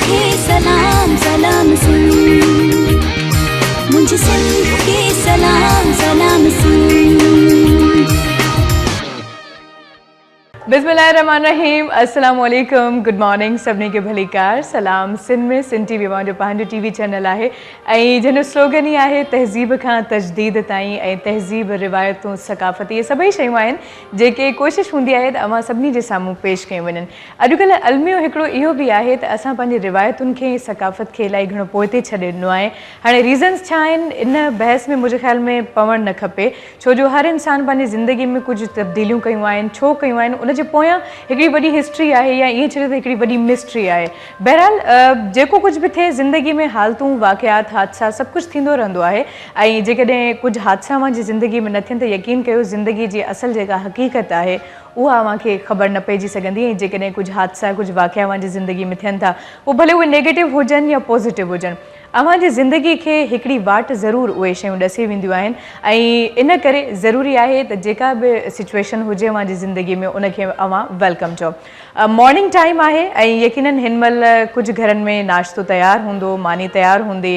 کي سلام سلام سنڌ منهنجي سنڌ کي سلام سلام سنڌ. بسم الله الرحمٰن الرحيم السلام عليڪم گڊ مارننگ سڀني کي ڀليڪار سلام سنڌ ۾ سنڌ ٽي وي اوهان جو پنهنجو ٽي وي چينل آهي ۽ جنهن جو سلوگن ئي آهي تهذيب کان تجديد تائين ۽ تهذيب روايتون ثقافت اهي سڀئي شيون آهن جيڪي ڪوشش هوندي آهي ته اوهان سڀني جي سامهون پيش ڪيون وڃن اڄڪلهه الميو هڪڙو اهو به آهي ته اسان پنهنجي روايتن کي ۽ ثقافت کي الائي گهڻو پوئتي ڇڏي ڏنو آهي. هاڻي ريزنز ڇا آهن ان بحث ۾ منهنجي خيال ۾ پوڻ نه کپي ڇو جو هر انسان پنهنجي زندگي ۾ ڪجهه تبديليون ڪيون آهن ڇو ڪيون آهن ان جي پويان هڪڙي وڏي هسٽري آهي يا ائين چئجي ته هڪڙي وڏي مسٽري آهي. بهرحال جيڪو ڪجهه به ٿئي زندگي ۾ حالتون واقعات حادثا سڀ ڪجهه ٿيندو رهندو آهي ۽ جيڪڏهن ڪجهه حادثا اوهان جي زندگي ۾ نه ٿين ته يقين ڪيو زندگي جي اصل جيڪا حقيقت آهي اها اوهان کي خبر نه پئجي سگهندي ۽ جيڪڏهن ڪجهه حادثا ڪجهه واقعا اوهان جي زندگي ۾ ٿين ٿا پوء ڀلي اهي نيگيٽو هجن يا پازيٽو هجن اوهان جي زندگي کي هڪڙي واٽ ضرور اهي شيون ڏسي وينديون آهن ۽ ان ڪري ضروري آهي ته جيڪا به سچويشن هجي اوهان جي زندگي ۾ ان کي اوهان welcome چئو. مارننگ ٽائيم آهي ۽ يقينن هن مهل ڪجهه گهرن ۾ ناشتو تيار هوندو ماني تيار هوندي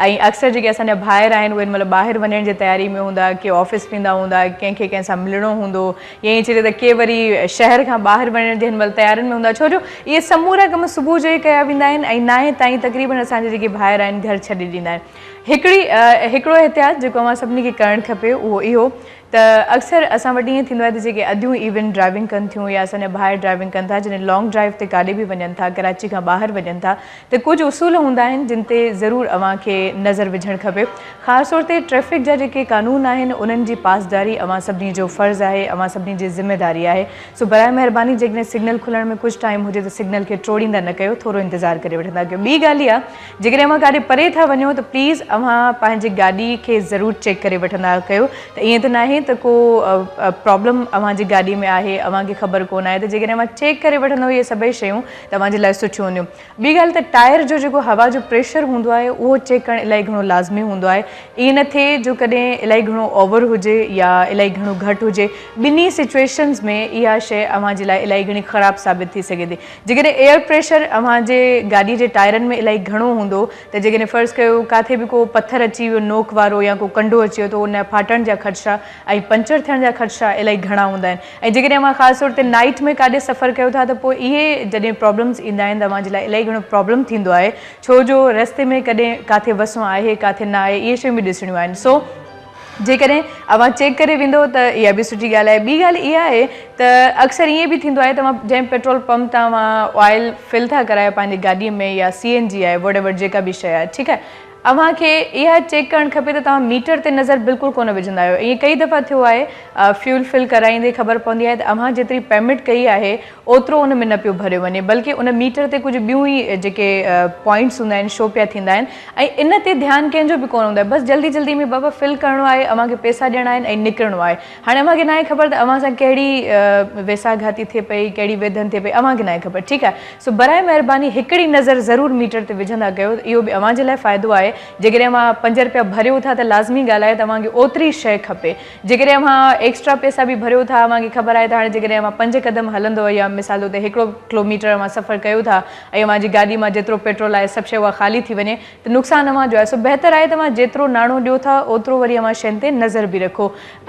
۽ اڪثر جيڪي اسان جا ڀائر آهن اهي هن مهل ٻاهر وڃڻ جي تياري ۾ هوندا ڪي آفيس ويندا هوندا ڪنهن کي ڪنهن سان ملڻو هوندو يا ائين چئجي ته ڪي وري شهر کان ٻاهر وڃڻ جي هن مهل تيارين ۾ هوندا ڇو جو اهي سمورا ڪم صبح جو ئي ڪيا ويندا آهن ۽ نائين تائين تقريبن اسان جا جيڪي ڀائر آهن گهر ڇڏي ڏيندا آهن. هڪڙي هڪڙو احتياط جيڪو اوهان سڀني کي ڪرڻ کپي اهو اهو ته اڪثر اسان وٽ ائين ٿيندو آهي ته جيڪي اديون ايون ڊرائيونگ ڪن ٿيون يا اسان جا ڀائر ڊرائيونگ ڪن ٿا جڏهن لانگ ڊرائيو تي ڪاڏي به وڃن ٿا ڪراچي کان ٻاهر وڃن ٿا ته ڪجهه اصول هوندا آهن جن تي ضرور اوهان کي نظر وجهڻ کپي. خاص طور تي ٽريفڪ جا جيڪي قانون آهن انهن جي پاسداري اوهان سڀني جو فرض آهي اوهان سڀني جي ذميداري آهي سو براء مهرباني جيڪڏهن سگنل کلڻ ۾ ڪجهه ٽائيم هجي ته سگنل کي ٽوڙيندا نه ڪيو ٿورو انتظار ڪري وٺندا ڪيو ٻي ڳالهه اها جيڪڏهن اوهان ڪاڏي پري ٿا وڃو ته پليز اوهان پنهنجي گاڏي کي ضرور چيڪ ڪري وٺندا ڪيو ته ائين ته ناهي ته ڪو پرابلم اوهان جي گاڏي ۾ آهي اوهان کي خبر ڪونه آهي ته جيڪڏهن اوهان چيڪ ڪري وٺندو اهي سڀئي شيون ته اوهان جي لاء سٺيون هونديون. ٻي ڳالهه ته ٽائر جو جيڪو هوا جو پريشر هوندو آهي اهو چيڪ ڪرڻ الاهي گهڻو لازمي هوندو آهي. ائين نه ٿئي جو ڪڏهن الاهي گهڻو اوور هجي يا الاهي گهڻو گهٽ هجي. ٻنهي سچوئيشنز ۾ اها شيء اوهان جي لاء الاهي گهڻي خراب ثابت ٿي سگهي ٿي. جيڪڏهن ايئر پريشر اوهان جي گاڏي جي ٽائرن ۾ الاهي گهڻو هوندو ته جيڪڏهن فرض ڪيو ڪاٿي به ڪو پٿر اچي ويو نوڪ وارو يا ڪو ڪنڊو اچي ويو ته ان ڦاٽڻ جا خدشا ۽ پنچر ٿيڻ جا خدشا الاهي گهڻا هوندا آهن ۽ جيڪڏهن اوهان خاص طور تي نائيٽ ۾ ڪاڏي سفر ڪيو ٿا ته پوء اهي جڏهن پرابلمز ايندا آهن ته اوهان جي لاء الاهي گهڻو پرابلم ٿيندو آهي ڇو جو رستي ۾ ڪڏهن ڪاٿي وسون آهي ڪاٿي نه آهي اهي شيون به ڏسڻيون آهن سو جيڪڏهن اوهان چيڪ ڪري ويندو ته اها به سٺي ڳالهه آهي ٻي ڳالهه اها آهي ته اڪثر ائين به ٿيندو آهي ته اوهان جنهن پيٽرول پمپ تان اوهان آئل فل ٿا ڪرايو پنهنجي گاڏي ۾ يا سي اين جي آهي وٽ ايور جيڪا به شيء آهي ٺيڪ آهي اوهان کي اها چيڪ ڪرڻ کپي ته توهان ميٽر تي نظر بلڪل ڪونه وجهندا آهيو. ائين ڪئي دفعا ٿيو آهي فيول فل ڪرائيندي خبر پوندي آهي ته اوهان جيتري پيمينٽ ڪئي آهي اوترو ان ۾ نه پيو ڀريو وڃي بلڪه ان ميٽر تي ڪجهه ٻيون ئي جيڪي پوائنٽس هوندا آهن شو پيا ٿيندا آهن ۽ ان تي ڌيان ڪنهن جو به ڪونه هوندو آهي بس جلدي جلدي ۾ بابا فل ڪرڻو آهي اوهان کي پئسا ڏيڻا آهن ۽ نڪرڻو آهي هاڻي اوهان کي ناهي خبر ته اوهان سان ڪهڙي ويساهه گهاتي ٿئي پئي ڪهڙي ويڌن ٿئي پئي اوهان کي ناهي خبر ٺيڪ آهي سو براء مهرباني هڪڙي نظر ضرور ميٽر تي وجهندا ڪيو اهو به اوهان جي لاء فائدو آهي جيڪڏهن اوهان پنج رپيا ڀريو ٿا ته لازمي ڳالهه آهي ته اوهان کي اوتري شيء کپي جيڪڏهن اوهان ايڪسٽرا پئسا به ڀريو ٿا اوهان کي خبر آهي ته هاڻي جيڪڏهن اوهان پنج قدم هلندو يا مثال طور تي هڪڙو ڪلوميٽر اوهان سفر ڪيو ٿا ۽ اوهان جي گاڏي مان جيترو پيٽرول آهي سڀ شيء اها خالي ٿي وڃي ته نقصان اوهان جو آهي سو بهتر آهي ته اوهان جيترو ناڻو ڏيو ٿا اوترو وري اوهان شين تي نظر به رکو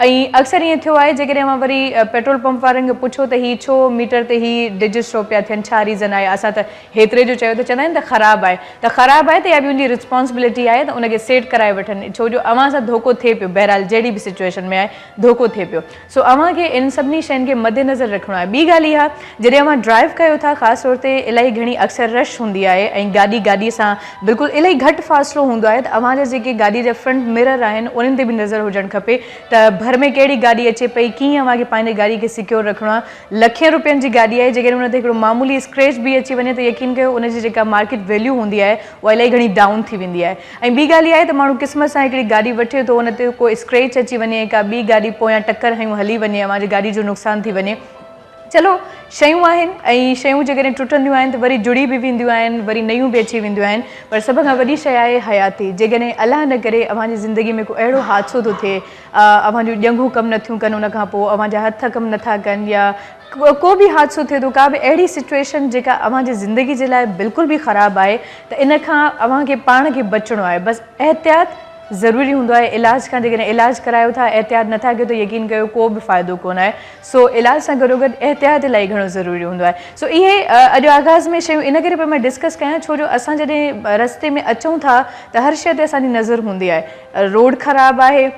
۽ اڪثر ائين ٿيو آهي جيڪڏهن اوهان وري پيٽرول پمپ وارن کي پڇو ته هي ڇو ميٽر تي هي ڊجٽس شو پيا ٿين ڇا ريزن آهي اسان ته هيتري جو چيو ته چوندا آهن ته خراب آهي ته خراب آهي ته اها به ان جي رسپانسبلٽي آهي ته ان کي سيٽ ڪرائي وٺن ڇو جو اوهان سان ڌوڪو ٿئي پيو بهرحال جهڙي به سچوئيشن ۾ آهي ڌوڪو ٿئي پيو سو اوهان کي ان سڀني شين کي مد نظر رکڻو آهي ٻي ڳالهه اها جڏهن اوهان ڊرائيو ڪيو ٿا خاص طور تي الاهي گهڻي اڪثر رش هوندي آهي ۽ گاڏي گاڏي سان بلڪل الاهي گهٽ فاصلو هوندو آهي ته اوهان جا جيڪي گاڏي جا فرنٽ مرر آهن انهن تي به نظر هجڻ کپي ته ڀر ۾ ڪهڙي گاڏي اچي پئي ڪيئن اوهان کي پنهنجي گاڏي کي سيڪيور رکڻو آهي لکين روپين جي گاڏي آهي جيڪڏهن ان تي هڪڙو معمولي اسڪريچ به اچي وڃي ته يقين ڪيو ان جي جيڪا مارڪيٽ ويليو هوندي آهي اها الاهي گهڻي ڊائون ٿي ويندي آهي ۽ ٻي ڳالهه اها آهي ته ماڻهو قسمت سان هڪڙي گاڏي وٺي ٿو ان تي ڪو اسڪريچ اچي وڃي ڪا ٻي گاڏي پويان ٽڪر هنيون هلي وڃي اوهان جي گاڏي جو نقصان ٿي وڃي چلو شيون آهن ۽ شيون جيڪڏهن ٽٽنديون آهن ته وري جڙي به وينديون آهن وري نيون به اچي وينديون آهن پر سڀ کان وڏي شيء آهي حياتي جيڪڏهن الله نه ڪري اوهان جي زندگي ۾ ڪو اهڙو حادثو ٿو ٿئي اوهان جون ڄنگهون ڪم نٿيون ڪن ان کان پوء اوهان جا هٿ ڪم نٿا ڪن يا ڪو به حادثو ٿئي ٿو ڪا به اهڙي سچويشن جيڪا اوهان جي زندگي جي لاء بلڪل به خراب آهي ته ان کان اوهان کي پاڻ کي بچڻو آهي بس احتياط ضروري هوندو آهي علاج کان جيڪڏهن علاج ڪرايو ٿا احتياط نٿا ڪيو ته يقين ڪيو ڪو به فائدو ڪونه آهي سو علاج سان گڏوگڏ احتياط الاهي گهڻو ضروري هوندو آهي سو اهي اڄ آغاز ۾ شيون ان ڪري پيو مان ڊسڪس ڪيان ڇو جو اسان جڏهن رستي ۾ اچون ٿا ته هر شيء تي اسان جي نظر هوندي آهي روڊ خراب آهي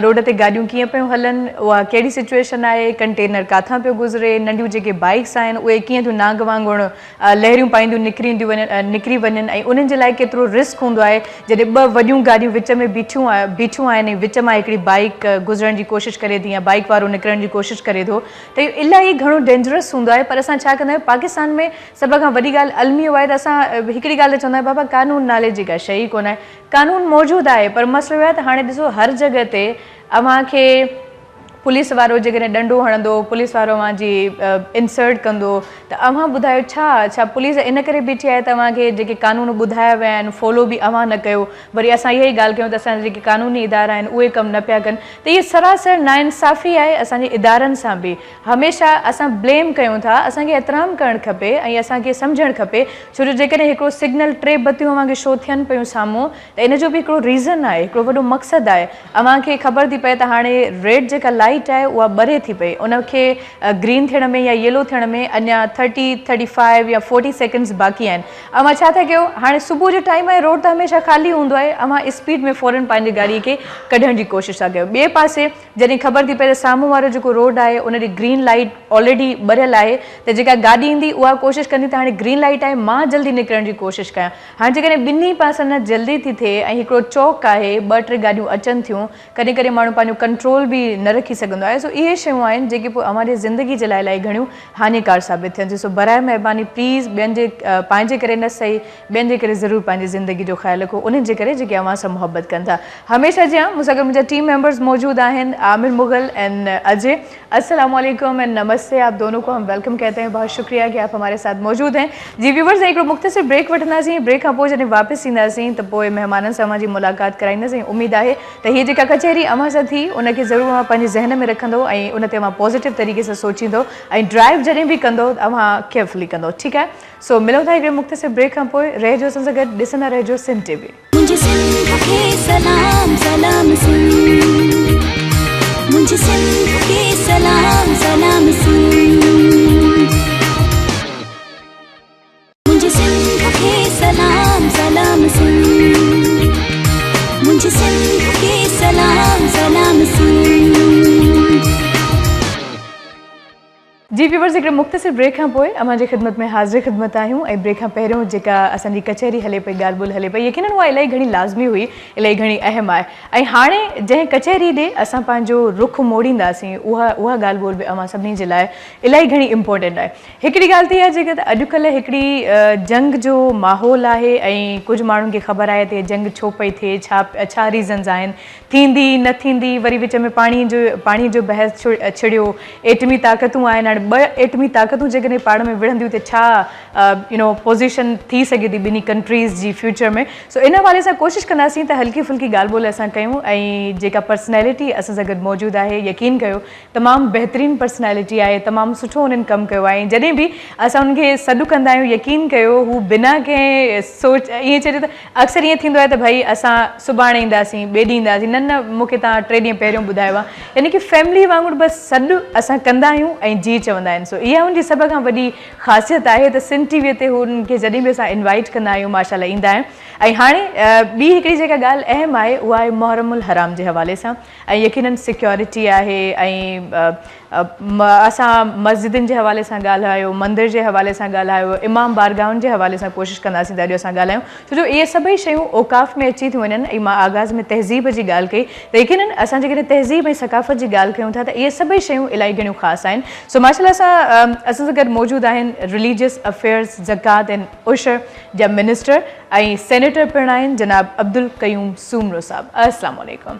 روڊ تي گاڏيون ڪيئن پيون هلن اها ڪهڙي سچويشن آهي ڪنٽينر ڪاٿان پيو گذري ننڍيون جيڪي بائيڪس آهن اهي ڪيئن ٿيون نانگ وانگڻ لهريون پائينديون نڪرينديون وڃن نڪري وڃن ۽ انهن جي لاء ڪيترو رسڪ هوندو آهي جڏهن ٻه وڏيون گاڏيون وچ ۾ بيٺيون بيٺيون آهن ۽ وچ مان هڪڙي بائيڪ گذرڻ جي ڪوشش ڪري ٿي يا بائيڪ وارو نڪرڻ جي ڪوشش ڪري ٿو ته اهو الاهي گهڻو ڊينجرس هوندو آهي پر اسان ڇا ڪندا آهيون پاڪستان ۾ سڀ کان وڏي ڳالهه الميو آهي ته اسان هڪڙي ڳالهه ته چوندا آهيون بابا قانون نالي جي ڪا شيء ئي ڪونه آهي قانون موجود آهي پر مسئلو اهو آهي ته هاڻي ڏسو هر جڳهه تي اوهان کي پوليس وارو جيڪڏهن ڏنڊو هڻندو پوليس وارو اوهان جي انسرٽ ڪندو ته اوهان ٻڌايو ڇا ڇا پوليس ان ڪري بيٺي آهي ته اوهان کي جيڪي قانون ٻڌايا ويا آهن فالو به اوهان نه ڪيو وري اسان اها ئي ڳالهه ڪيون ته اسان جا جيڪي قانوني ادارا آهن اهي ڪم نه پيا ڪن ته اهي سراسر ناانصافي آهي اسان جي ادارن سان به هميشه اسان بليم ڪيون ٿا اسان کي احترام ڪرڻ کپي ۽ اسان کي سمجهڻ کپي ڇو جو جيڪڏهن هڪڙو سگنل ٽي بتيون اوهان کي شو ٿين پيون سامهون ته ان جو به هڪڙو ريزن آهي هڪڙو وڏو مقصد آهي اوهان کي خبر ٿي پئي ته هاڻي ريڊ جيڪا لائيٽ آهي اها ٻري ٿي پئي ان کي گرين ٿيڻ ۾ يا يلو ٿيڻ ۾ اڃا ٿرٽي ٿرٽي فائيو يا فورٽي سيڪنڊز باقي آهن اوهان ڇا ٿا ڪيو هاڻي صبح جو ٽائيم آهي روڊ ته هميشه خالي هوندو آهي اوهان اسپيڊ ۾ فورن پنهنجي گاڏي کي ڪڍڻ جي ڪوشش ٿا ڪيو ٻئي پاسي جڏهن خبر ٿي پئي ته سامهون وارو جيڪو روڊ آهي ان جي گرين لائيٽ آلريڊي ٻريل آهي ته جيڪا گاڏي ايندي اها ڪوشش ڪندي ته هاڻي گرين لائيٽ آهي مان جلدي نڪرڻ جي ڪوشش ڪيان هاڻي جيڪڏهن ٻنهي پاسن نه جلدي ٿي ٿئي ۽ هڪڙو چوڪ آهي ٻه ٽي گاڏيون اچن ٿيون ڪڏهن ڪڏهن ماڻهو پنهنجو ڪنٽرول به نه رکي سگهندو آهي سو اهي شيون آهن جيڪي پوء اوهان جي زندگي جي لاء الاهي گهڻيون هاڃيڪار ثابت ٿين ٿيون سو براء مهرباني پليز ٻين جي پنهنجي ڪري نه سهي ٻين جي ڪري ضرور پنهنجي زندگي جو خيال رکو انهن جي ڪري جيڪي اوهان سان محبت ڪن ٿا هميشه جيان مون سان گڏ منهنجا ٽيم ميمبرز موجود آهن عامر مغل اينڊ اجي السلام عليڪم اينڊ نمستي آپ دونو کو هم ويلڪم کهتي هين بهت شڪريه ڪي آپ هماري ساٿ موجود هين جي ويورز هڪڙو مختصر بريڪ وٺنداسين بريڪ کان پوء جڏهن واپس اينداسين ته پوء مهمانن سان اوهان جي ملاقات ڪرائيندس ۽ اميد آهي ته هي جيڪا ڪچهري اوهان سان ٿي ان کي ضرور اوهان پنهنجي ذهن ۾ رکندو ۽ ان تي اوهان پازيٽو طريقي سان سوچيندو ۽ ڊرائيو جڏهن به ڪندو ته اوهان ڪيئرفلي ڪندو ٺيڪ آهي سو ملون ٿا هڪڙي مختصر بريڪ کان پوء رهجو اسان سان گڏ ڏسندا رهجو سنڌ ٽي وي. منهنجي سنڌ کي سلام سلام سنڌ منهنجي سنڌ کي سلام سلام سنڌ منهنجي سنڌ کي سلام سلام سنڌ منهنجي سنڌ کي سلام سلام سنڌ. جي ويورز هڪڙي مختصر بريڪ کان پوء اوهان جي خدمت ۾ حاضر خدمت آهيون ۽ بريڪ کان پهريون جيڪا اسان جي ڪچهري هلي پئي ڳالهه ٻولهه هلي پئي يقينن اها الائي گهڻي لازمي هئي الائي گهڻي اهم آهي ۽ هاڻي جنهن ڪچهري ڏي اسان پنهنجو رخ موڙينداسين اها اها ڳالهه ٻولهه به اوهان سڀني جي لاء الائي گهڻي امپورٽنٽ آهي هڪڙي ڳالهه ته اها جيڪا ته اڄڪلهه هڪڙي جنگ جو ماحول آهي ۽ ڪجهه ماڻهن کي خبر آهي ته جنگ ڇو پئي ٿئي ڇا ڇا ريزنز آهن ٿيندي نه ٿيندي وري وچ ۾ پاڻي جو پاڻي جو بحث ڇڙيو ايٽمي طاقتون آهن هاڻي ٻه ايٽمي طاقتون جيڪڏهن پاڻ ۾ وڙهنديون ته ڇا يو نو پوزيشن ٿي سگهي ٿي ٻنهي ڪنٽريز جي فيوچر ۾ سو ان حوالي سان ڪوشش ڪنداسين ته هلڪي ڦلڪي ڳالهه ٻولهه اسان ڪيون ۽ جيڪا پرسنالٽي اسان سان گڏ موجود آهي يقين ڪيو تمام بهترين پرسنالٽي آهي تمام سٺو انهن ڪم ڪيو آهي ۽ جڏهن به اسان انهن کي سڏ ڪندا آهيون يقين ڪيو هو بنا ڪنهن سوچ ائين چئجي ته اڪثر ائين ٿيندو آهي ته ڀئي اسان سڀاڻي اينداسين ٻئي ڏينهن اينداسين نه نه مون کي توهان ٽي ڏينهن پهريون ٻڌايو آهي يعني ڪي فيملي وانگر بس سڏ اسان ڪندا آهيون ۽ جي چوندا آهن سو اها ان جي سڀ کان وڏي خاصيت آهي ته سنڌ ٽي وي تي هو انهن کي جڏهن به اسان انوائيٽ ڪندا آهيون ماشاء الله ايندا آهن ۽ هاڻي ٻي هڪڙي جيڪا ڳالهه اهم آهي اها آهي محرم الحرام جي حوالي سان ۽ يقينن سيڪيورٽي آهي ۽ اسان مسجدن جي حوالي سان ڳالهايو مندر جي حوالي سان ڳالهايو امام بارگاهن جي حوالي سان ڪوشش ڪنداسين ته اڄ اسان ڳالهايون ڇو جو اهي سڀئي شيون اوقاف ۾ اچي ٿيون وڃن ۽ مان آغاز ۾ تهذيب جي ڳالهه ڪئي ته يقينن اسان جيڪڏهن تهذيب ۽ ثقافت جي ڳالهه ڪيون ٿا ته اهي سڀئي شيون الاهي گهڻيون خاص آهن سو ماشاء الله سان اسان سان گڏ موجود آهن رليجيس افيئرس زڪوات اينڊ عشر جا منسٽر ۽ سينيٽر پڻ آهن جناب عبدالقيوم سومرو صاحب السلام عليڪم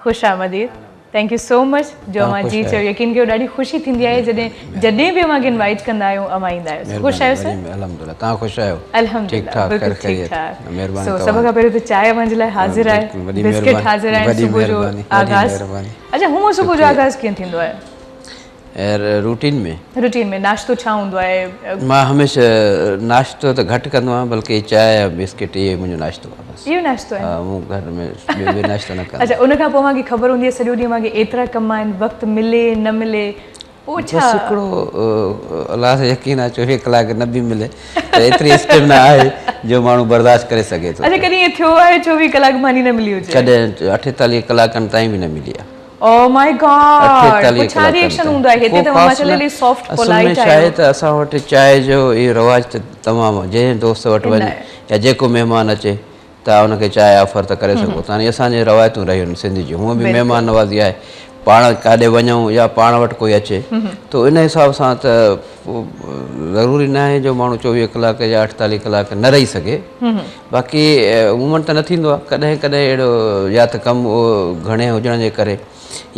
خوش آمديد thank you سو مچ جو اوهان جي چيو يقين ڪيو ڏاڍي خوشي ٿيندي آهي جڏهن جڏهن به اوهان کي انوائٽ ڪندا آهيون اوهان ايندا آهيو خوش آهيو سر الحمدلله توهان خوش آهيو الحمدلله بلڪل ٺيڪ ٺاڪ سو سڀ کان پهريون ته چانهه اوهان جي لاء حاضر آهي بسڪٽ حاضر آهن صبح جو آغاز اچها هونء صبح جو آغاز ڪيئن ٿيندو آهي؟ روٽين ۾. روٽين ۾ ناشتو ڇا هوندو آهي؟ مان هميشه ناشتو ته گهٽ ڪندو آهيان بلڪه چانهه يا بسڪيٽ اهي منهنجو ناشتو آهي بس. اهو ناشتو آهي؟ ها مون گهر ۾ ٻيو ناشتو نه ڪندو اڇا ان کان پوء اوهان کي خبر هوندي آهي سڄو ڏينهن اوهان کي ايترا ڪم آهن وقت ملي نه ملي پوء ڇا؟ بس هڪڙو الله تي يقين آهي 24 ڪلاڪ نه به ملي ته ايتري اسٽيمنا آهي جو ماڻهو برداشت ڪري سگهي ٿو. اڇا ڪڏهن ائين ٿيو آهي 24 ڪلاڪ ماني نه ملي هجي؟ ڪڏهن 48 ڪلاڪن تائين به نه ملي آهي. او ماء گاڊ پوء ڇا ريئڪشن هوندو آهي هتي ته ماشاء الله سافٽ پولائيٽ آهيو. اصل ۾ ڇا آهي ته اسان وٽ چانهه جو اهو رواج ته تمام آهي جنهن دوست وٽ وڃ يا جيڪو مهمان اچي ته ان کي چانهه آفر ته ڪري سگهو ٿا يعني اسان جي روايتون رهيون آهن سنڌ جون هونء به مهمان نوازي آهي پاڻ ڪاڏي وڃون يا پاڻ وٽ ڪوئي اچي ته ان حساب سان ته ضروري نه آهي جو ماڻهو 24 ڪلاڪ يا 48 ڪلاڪ نه رهي سگهي باقي عموماً ته نه ٿيندو آهي ڪڏهن ڪڏهن اهڙو يا ته ڪم گهڻي هجڻ جي ڪري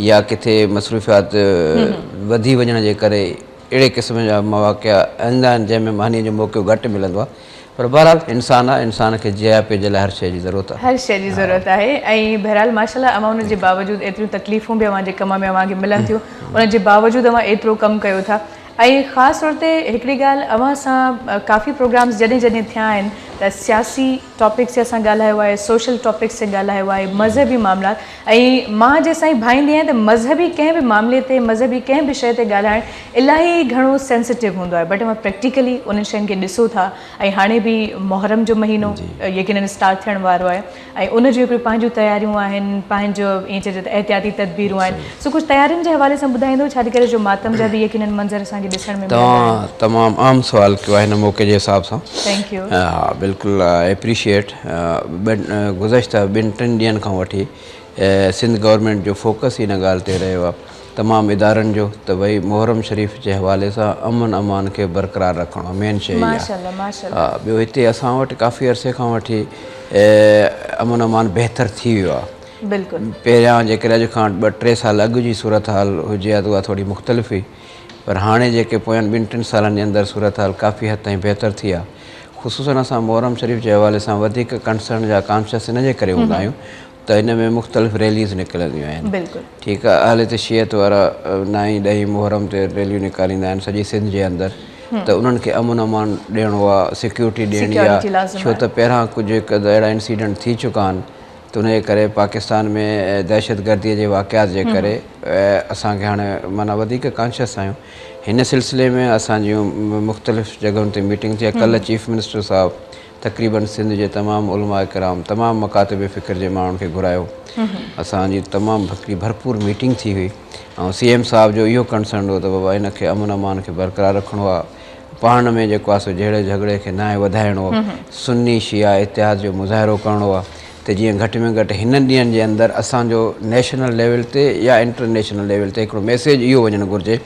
يا ڪٿي مصروفيات وڌي وڃڻ جي ڪري اهڙي قسم جا مواقعا ايندا آهن جنهن ۾ مانيء جو موقعو گهٽ ملندو آهي پر بهرحال انسان آهي انسان کي جياپي جي لاء هر شيء جي ضرورت آهي. هر شيء جي ضرورت آهي ۽ بهرحال ماشاء الله اوهان ان جي باوجود ايتريون تڪليفون به اوهان جي ڪم ۾ اوهان کي ملن ٿيون ان جي باوجود اوهان ايترو ڪم ڪيو ٿا ۽ خاص طور تي هڪڙي ڳالهه اوهان سان ڪافي پروگرامز جڏهن جڏهن ٿيا آهن ته سياسي ٽاپڪس تي اسان ڳالهايو آهي سوشل ٽاپڪس تي ڳالهايو آهي مذهبي معاملات ۽ مان جيستائين ڀائيندي آهيان ته مذهبي ڪنهن به معاملي تي مذهبي ڪنهن به شيء تي ڳالهائڻ الاهي گهڻو سينسيٽو هوندو آهي بٽ اوهان پريڪٽيڪلي انهن شين کي ڏسو ٿا ۽ هاڻي به محرم جو مهينو يقينن اسٽارٽ ٿيڻ وارو آهي ۽ ان جون هڪڙيون پنهنجون تياريون آهن، پنهنجو ائين چئجي ته احتياطي تدبيرون آهن، سو ڪجهه تيارين جي حوالي سان ٻڌائيندو ڇا جي ڪري جو ماتم جا به يقينن منظر اسان کي ڏسڻ ۾ ملندا آهن. توهان تمام اهم سوال ڪيو آهي هن موقعي جي حساب سان. Thank you. ها بلڪل آء اپريشيئيٽ گذشته ٻن ٽن ڏينهن کان وٺي سنڌ گورنمينٽ جو فوڪس ئي ان ڳالهه تي رهيو آهي تمام ادارن جو ته ڀئي محرم شريف جي حوالي سان امن امان کي برقرار رکڻو آهي مين شيء اها آهي ٻيو هتي اسان وٽ ڪافي عرصي کان وٺي امن امان بهتر ٿي ويو آهي بلڪل پهريان جيڪڏهن اڄ کان ٻه ٽي سال اڳ جي صورتحال هجي ها ته اها ٿوري مختلف هئي پر هاڻي جيڪي پوين ٻن ٽن سالن جي اندر صورتحال ڪافي حد تائين بهتر ٿي آهي خصوصن اسان محرم شريف جي حوالي سان وڌيڪ ڪنسرن يا ڪانشس ان جي ڪري هوندا آهيون ته هن ۾ مختلف ريليز نڪرنديون آهن ٺيڪ آهي اهل تشيعت وارا نائين ڏهين محرم تي ريليون نڪاريندا آهن سڄي سنڌ جي اندر ته انهن کي امن امان ڏيڻو آهي سيڪيورٽي ڏيڻي آهي ڇو ته پهريان ڪجهه هڪ اڌ اهڙا انسيڊنٽ ٿي چڪا آهن ته ان جي ڪري پاڪستان ۾ دهشتگردي جي واقعات جي ڪري اسان کي هاڻي معنيٰ وڌيڪ ڪانشس آهيون هن سلسلي ۾ اسان جون مختلف جڳهن تي ميٽنگ ٿي آهي ڪلهه چيف منسٽر صاحب تقريباً سنڌ جي تمام علماء ڪرام، تمام مڪاتب فڪر جي ماڻهن کي گهرايو. اسان جي تمام هڪڙي ڀرپور ميٽنگ ٿي هئي ۽ سي ايم صاحب جو اهو ڪنسرن هو ته بابا ان کي امن امان کي برقرار رکڻو آهي، پاڻ ۾ جيڪو آهي سو جهيڙي جهڳڙي کي ناهي وڌائڻو، سني شيعا اتحاد جو مظاهرو ڪرڻو آهي ته جيئن گهٽ ۾ گهٽ هنن ڏينهن جي اندر اسان جو نيشنل ليول تي يا انٽرنيشنل ليول تي هڪڙو ميسيج اهو وڃڻ گهرجي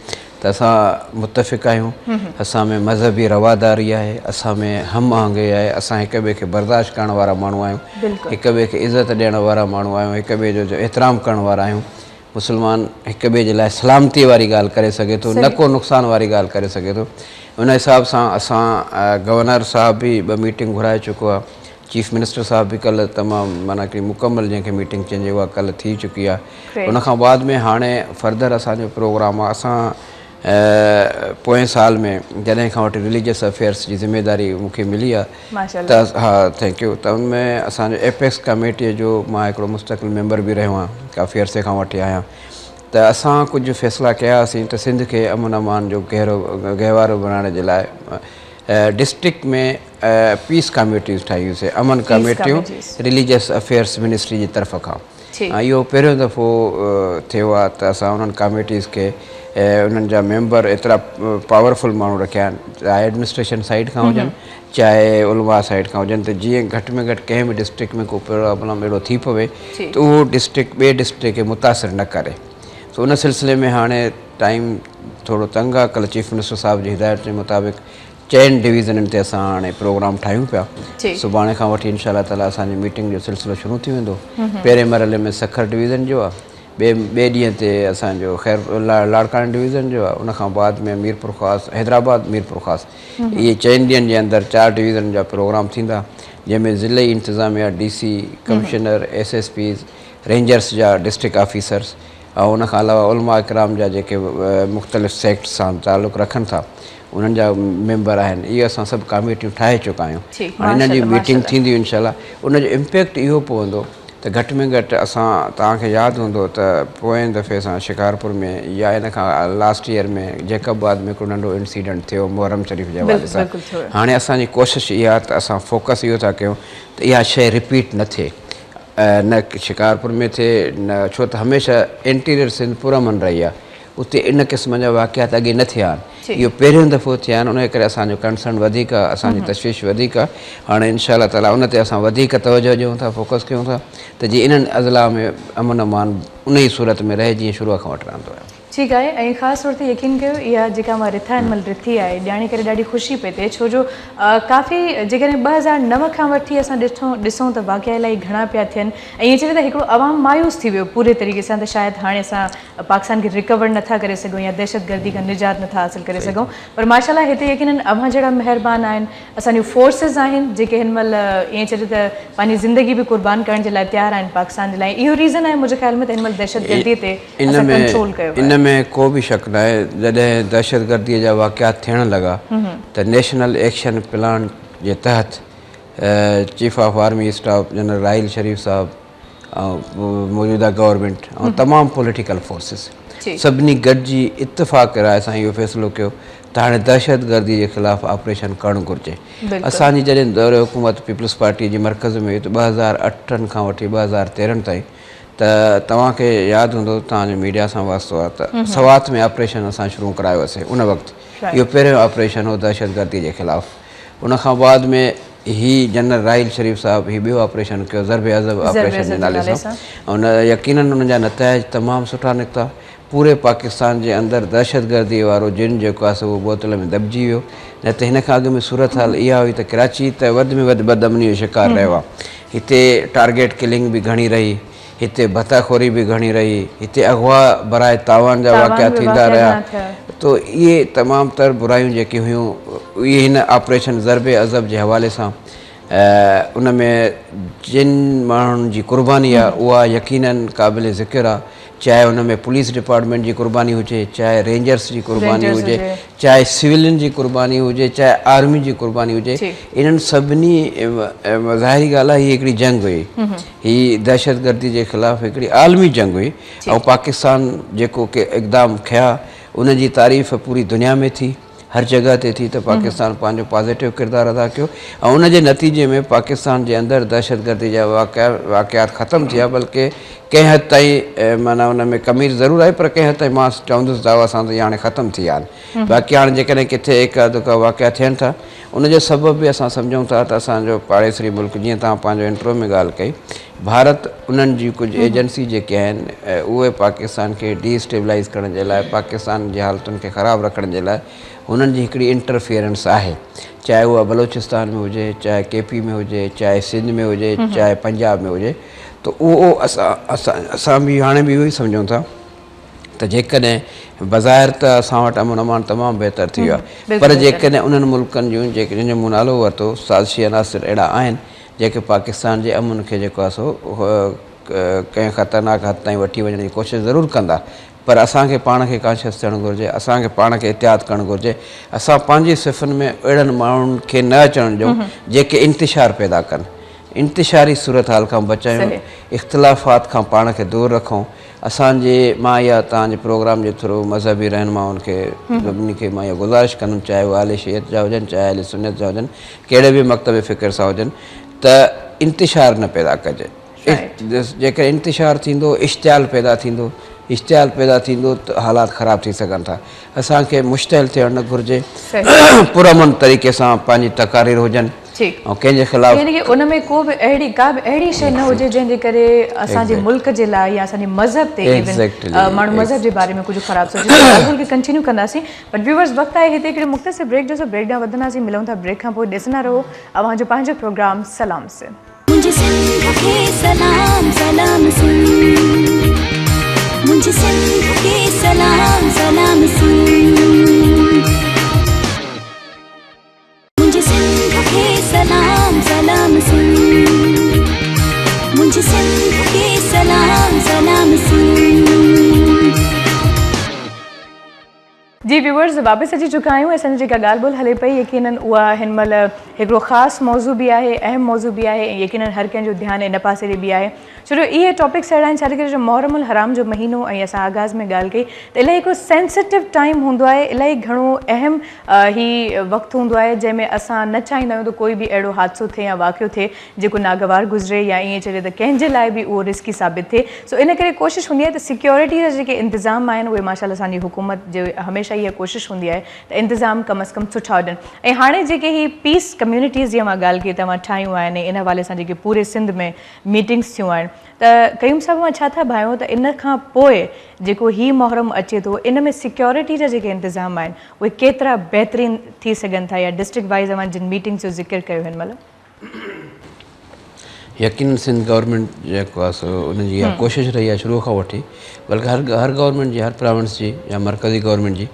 ته اسان متفق آهيون، اسان ۾ مذهبي رواداري آهي، اسان ۾ هم آهنگي آهي، اسان هڪ ٻئي کي برداشت ڪرڻ وارا ماڻهو آهيون، هڪ ٻئي کي عزت ڏيڻ وارا ماڻهو آهيون، هڪ ٻئي جو احترام ڪرڻ وارا آهيون. مسلمان هڪ ٻئي جي لاء سلامتي واري ڳالهه ڪري سگهي ٿو، نه ڪو نقصان واري ڳالهه ڪري سگهي ٿو. ان حساب سان اسان گورنر صاحب به ٻه ميٽنگ گهرائي چڪو آهي، چيف منسٽر صاحب به ڪلهه تمام معنيٰ هڪڙي مڪمل جنهن کي ميٽنگ چئجي اها ڪلهه ٿي چڪي آهي ان کان بعد ۾ هاڻي فردر اسان جو پروگرام آهي اسان پوئين سال ۾ جڏهن کان وٺي رليجس افيئرس جي ذميواري مون کي ملي آهي ته ها thank you ته ان ۾ اسان جو ايپيڪس ڪميٽيء جو مان هڪڙو مستقل ميمبر به رهيو آهيان ڪافي عرصي کان وٺي آهيان ته اسان ڪجهه فيصلا ڪيا هئاسين ته سنڌ کي امن امان جو گهرو گهوارو بڻائڻ جي لاء ڊسٽرڪٽ ۾ پيس ڪاميٽيز ٺاهيون سي امن ڪاميٽيون رليجس افيئرس منسٽري جي طرف کان ۽ اهو پهريون دفعو ٿيو آهي ته اسان انهن ڪاميٽيز کي انهن جا ميمبر ايترا پاورفل ماڻهو رکيا آهن چاهي ايڊمنسٽريشن سائيڊ کان هجن چاهي علماء سائيڊ کان هجن ته جيئن گهٽ ۾ گهٽ ڪنهن به ڊسٽرڪٽ ۾ ڪو پرابلم اهڙو ٿي پوي ته اهو ڊسٽرڪٽ ٻئي ڊسٽرڪٽ کي متاثر نه ڪري سو ان سلسلي ۾ هاڻي ٽائيم ٿورو تنگ آهي ڪلهه چيف منسٽر صاحب جي هدايت جي مطابق چئن ڊويزنن تي اسان هاڻي پروگرام ٺاهيون پيا سڀاڻي کان وٺي انشاء الله تعالي اسان جي ميٽنگ جو سلسلو شروع ٿي ويندو پهرين مرحلي ۾ سکر ڊويزن جو آهي ٻئي ٻئي ڏينهن تي اسان جو خير لاڙڪاڻي ڊويزن جو آهي ان کان بعد ۾ ميرپورخاص حيدرآباد ميرپورخاص اهي چئن ڏينهن جي اندر چار ڊويزن جا پروگرام ٿيندا جنهن ۾ ضلعي انتظاميا D C commissioner S S Ps rangers جا ڊسٽرڪٽ آفيسرس ۽ ان کان علاوه علماء ڪرام جا جيڪي مختلف سيڪٽس سان تعلق رکن ٿا انهن جا ميمبر آهن اهي اسان سڀ ڪاميٽيون ٺاهي چڪا آهيون هاڻي انهن جي ميٽنگ ٿيندي انشاء الله ان جو امپيڪٽ اهو پوندو ته گهٽ ۾ گهٽ اسان توهان کي ياد هوندو ته پوئين دفعي اسان شڪارپور ۾ يا ان کان لاسٽ ايئر ۾ جيڪب آباد ۾ هڪڙو ننڍو انسيڊنٽ ٿيو محرم شريف جي حوالي سان هاڻي اسان جي ڪوشش اها ته اسان فوڪس اهو ٿا ڪيون ته اها شيء رپيٽ نه ٿئي نه شڪارپور ۾ ٿئي نه ڇو ته هميشه انٽيريئر سنڌ پرامن رهي آهي اتي ان قسم جا واقعات اڳي نه ٿيا آهن اهو پهريون دفعو ٿيا آهن ان جي ڪري اسان جو ڪنسرن وڌيڪ آهي اسان جي تشويش وڌيڪ آهي هاڻي انشاء الله تعالي ان تي اسان وڌيڪ توجه ڏيون ٿا فوڪس ڪيون ٿا ته جيئن انهن اضلاع ۾ امن امان ان ئي صورت ۾ رهي جيئن شروع کان وٺي رهندو آهي. ٺيڪ آهي ۽ خاص طور تي يقين ڪيو اها جيڪا مان رٿا هن مهل رٿي آهي ڄاڻي ڪري ڏاڍي خوشي پئي ٿئي ڇو جو ڪافي جيڪڏهن 2009 کان وٺي اسان ڏٺو ڏسون ته واقعا الائي گهڻا پيا ٿين ۽ ائين چئجي ته هڪڙو عوام مايوس ٿي ويو پوري طريقي سان ته شايد هاڻي اسان پاڪستان کي ريڪور نٿا ڪري سگهون يا دهشتگردي کان نجات نٿا حاصل ڪري سگهون پر ماشاء الله هتي يقينن اوهان جهڙا مهربان آهن اسان جون فورسز آهن جيڪي هن مهل ائين چئجي ته پنهنجي زندگي به قربان ڪرڻ جي لاء تيار آهن پاڪستان جي لاء اهو ريزن آهي منهنجي خيال ۾ ته هن مهل دهشتگردي تي اسان ڪنٽرول ڪيو آهي. ان ۾ ڪو به شڪ ناهي جڏهن دهشتگردي جا واقعات ٿيڻ لڳا ته نيشنل ايڪشن پلان جي تحت chief of army staff general Raheel Sharif صاحب موجوده گورنمينٽ ۽ تمام پوليٽيڪل فورسز سڀني گڏجي اتفاق راء سان اهو فيصلو ڪيو ته هاڻي دهشتگردي جي خلاف آپريشن ڪرڻ گهرجي. اسان جي جڏهن دور حڪومت پيپلز پارٽي جي مرڪز ۾ هئي ته 2008 کان وٺي 2013 تائين ته توهان کي ياد هوندو توهان جو ميڊيا سان واسطو آهي ته سوات ۾ آپريشن اسان شروع ڪرايو هوسين ان وقت اهو پهريون آپريشن هو دهشتگردي جي خلاف ان کان بعد ۾ هي جنرل راحيل شريف صاحب هي ٻيو آپريشن ڪيو ضرب عضب آپريشن جي نالي سان ان يقينن ان جا نتائج تمام سٺا نڪتا پوري پاڪستان جي اندر دهشتگردي وارو جن جيڪو آهي سو اهو بوتل ۾ دٻجي ويو نه ته هن کان اڳ ۾ صورتحال اها هئي ته ڪراچي ته وڌ ۾ وڌ بدامني جو شڪار رهيو آهي هتي ٽارگيٽ ڪلنگ به گهڻي رهي هتي ڀتا خوري به گهڻي رهي، هتي اغوا براء تاوان جا واقعا ٿيندا رهيا ته اهي تمام تر برايون جيڪي هيون اهي هن آپريشن ضرب عضب جي حوالي سان ان ۾ جن ماڻهن جي قرباني آهي اها يقينن قابل ذڪر آهي چاهي ان ۾ پوليس ڊپارٽمينٽ جي قرباني هجي چاهي رينجرس جي قرباني هجي چاهي سويلين جي قرباني هجي چاهي آرمي جي قرباني هجي انهن سڀني ظاهري ڳالهه آهي هي هڪڙي جنگ هئي هي دهشتگردي جي خلاف هڪڙي عالمي جنگ هئي ۽ پاڪستان جيڪو ڪي اقدام کيا ان جي تعريف پوري دنيا ۾ ٿي هر جڳهه تي ٿي ته پاڪستان پنهنجو پازيٽو ڪردار ادا ڪيو ۽ ان جي نتيجي ۾ پاڪستان جي اندر دهشتگردي جا واقعات ختم ٿيا بلڪه ڪنهن حد تائين معنيٰ ان ۾ ڪمي ضرور آئي پر ڪنهن حد تائين مان چوندس دعويٰ سان ته اهي هاڻي ختم ٿي ويا آهن باقي هاڻي جيڪڏهن ڪٿي هڪ اڌ ڪا واقعا ٿين ٿا ان جو سبب به اسان سمجهون ٿا ته اسان جو پاڙيسري ملڪ جيئن توهان پنهنجو انٽرو ۾ ڳالهه ڪئي ڀارت انهن جي ڪجهه ايجنسي جيڪي آهن اهي پاڪستان کي ڊي اسٽيبلائيز ڪرڻ جي لاء پاڪستان جي حالتن کي خراب رکڻ جي لاء هنن جي هڪڙي انٽرفيئرنس آهي چاهي اها بلوچستان ۾ هجي چاهي ڪي پي ۾ هجي چاهي سنڌ ۾ هجي چاهي پنجاب ۾ هجي ته اهو اسان اسان به هاڻي به اهو ئي سمجهون ٿا ته جيڪڏهن بظاهر ته اسان وٽ امن امان تمام بهتر ٿي ويو آهي پر جيڪڏهن انهن ملڪن جون جيڪي جن جو مون نالو ورتو سازشي عناصر اهڙا آهن جيڪي پاڪستان جي امن کي جيڪو آهي سو ڪنهن خطرناڪ حد تائين وٺي وڃڻ جي ڪوشش ضرور ڪندا پر اسان کي پاڻ کي ڪانشس ٿيڻ گهرجي اسان کي پاڻ کي احتياط ڪرڻ گهرجي اسان پنهنجي صفن ۾ اهڙن ماڻهن کي نه اچڻ ڏيون جيڪي انتشار پيدا ڪن انتشاري صورتحال کان بچايون اختلافات کان پاڻ کي دور رکون اسان جي مان اها توهان جي پروگرام جي ٿرو مذهبي رهنمائن کي سڀني کي مان اها گذارش ڪندم چاهي اهي اهل شيعت جا هجن چاهي اهل سنت جا هجن ڪهڙي به مڪتب فڪر سان هجن ته انتشار نه پيدا ڪجي جيڪڏهن انتشار ٿيندو اشتعال پيدا ٿيندو اشتعال پيدا ٿيندو ته حالات خراب ٿي سگهن ٿا اسان کي مشتعل ٿيڻ نه گهرجي پرامن طريقي سان پنهنجي تقارير هجن ۽ ڪنهن جي خلاف يعني ڪي ان ۾ ڪو به اهڙي ڪا به اهڙي شيء نه هجي جنهن جي ڪري اسان جي ملڪ جي لاء يا اسان جي مذهب تي ايون ماڻهو مذهب جي باري ۾ ڪجهه خراب سوچي سو ڳالهه ٻولهه کي ڪنٽينيو ڪنداسين بٽ ويورز وقت آهي هتي هڪڙي مختصر بريڪ جو سو بريڪ ڏانهن وڌنداسين ملون ٿا بريڪ کان پوء ڏسندا رهو اوهان جو پنهنجو پروگرام سلام سنڌ. منهنجي سنڌ کي سلام سلام سنڌ منهنجي سنڌ کي سلام سلام سنڌ. منهنجي سنڌ کي سلام سلام سنڌ منهنجي سنڌ کي سلام سلام سنڌ. جي ويوئرز واپس اچي چڪا آهيون اسان جي جيڪا ڳالهه ٻولهه هلي پئي يقينن اها هن مهل هڪڙو خاص موضوع به آهي اهم موضوع به آهي ۽ يقينن هر ڪنهن جو ڌيان ان پاسي ڏي به آهي ڇو جو اهي ٽاپڪس اهڙا آهن ڇا ڪري جو محرم الحرام جو مهينو ۽ اسان آغاز ۾ ڳالهه ڪئي ته الاهي هڪڙو سينسيٽو ٽائيم هوندو آهي الاهي گهڻو اهم هي وقت هوندو آهي جنهن ۾ اسان نه چاهيندا آهيون ته ڪوئي به اهڙو حادثو ٿئي يا واقعو ٿئي جيڪو ناگوار گذري يا ائين چئجي ته ڪنهن جي لاء به اهو رسڪي ثابت ٿئي سو ان ڪري ڪوشش هوندي آهي ته سيڪيورٽي جا جيڪي انتظام آهن اهي ماشاء الله اسان جي حڪومت جي هميشه اها ڪوشش هوندي آهي ته انتظام ڪم از ڪم سٺا هجن ۽ هاڻي جيڪي هي پيس ڪميونٽيز جي اوهان ڳالهه ڪئي ته اوهان ٺاهيون آهن ۽ ان حوالي سان جيڪي پوري سنڌ ۾ ميٽنگس ٿيون آهن ته قيوم صاحب اوهان ڇا ٿا ڀانئيو ته ان کان پوء جيڪو هي محرم اچي ٿو ان ۾ سيڪيورٽي جا جيڪي انتظام آهن اهي ڪيترا بهترين ٿي سگهن ٿا يا ڊسٽرڪٽ وائيز اوهان جن ميٽنگس جو ذڪر ڪيو هن مهل. يقينن سنڌ گورنمينٽ جيڪو آهي سو ان جي اها ڪوشش رهي آهي شروع کان وٺي بلڪه هر هر گورنمينٽ جي هر پراونس جي يا مرڪزي گورنمينٽ جي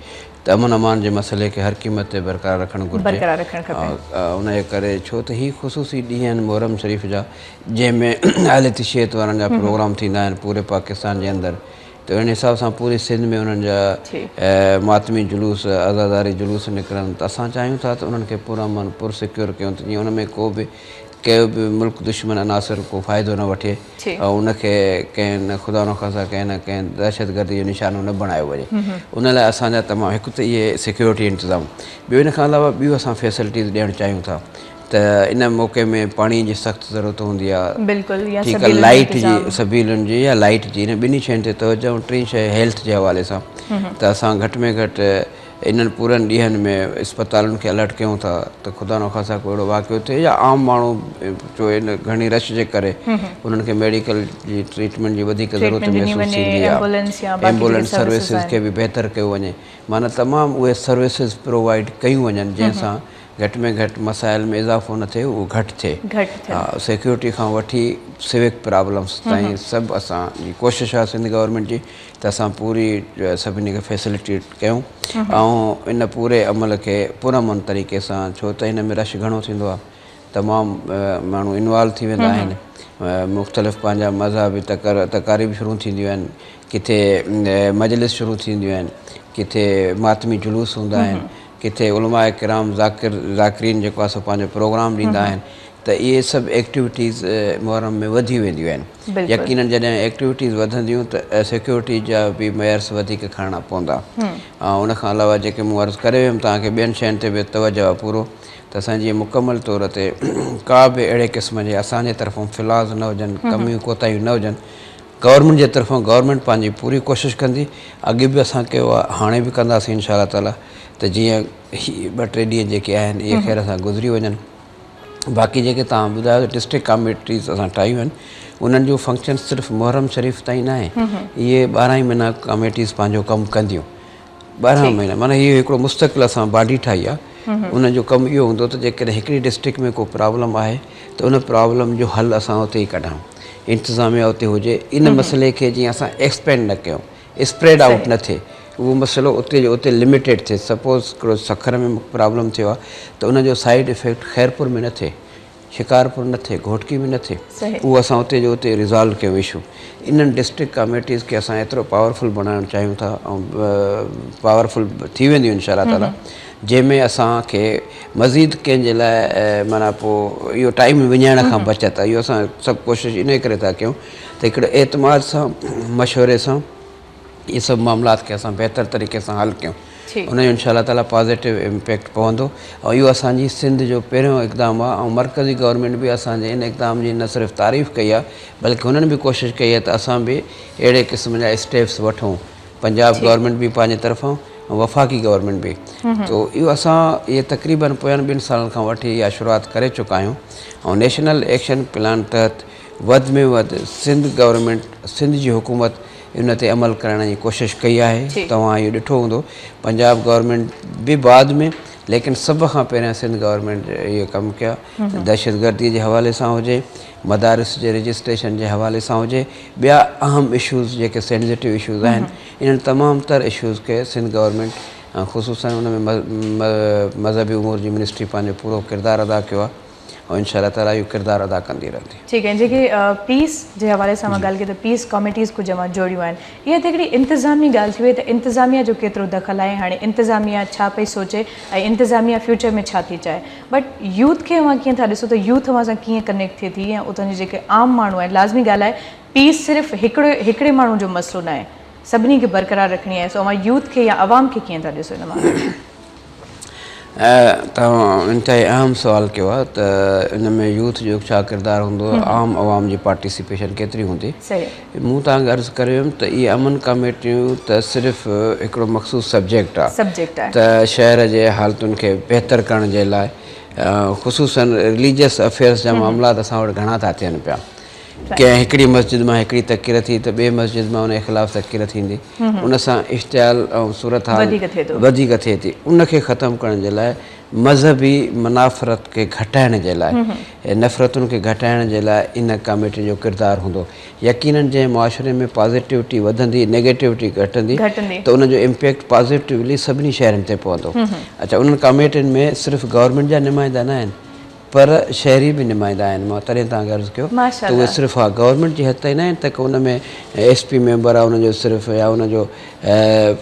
ته امن امان جي مسئلي کي هر قيمت تي برقرار رکڻ گهرجي برقرار رکڻ کپي. ان جي ڪري ڇو ته هي خصوصي ڏينهن آهن محرم شريف جا جنهن ۾ اهل تشيعت وارن جا پروگرام ٿيندا آهن پوري پاڪستان جي اندر ته ان حساب سان پوري سنڌ ۾ انهن جا ماتمي جلوس، عزاداري جلوس نڪرن ته اسان چاهيون ٿا ته انهن کي پرامن پر سيڪيور ڪيون ته جيئن ان ۾ ڪو به ڪيو به ملڪ دشمن عناصر ڪو فائدو نه وٺي ۽ ان کي ڪنهن خدا نخواسته ڪنهن نه ڪنهن دهشتگردي جو نشانو نه بڻايو وڃي ان لاء اسان جا تمام هڪ ته اهي سيڪيورٽي انتظام ٻيو ان کان علاوه ٻيون اسان فيسلٽيز ڏيڻ چاهيون ٿا ته ان موقعي ۾ پاڻي جي سخت ضرورت هوندي آهي بلڪل يا ٺيڪ آهي سبيلن جو لائيٽ جي انتظام. سبيلن جي يا لائيٽ جي انهن ٻنهي شين تي توجه ۽ ٽين شيء هيلٿ جي حوالي سان ته اسان گهٽ ۾ گهٽ انهن پورن ڏينهن ۾ اسپتالن کي الرٽ ڪيون ٿا ته خدا نخواسته ڪو اهڙو واقعو ٿئي يا عام ماڻهو جو ان گهڻي رش جي ڪري انهن کي ميڊيڪل جي ٽريٽمينٽ جي وڌيڪ ضرورت ٽريٽمينٽ ڏني محسوس وڃي ٿيندي آهي ايمبولينس يا باقي جيڪي ايمبولينس سروسز سروسز کي آهن به بهتر ڪيو وڃي معنيٰ تمام اهي سروسز پرووائيڊ ڪيون وڃن جنهن سان گهٽ ۾ گهٽ مسائل ۾ اضافو نه ٿئي اهو گهٽ ٿئي. گهٽ ٿين. سيڪيورٽي کان وٺي سوڪ پرابلمس تائين سڀ اسان جي ڪوشش آهي سنڌ گورنمينٽ جي ته اسان پوري سڀني کي فيسلٽيٽ ڪيون ۽ ان پوري عمل کي پرامن طريقي سان ڇو ته هن ۾ رش گهڻو ٿيندو آهي تمام ماڻهو انوالو ٿي ويندا آهن مختلف پنهنجا مذهبي تقاريب شروع ٿينديون آهن ڪٿي مجلس شروع ٿينديون آهن ڪٿي ماتمي جلوس هوندا آهن ڪٿي علماء ڪرام ذاڪر ذاڪرين جيڪو آهي سو پنهنجو پروگرام ڏيندا آهن ته اهي سڀ ايڪٽيوٽيز محرم ۾ وڌي وينديون آهن يقينن جڏهن ايڪٽيوٽيز وڌنديون ته سيڪيورٽي جا به ميئرس وڌيڪ کڻڻا پوندا ۽ ان کان علاوه جيڪي مون عرض ڪري ويم توهان کي ٻين شين تي به توجه آهي پورو ته اسان جي مڪمل طور تي ڪا به اهڙي قسم جي اسان جي طرفون فلاز نه هجن ڪميون ڪوتاهيون نه هجن گورنمينٽ جي طرفان گورنمينٽ پنهنجي پوري ڪوشش ڪندي اڳي به اسان ڪيو آهي هاڻي به ڪنداسين انشاء الله تعالي ته جيئن هي ٻه ٽي ڏينهن جيڪي آهن اهي خير سان گذري وڃن باقي جيڪي توهان ٻڌايو ته ڊسٽرڪٽ ڪاميٽيز اسان ٺاهيون آهن انهن جو فنڪشن صرف محرم شريف تائين ناهي اهي ٻارهن ئي مهينا ڪاميٽيز پنهنجو ڪم ڪنديون ٻارهن مهينا معنيٰ هي هڪڙو مستقل اسان باڊي ٺاهي آهي ان جو ڪم اهو هوندو ته جيڪڏهن هڪڙي ڊسٽرڪٽ ۾ ڪو پرابلم آهي ته ان پرابلم جو حل اسان اتي ئي ڪڍون انتظاميا اتي هجي ان مسئلي کي جيئن اسان ايڪسپينڊ نه ڪيون اسپريڊ آئوٽ نه ٿئي اهو مسئلو اتي جو اتي لميٽيڊ ٿئي سپوز هڪڙو سکر ۾ پرابلم ٿيو آهي ته ان جو سائيڊ افيڪٽ خيرپور ۾ نه ٿئي شڪارپور نه ٿئي، گهوٽڪي ۾ نه ٿئي، اهو اسان اتي جو اتي ريزالو ڪيون اشو. انهن ڊسٽرڪٽ ڪاميٽيز کي اسان ايترو پاورفل بڻائڻ چاهيون ٿا ۽ پاورفل ٿي وينديون انشاء الله تعالي جنهن ۾ اسان کي مزيد ڪنهن جي لاء معنيٰ پوء اهو ٽائيم وڃائڻ کان بچت آهي. اهو اسان سڀ ڪوشش انهي ڪري ٿا ڪيون ته هڪڙو اعتماد سان مشوري سان اهي سڀ معاملات کي اسان بهتر طريقي سان حل ڪيون ان جو انشاء الله تعالي پازيٽو امپيڪٽ پوندو ۽ اهو اسان جي سنڌ جو پهريون اقدام آهي ۽ مرڪزي گورنمينٽ به اسان جي ان اقدام جي نه صرف تعريف ڪئي آهي بلڪه هنن به ڪوشش ڪئي آهي ته اسان به اهڙي قسم جا اسٽيپس وٺون پنجاب گورنمينٽ به پنهنجي طرفان ۽ وفاقي گورنمينٽ به تو اهو اسان اهي تقريبن پوين ٻن سالن کان وٺي اها شروعات ڪري چڪا آهيون ۽ نيشنل ايڪشن پلان تحت وڌ ۾ وڌ سنڌ گورنمينٽ سنڌ جي حڪومت ان تي عمل ڪرائڻ جي ڪوشش ڪئي آهي توهان اهو ڏٺو هوندو پنجاب گورنمينٽ به بعد ۾ ليڪن سڀ کان پهريان سنڌ گورنمينٽ اهي ڪم ڪيا دهشتگردي جي حوالي سان هجي مدارس جي رجسٽريشن جي حوالي سان هجي ٻيا اهم اشوز جيڪي سينسيٽو اشوز آهن انهن تمام تر اشوز کي سنڌ گورنمينٽ خصوصا ان ۾ مذهبي امور جي منسٽري پنهنجو پورو ڪردار ادا ڪيو آهي. ۽ انشاء الله تعاليٰ اهو ڪردار ادا ڪندي رهندي. ٺيڪ آهي جيڪي پيس جي حوالي سان اوهان ڳالهه ڪئي ته پيس ڪاميٽيز ڪجهه اوهان جوڙيون آهن اها ته هڪڙي انتظامي ڳالهه ٿي وئي ته انتظاميا جو ڪيترو دخل آهي هاڻي انتظاميا ڇا پئي سوچي ۽ انتظاميا فيوچر ۾ ڇا ٿي چاهي بٽ يوٿ کي اوهان ڪيئن ٿا ڏسو ته يوٿ اوهان سان ڪيئن ڪنيڪٽ ٿئي ٿي ۽ اتان جي جيڪي عام ماڻهو آهن لازمي ڳالهه آهي پيس صرف هڪڙي هڪڙي ماڻهو جو مسئلو ناهي سڀني کي برقرار رکڻي آهي سو اوهان يوٿ کي يا عوام کي ڪيئن ٿا ڏسو ان معاملي ۾؟ توهان انتهائي اهم سوال ڪيو آهي ته ان ۾ يوٿ جو ڇا ڪردار هوندو عام عوام جي پارٽيسپيشن ڪيتري هوندي مون توهان کي عرض ڪري ويم ته اهي امن ڪاميٽيون ته صرف هڪڙو مخصوص سبجيڪٽ آهي ته شهر جي حالتن کي بهتر ڪرڻ جي لاء خصوصا رليجس افيئرس جا معاملات اسان وٽ گهڻا ٿا ٿين پيا ڪنهن هڪڙي مسجد مان هڪڙي تقرير ٿي ته ٻي مسجد مان ان جي خلاف تقرير ٿيندي ان سان اشتعال ۽ صورتحال وڌيڪ ٿئي ٿي ان کي ختم ڪرڻ جي لاء مذهبي منافرت کي گهٽائڻ جي لاء نفرتن کي گهٽائڻ جي لاء ان ڪاميٽي جو ڪردار هوندو يقينن جنهن معاشري ۾ پازيٽوٽي وڌندي نيگيٽوٽي گهٽندي ته ان جو امپيڪٽ پازيٽولي سڀني شهرين تي پوندو اڇا انهن ڪاميٽين ۾ صرف گورنمينٽ جا نمائندا نه آهن پر شهري به نمائندا آهن مان تڏهن توهان کي عرض ڪيو ته اهي صرف ها گورنمينٽ جي حد تائين نه آهن ته ان ۾ ايس پي ميمبر آهي ان جو صرف يا ان جو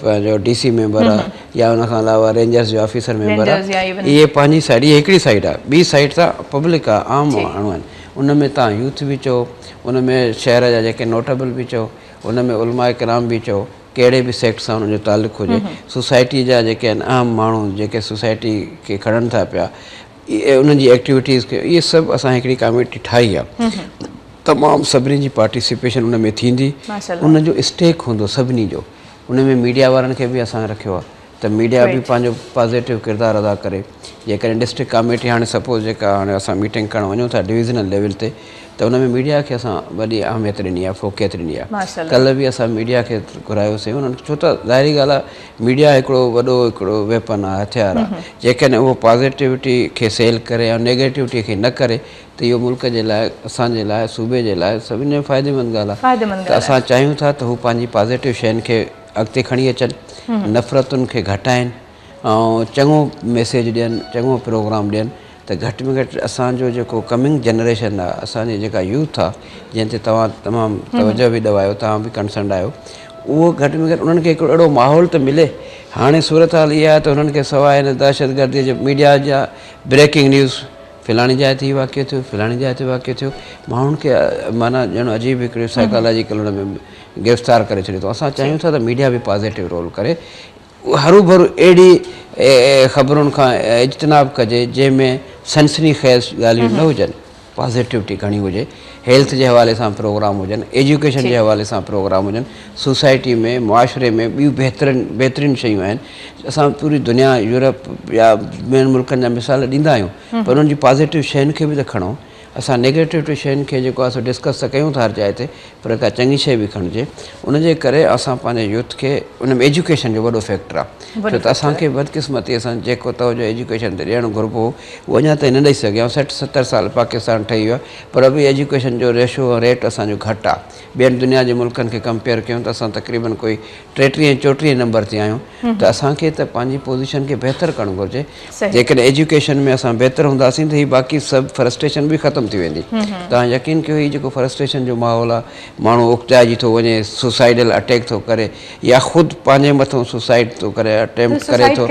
پنهنجو ڊي سي ميمبر آهي يا ان کان علاوه رينجرس جو آفيسر ميمبر آهي اهي پنهنجي سائيڊ اهي هڪڙي سائيڊ آهي ٻي سائيڊ ته پبلڪ آهي عام ماڻهو آهن ان ۾ توهان يوٿ به چئو ان ۾ شهر جا جيڪي نوٽيبل به چئو ان ۾ علماء ڪرام به چئو ڪهڙي به سيڪٽ سان ان جو تعلق هجي سوسائٽي جا جيڪي آهن اهم ماڻهو جيڪي سوسائٽي کي کڻن ٿا پيا انهن جي ايڪٽيوٽيز کي اهي سڀ اسان هڪڙي ڪاميٽي ٺاهي آهي تمام سڀني جي پارٽيسپيشن ان ۾ ٿيندي ان جو اسٽيڪ هوندو سڀني جو ان ۾ ميڊيا وارن کي به اسان رکيو آهي ته ميڊيا به پنهنجو پازيٽو ڪردار ادا ڪري جيڪڏهن ڊسٽرڪٽ ڪاميٽي هاڻي سپوز جيڪا هاڻي اسان ميٽنگ ڪرڻ وڃون ٿا ڊويزنل ليول تي ته ان ۾ ميڊيا کي اسان وڏي اهميت ڏني آهي فوقيت ڏني آهي ڪلهه به اسان ميڊيا کي گهرايوسين انهن ڇو ته ظاهري ڳالهه آهي ميڊيا هڪڙو وڏو هڪڙو ويپن آهي هٿيار آهي جيڪڏهن اهو پازيٽوٽي کي سيل ڪري ۽ نيگيٽوٽي کي نه ڪري ته اهو ملڪ جي لاء اسان جي لاء صوبي جي لاء سڀني لاء فائديمند ڳالهه آهي ته اسان چاهيون ٿا ته هو پنهنجي پازيٽو شين کي اڳتي کڻي اچن نفرتن کي گهٽائن ۽ چڱو ميسيج ڏين چڱو پروگرام ڏين ته گهٽ ۾ گهٽ اسان جو جيڪو ڪمنگ جنريشن آ اسان جي جيڪا يوٿ آ جنهن تي توهان تمام توجه به ڏوايو توهان به ڪنسرنڊ آهيو اهو گهٽ ۾ گهٽ انهن کي هڪڙو اهڙو ماحول ته ملي هاڻي صورتحال اها آهي ته هنن کي سواء هن دهشتگردي جي ميڊيا جا بريڪنگ نيوز فلاڻي جاء تي هي واقعو ٿيو فلاڻي جاء تي واقعو ٿيو ماڻهن کي معنيٰ ڄڻ عجيب هڪڙي سائيڪالاجيڪل ان ۾ گرفتار ڪري ڇڏيو اٿئون اسان چاهيون ٿا ته ميڊيا به پازيٽو رول ڪري هروڀرو اهڙي خبرن کان اجتناب ڪجي جنهن ۾ سنسني خيز ڳالهيون نه هجن، پازيٽوٽي گهڻي هجي، هيلٿ جي حوالي سان پروگرام هجن، ايجوڪيشن جي حوالي سان پروگرام هجن، سوسائٽي ۾ معاشري ۾ ٻيون بهترين بهترين شيون آهن، اسان پوري دنيا يورپ يا ٻين ملڪن جا مثال ڏيندا آهيون پر انهن جي پازيٽو شين کي به ته کڻو. اسان نيگيٽو شين کي جيڪو آهي سو ڊسڪس ته ڪيون ٿا هر جاء تي پر ڪا چڱي شيء به کڻجي ان جي ڪري اسان پنهنجي يوٿ کي ان ۾ ايجوڪيشن جو وڏو فيڪٽر آهي ڇو ته اسان کي بدقسمتي سان جيڪو توجه ايجوڪيشن تي ڏيڻ گهربو هو اهو اڃا تائين نه ڏئي سگهيا آهيون 60 70 سال پاڪستان ٺهي ويو آهي پر به ايجوڪيشن جو ريشو ۽ ريٽ اسان جو گهٽ آهي ٻين دنيا جي ملڪن کي ڪمپيئر ڪيون ته اسان تقريبن ڪوئي ٽيٽيهين چوٽيهين نمبر تي آهيون ته اسان کي ته پنهنجي پوزيشن کي بهتر ڪرڻ گهرجي جيڪڏهن ايجوڪيشن ۾ اسان بهتر هونداسين ته هي باقي سڀ فرسٽريشن به ختم ٿي ويندي توهان يقين ڪيو هي جيڪو فرسٽريشن جو ماحول آهي ماڻهو اڪتائجي ٿو وڃي سوسائيڊل اٽيڪ ٿو ڪري يا خود پنهنجي مٿو سوسائيڊ ٿو ڪري اٽيمپٽ ڪري ٿو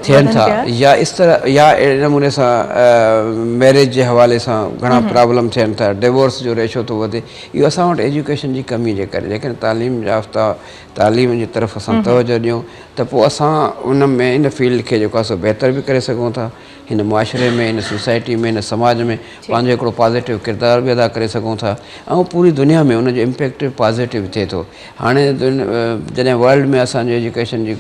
ٿين ٿا يا اس طرح يا اهڙي نموني سان ميريج جي حوالي سان گهڻا پرابلم ٿين ٿا ڊيورس جو ريشو ٿو وڌي اهو اسان وٽ ايجوڪيشن جي ڪمي جي ڪري جيڪڏهن تعليم يافته تعليم جي طرف اسان توجه ڏيون ته پوء اسان ان ۾ ان فيلڊ کي جيڪو آهي سو بهتر به ڪري سگهون ٿا هن معاشري ۾ هن سوسائٽي ۾ هن سماج ۾ پنهنجو هڪڙو پازيٽو ڪردار به ادا ڪري سگهون ٿا ۽ پوري دنيا ۾ ان جو امپيڪٽ به پازيٽو ٿئي ٿو هاڻي جڏهن ورلڊ ۾ اسان جو ايجوڪيشن جي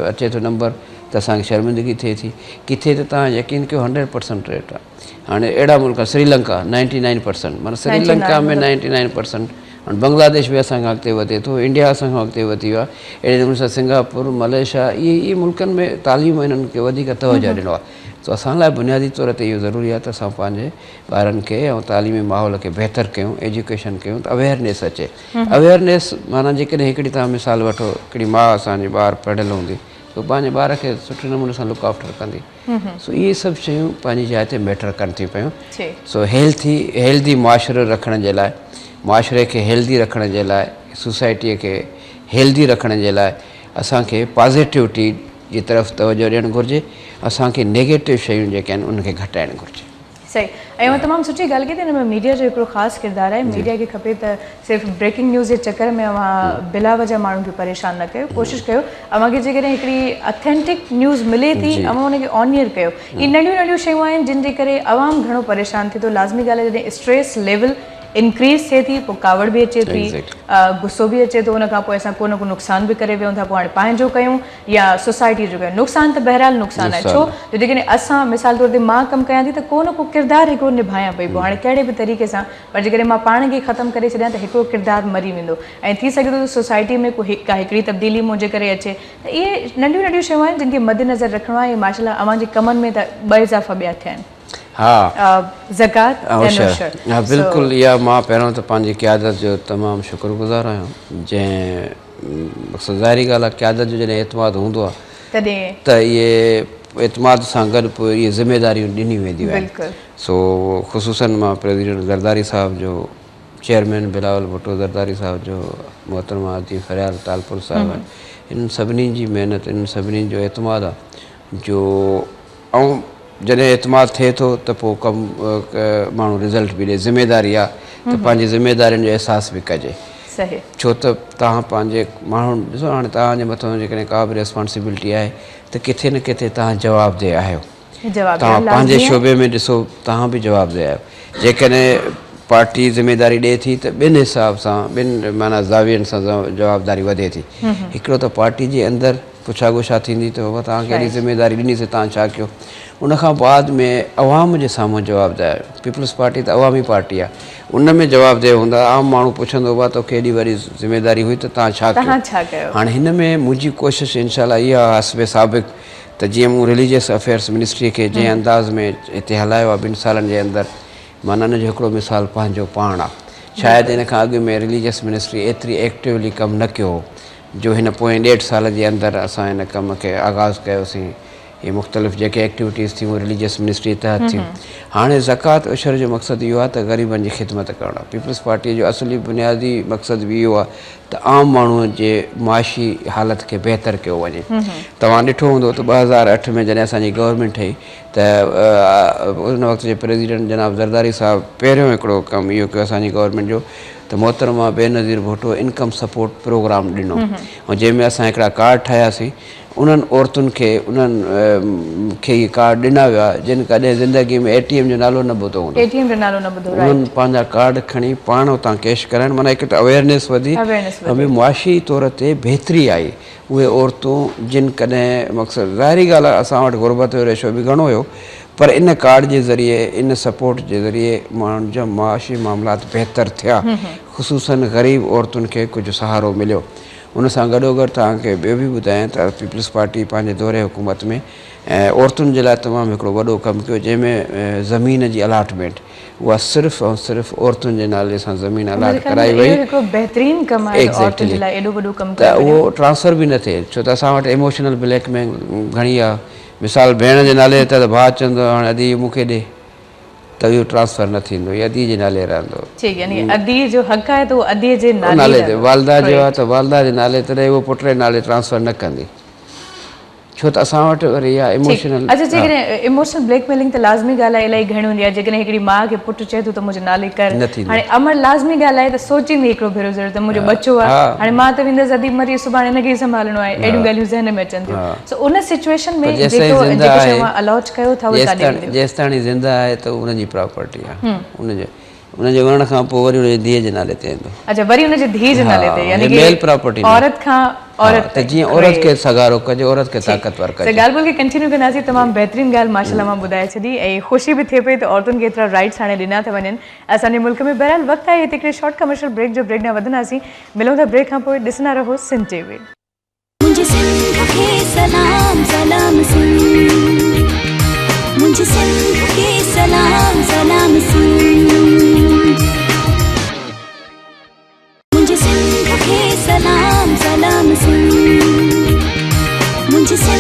اچي ٿو نمبر ته اسان کي شرمندگي ٿئي ٿي ڪٿي ته توهان يقين ڪيو هنڊريڊ پرسنٽ ريٽ آهي هاڻي اهڙا ملڪ Sri Lanka ninety nine percent معنيٰ Sri Lanka ۾ ninety nine percent هاڻي بنگلاديش به اسان کان اڳتي وڌي ٿو انڊيا اسان کان اڳتي وڌي ويو آهي اهڙي نموني سان سنگاپور ملائيشيا اهي اهي ملڪن ۾ تعليم هنن کي وڌيڪ توجه ڏنو آهي ته اسان لاء بنيادي طور تي اهو ضروري آهي ته اسان پنهنجي ٻارن کي ۽ تعليمي ماحول کي بهتر ڪيون ايجوڪيشن ڪيون ته اويئرنيس اچي اويئرنيس معنيٰ جيڪڏهن هڪڙي توهان مثال وٺو هڪڙي ماء اسان جي ٻار پڙهيل هوندي ته پنهنجي ٻار کي سٺي نموني سان لڪ آفٽر ڪندي. سو اهي سڀ شيون پنهنجي جاء تي ميٽر ڪن ٿيون پيون. سو هيلٿي هيلدي معاشرو رکڻ جي لاء معاشري کي هيلدي رکڻ جي لاء سوسائٽيء کي هيلدي رکڻ جي لاء اسان کي پازيٽوٽي جي طرف توجه ڏيڻ گهرجي اسان کي نيگيٽو شيون جيڪي آهن انهن کي گهٽائڻ گهرجي. صحيح ۽ اوهان تمام سٺي ڳالهه ڪئي ته ان ۾ ميڊيا جو هڪڙو خاص ڪردار آهي ميڊيا کي کپي ته صرف بريڪنگ نيوز جي چڪر ۾ اوهان بلا وجه ماڻهن کي پريشان نه ڪيو ڪوشش ڪيو اوهان کي جيڪڏهن هڪڙي اٿينٽڪ نيوز ملي ٿي اوهان ان کي آن ايئر ڪيو اهي ننڍيون ننڍيون شيون آهن جن جي ڪري عوام گهڻو پريشان ٿئي ٿو لازمي ڳالهه آهي جڏهن اسٽريس ليول انڪريز ٿئي ٿي پوء ڪاوڙ به اچي ٿي غصو به اچي ٿو ان کان پوء اسان ڪو نه ڪو نقصان به ڪري ويهون ٿا پوء هاڻي پنهنجو ڪيون يا سوسائٽي جو ڪيون نقصان ته بهرحال نقصان آهي ڇو جو جيڪڏهن اسان مثال طور تي مان ڪم ڪيان ٿي ته ڪو نه ڪو ڪردار هڪڙو نڀايان پئي پوء هاڻي ڪهڙي به طريقي سان پر جيڪڏهن مان پاڻ کي ختم ڪري ڇڏيان ته هڪڙو ڪردار مري ويندو ۽ ٿي سگهي ٿو ته سوسائٽي ۾ ڪو ڪا هڪڙي تبديلي منهنجي ڪري اچي ته اهي ننڍيون ننڍيون شيون آهن جن کي مدنظر رکڻو آهي ۽ ماشاء الله اوهان جي ڪمن ۾ ته ٻه اضافا ٻيا ٿيا آهن. ها زڪوات ۽ عشر. ها بلڪل اها مان پهريون ته پنهنجي قيادت جو تمام شڪر گذار آهيان جنهن مقصد ظاهري ڳالهه آهي قيادت جو جڏهن اعتماد هوندو آهي تڏهن ته اهي اعتماد سان گڏ پوء اهي ذميداريون ڏنيون وينديون آهن سو خصوصن مان پريزيڊنٽ زرداري صاحب جو چيئرمين بلاول ڀٽو زرداري صاحب جو محترمه ادي فريال ٽالپر صاحب انهن سڀني جي محنت انهن سڀني جو اعتماد آهي جو ۽ جڏهن اعتماد ٿئي ٿو ته پوء ڪم ماڻهو رزلٽ به ڏئي ذميداري آ ته پنهنجي ذميدارين جو احساس به ڪجي ڇو ته توهان پنهنجي ماڻهن ڏسو هاڻي توهان جي مٿان جيڪڏهن ڪا به ريسپانسبلٽي آهي ته ڪٿي نه ڪٿي توهان جوابده آهيو توهان پنهنجي شعبي ۾ ڏسو توهان به جوابده آهيو جيڪڏهن پارٽي ذميداري ڏئي ٿي ته ٻن حساب سان ٻن معنيٰ زاوين سان جوابداري وڌي ٿي هڪڙو ته پارٽي جي اندر پڇا ڳڇا ٿيندي ته بابا توهان کي ايڏي ذميواري ڏني سي توهان ڇا ڪيو ان کان بعد ۾ عوام جي سامهون جوابده آهيو پيپلز پارٽي ته عوامي پارٽي آهي ان ۾ جوابده هوندا عام ماڻهو پڇندو بابا توکي ايڏي وڏي ذميواري هئي ته توهان ڇا ڪيو هاڻي هن ۾ منهنجي ڪوشش انشاء الله اها حسب سابق ته جيئن مون رليجيس افيئرس منسٽري کي جنهن انداز ۾ هتي هلايو آهي ٻن سالن جي اندر معنيٰ ان جو هڪڙو مثال پنهنجو پاڻ آهي شايد ان کان اڳ ۾ رليجيس منسٽري ايتري ايڪٽيولي ڪم نه ڪيو هو جو هن پوئين ڏيڍ سال جي اندر اسان هن ڪم کي آغاز ڪيوسين. هي مختلف جيڪي ايڪٽيوٽيز ٿيون اهي رليجيس منسٽري تحت ٿيون. هاڻي زڪوات عشر جو مقصد اهو آهي ته غريبن جي خدمت ڪرڻ آهي. پيپلز پارٽيء جو اصلي بنيادي مقصد به اهو آهي ته عام ماڻهوء جي معاشي حالت کي بهتر ڪيو وڃي. توهان ڏٺو هوندو ته 2008 ۾ جڏهن اسان جي گورنمينٽ ٺهي ته ان وقت جي پريزيڊنٽ جناب زرداري صاحب پهريون هڪڙو ڪم اهو ڪيو اسان جي گورنمينٽ جو ته محترمه Benazir Bhutto income support programme ڏنو ۽ جنهن ۾ اسان هڪڙا ڪارڊ ٺاهياسين انهن عورتن کي انهن کي اهي ڪارڊ ڏنا ويا جن ڪڏهن زندگي ۾ اي ٽي ايم جو نالو نه ٻڌو هوندو اي ٽي ايم جو نالو نه ٻڌو انهن پنهنجا ڪارڊ کڻي پاڻ اتان ڪيش ڪرائن معنيٰ هڪ ته اويئرنيس وڌي ۽ ٻيو معاشي طور تي بهتري آئي اهي عورتون جن ڪڏهن مقصد ظاهري ڳالهه آهي اسان وٽ غربت جو ريشو به گهڻو هيو پر ان ڪارڊ جي ذريعي ان سپورٽ جي ذريعي ماڻهن جا معاشي معاملات بهتر ٿيا خصوصا غريب عورتن کي ڪجهه سهارو مليو ان سان گڏوگڏ توهان کي ٻيو به ٻڌايان ته پيپلز پارٽي پنهنجي دور حڪومت ۾ عورتن جي لاء تمام هڪڙو وڏو ڪم ڪيو جنهن ۾ زمين جي الاٽمينٽ اها صرف ۽ صرف عورتن جي نالي سان زمين الاٽ ڪرائي وئي. اهو هڪڙو بهترين ڪم آهي ته عورتن جي لاء ايڏو وڏو ڪم ڪيو وڃي. ته اهو ٽرانسفر به نه ٿئي ڇو ته اسان وٽ ايموشنل بليڪ مينگ گهڻي آهي مثال ڀيڻ جي نالي تي ته ڀاء چوندو هاڻي ادي اهو مون کي ڏي ته اهو ٽرانسفر نه ٿيندو اهي ادي جي نالي رهندو. ٺيڪ يعني ادي جو حق آهي ته اهو ادي جي نالي رهندو. والده جو آهي ته والده جي نالي تڏهن اهو پٽ جي نالي ٽرانسفر نه ڪندي. ڇو ته اسان وٽ وري اها ايموشنل اڇا جيڪڏهن ايموشنل بليڪ ميلنگ ته لازمي ڳالهه آهي الاهي گهڻي هوندي آهي جيڪڏهن هڪڙي ماء کي پٽ چئي ٿو ته منهنجي نالي ڪر هاڻي امڙ لازمي ڳالهه آهي ته سوچيندي هڪڙو ڀيرو ضرور ته منهنجو ٻچو آهي هاڻي مان ته ويندس ادي مري سڀاڻي هن کي ئي سنڀالڻو آهي اهڙيون ڳالهيون ذهن ۾ اچن ٿيون سو ان سچويشن ۾ جيڪو جيڪو شيء اوهان الاٽ ڪيو ٿا اهي ڪاڏي وينديون جيستاڻي زنده آهي ته ان جي پراپرٽي آهي ان جي ان جي مرڻ کان پوء وري ان جي ڌيء جي نالي تي ايندو. اڇا وري ان جي ڌيء جي نالي تي يعني ميل پراپرٽي عورت کان عورت ته جيئن عورت کي سگهارو ڪجي عورت کي طاقتور ڪجي. سو ڳالهه ٻولهه کي ڪنٽينيو ڪنداسين تمام بهترين ڳالهه ماشاءالله اوهان ٻڌائي ڇڏي ۽ خوشي به ٿئي پئي ته عورتن کي ايترا رائيٽس هاڻي ڏنا ٿا وڃن اسان جي ملڪ ۾ بهرحال وقت آهي هتي هڪڙي شارٽ ڪمرشل بريڪ جو بريڪ ڏانهن وڌنداسين ملون ٿا بريڪ کان پوء ڏسندا رهو سنڌ ٽي وي. منهنجي سنڌ کي سلام سلام سنڌ منهنجي سنڌ کي سلام سلام سنڌ منهنجي سنڌ کي سلام سلام سنڌ منهنجي سنڌ.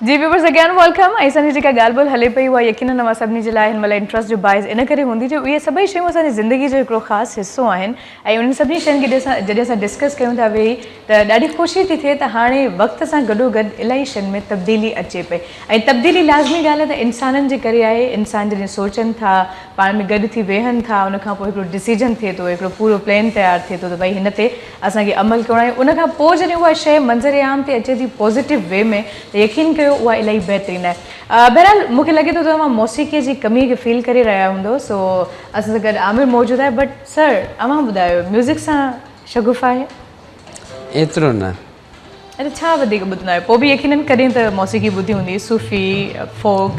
جي ويورز اگين welcome ۽ اسان جي جيڪا ڳالهه ٻولهه هلي پئي اها يقينن اوهان سڀني جي لاء هن مهل انٽرسٽ جو باعث ان ڪري هوندي جو اهي سڀئي شيون اسان جي زندگي جو هڪڙو خاص حصو آهن ۽ انهن سڀني شين کي جڏهن اسان ڊسڪس ڪيون ٿا ويهي ته ڏاڍي خوشي ٿي ٿئي ته هاڻي وقت سان گڏو گڏ الاهي شين ۾ تبديلي اچي پئي ۽ تبديلي لازمي ڳالهه آهي ته انسانن جي ڪري آهي انسان جڏهن سوچن ٿا پاڻ ۾ گڏ ٿي ويهن ٿا ان کان پوء هڪڙو ڊسيزن ٿئي ٿو هڪڙو پورو پلان تيار ٿئي ٿو ته ڀئي هن تي اسان کي عمل ڪرڻو آهي ان کان پوء جڏهن اها شيء منظر عام تي اچي ٿي پازيٽو وي ۾ ته يقين ڪيو اها الاهي بهترين آهي بهرحال مون کي لڳي ٿو ته اوهان موسيقي جي ڪمي کي فيل ڪري رهيا هوندو سو اسان سان گڏ عامر موجود آهي بٽ سر اوهان ٻڌايو ميوزڪ سان شغف آهي؟ ايترو نه. اڇا ڇا وڌيڪ ٻڌندا آهيو؟ پوء به يقينن ڪڏهن ته موسيقي ٻڌي هوندي صوفي، فوڪ.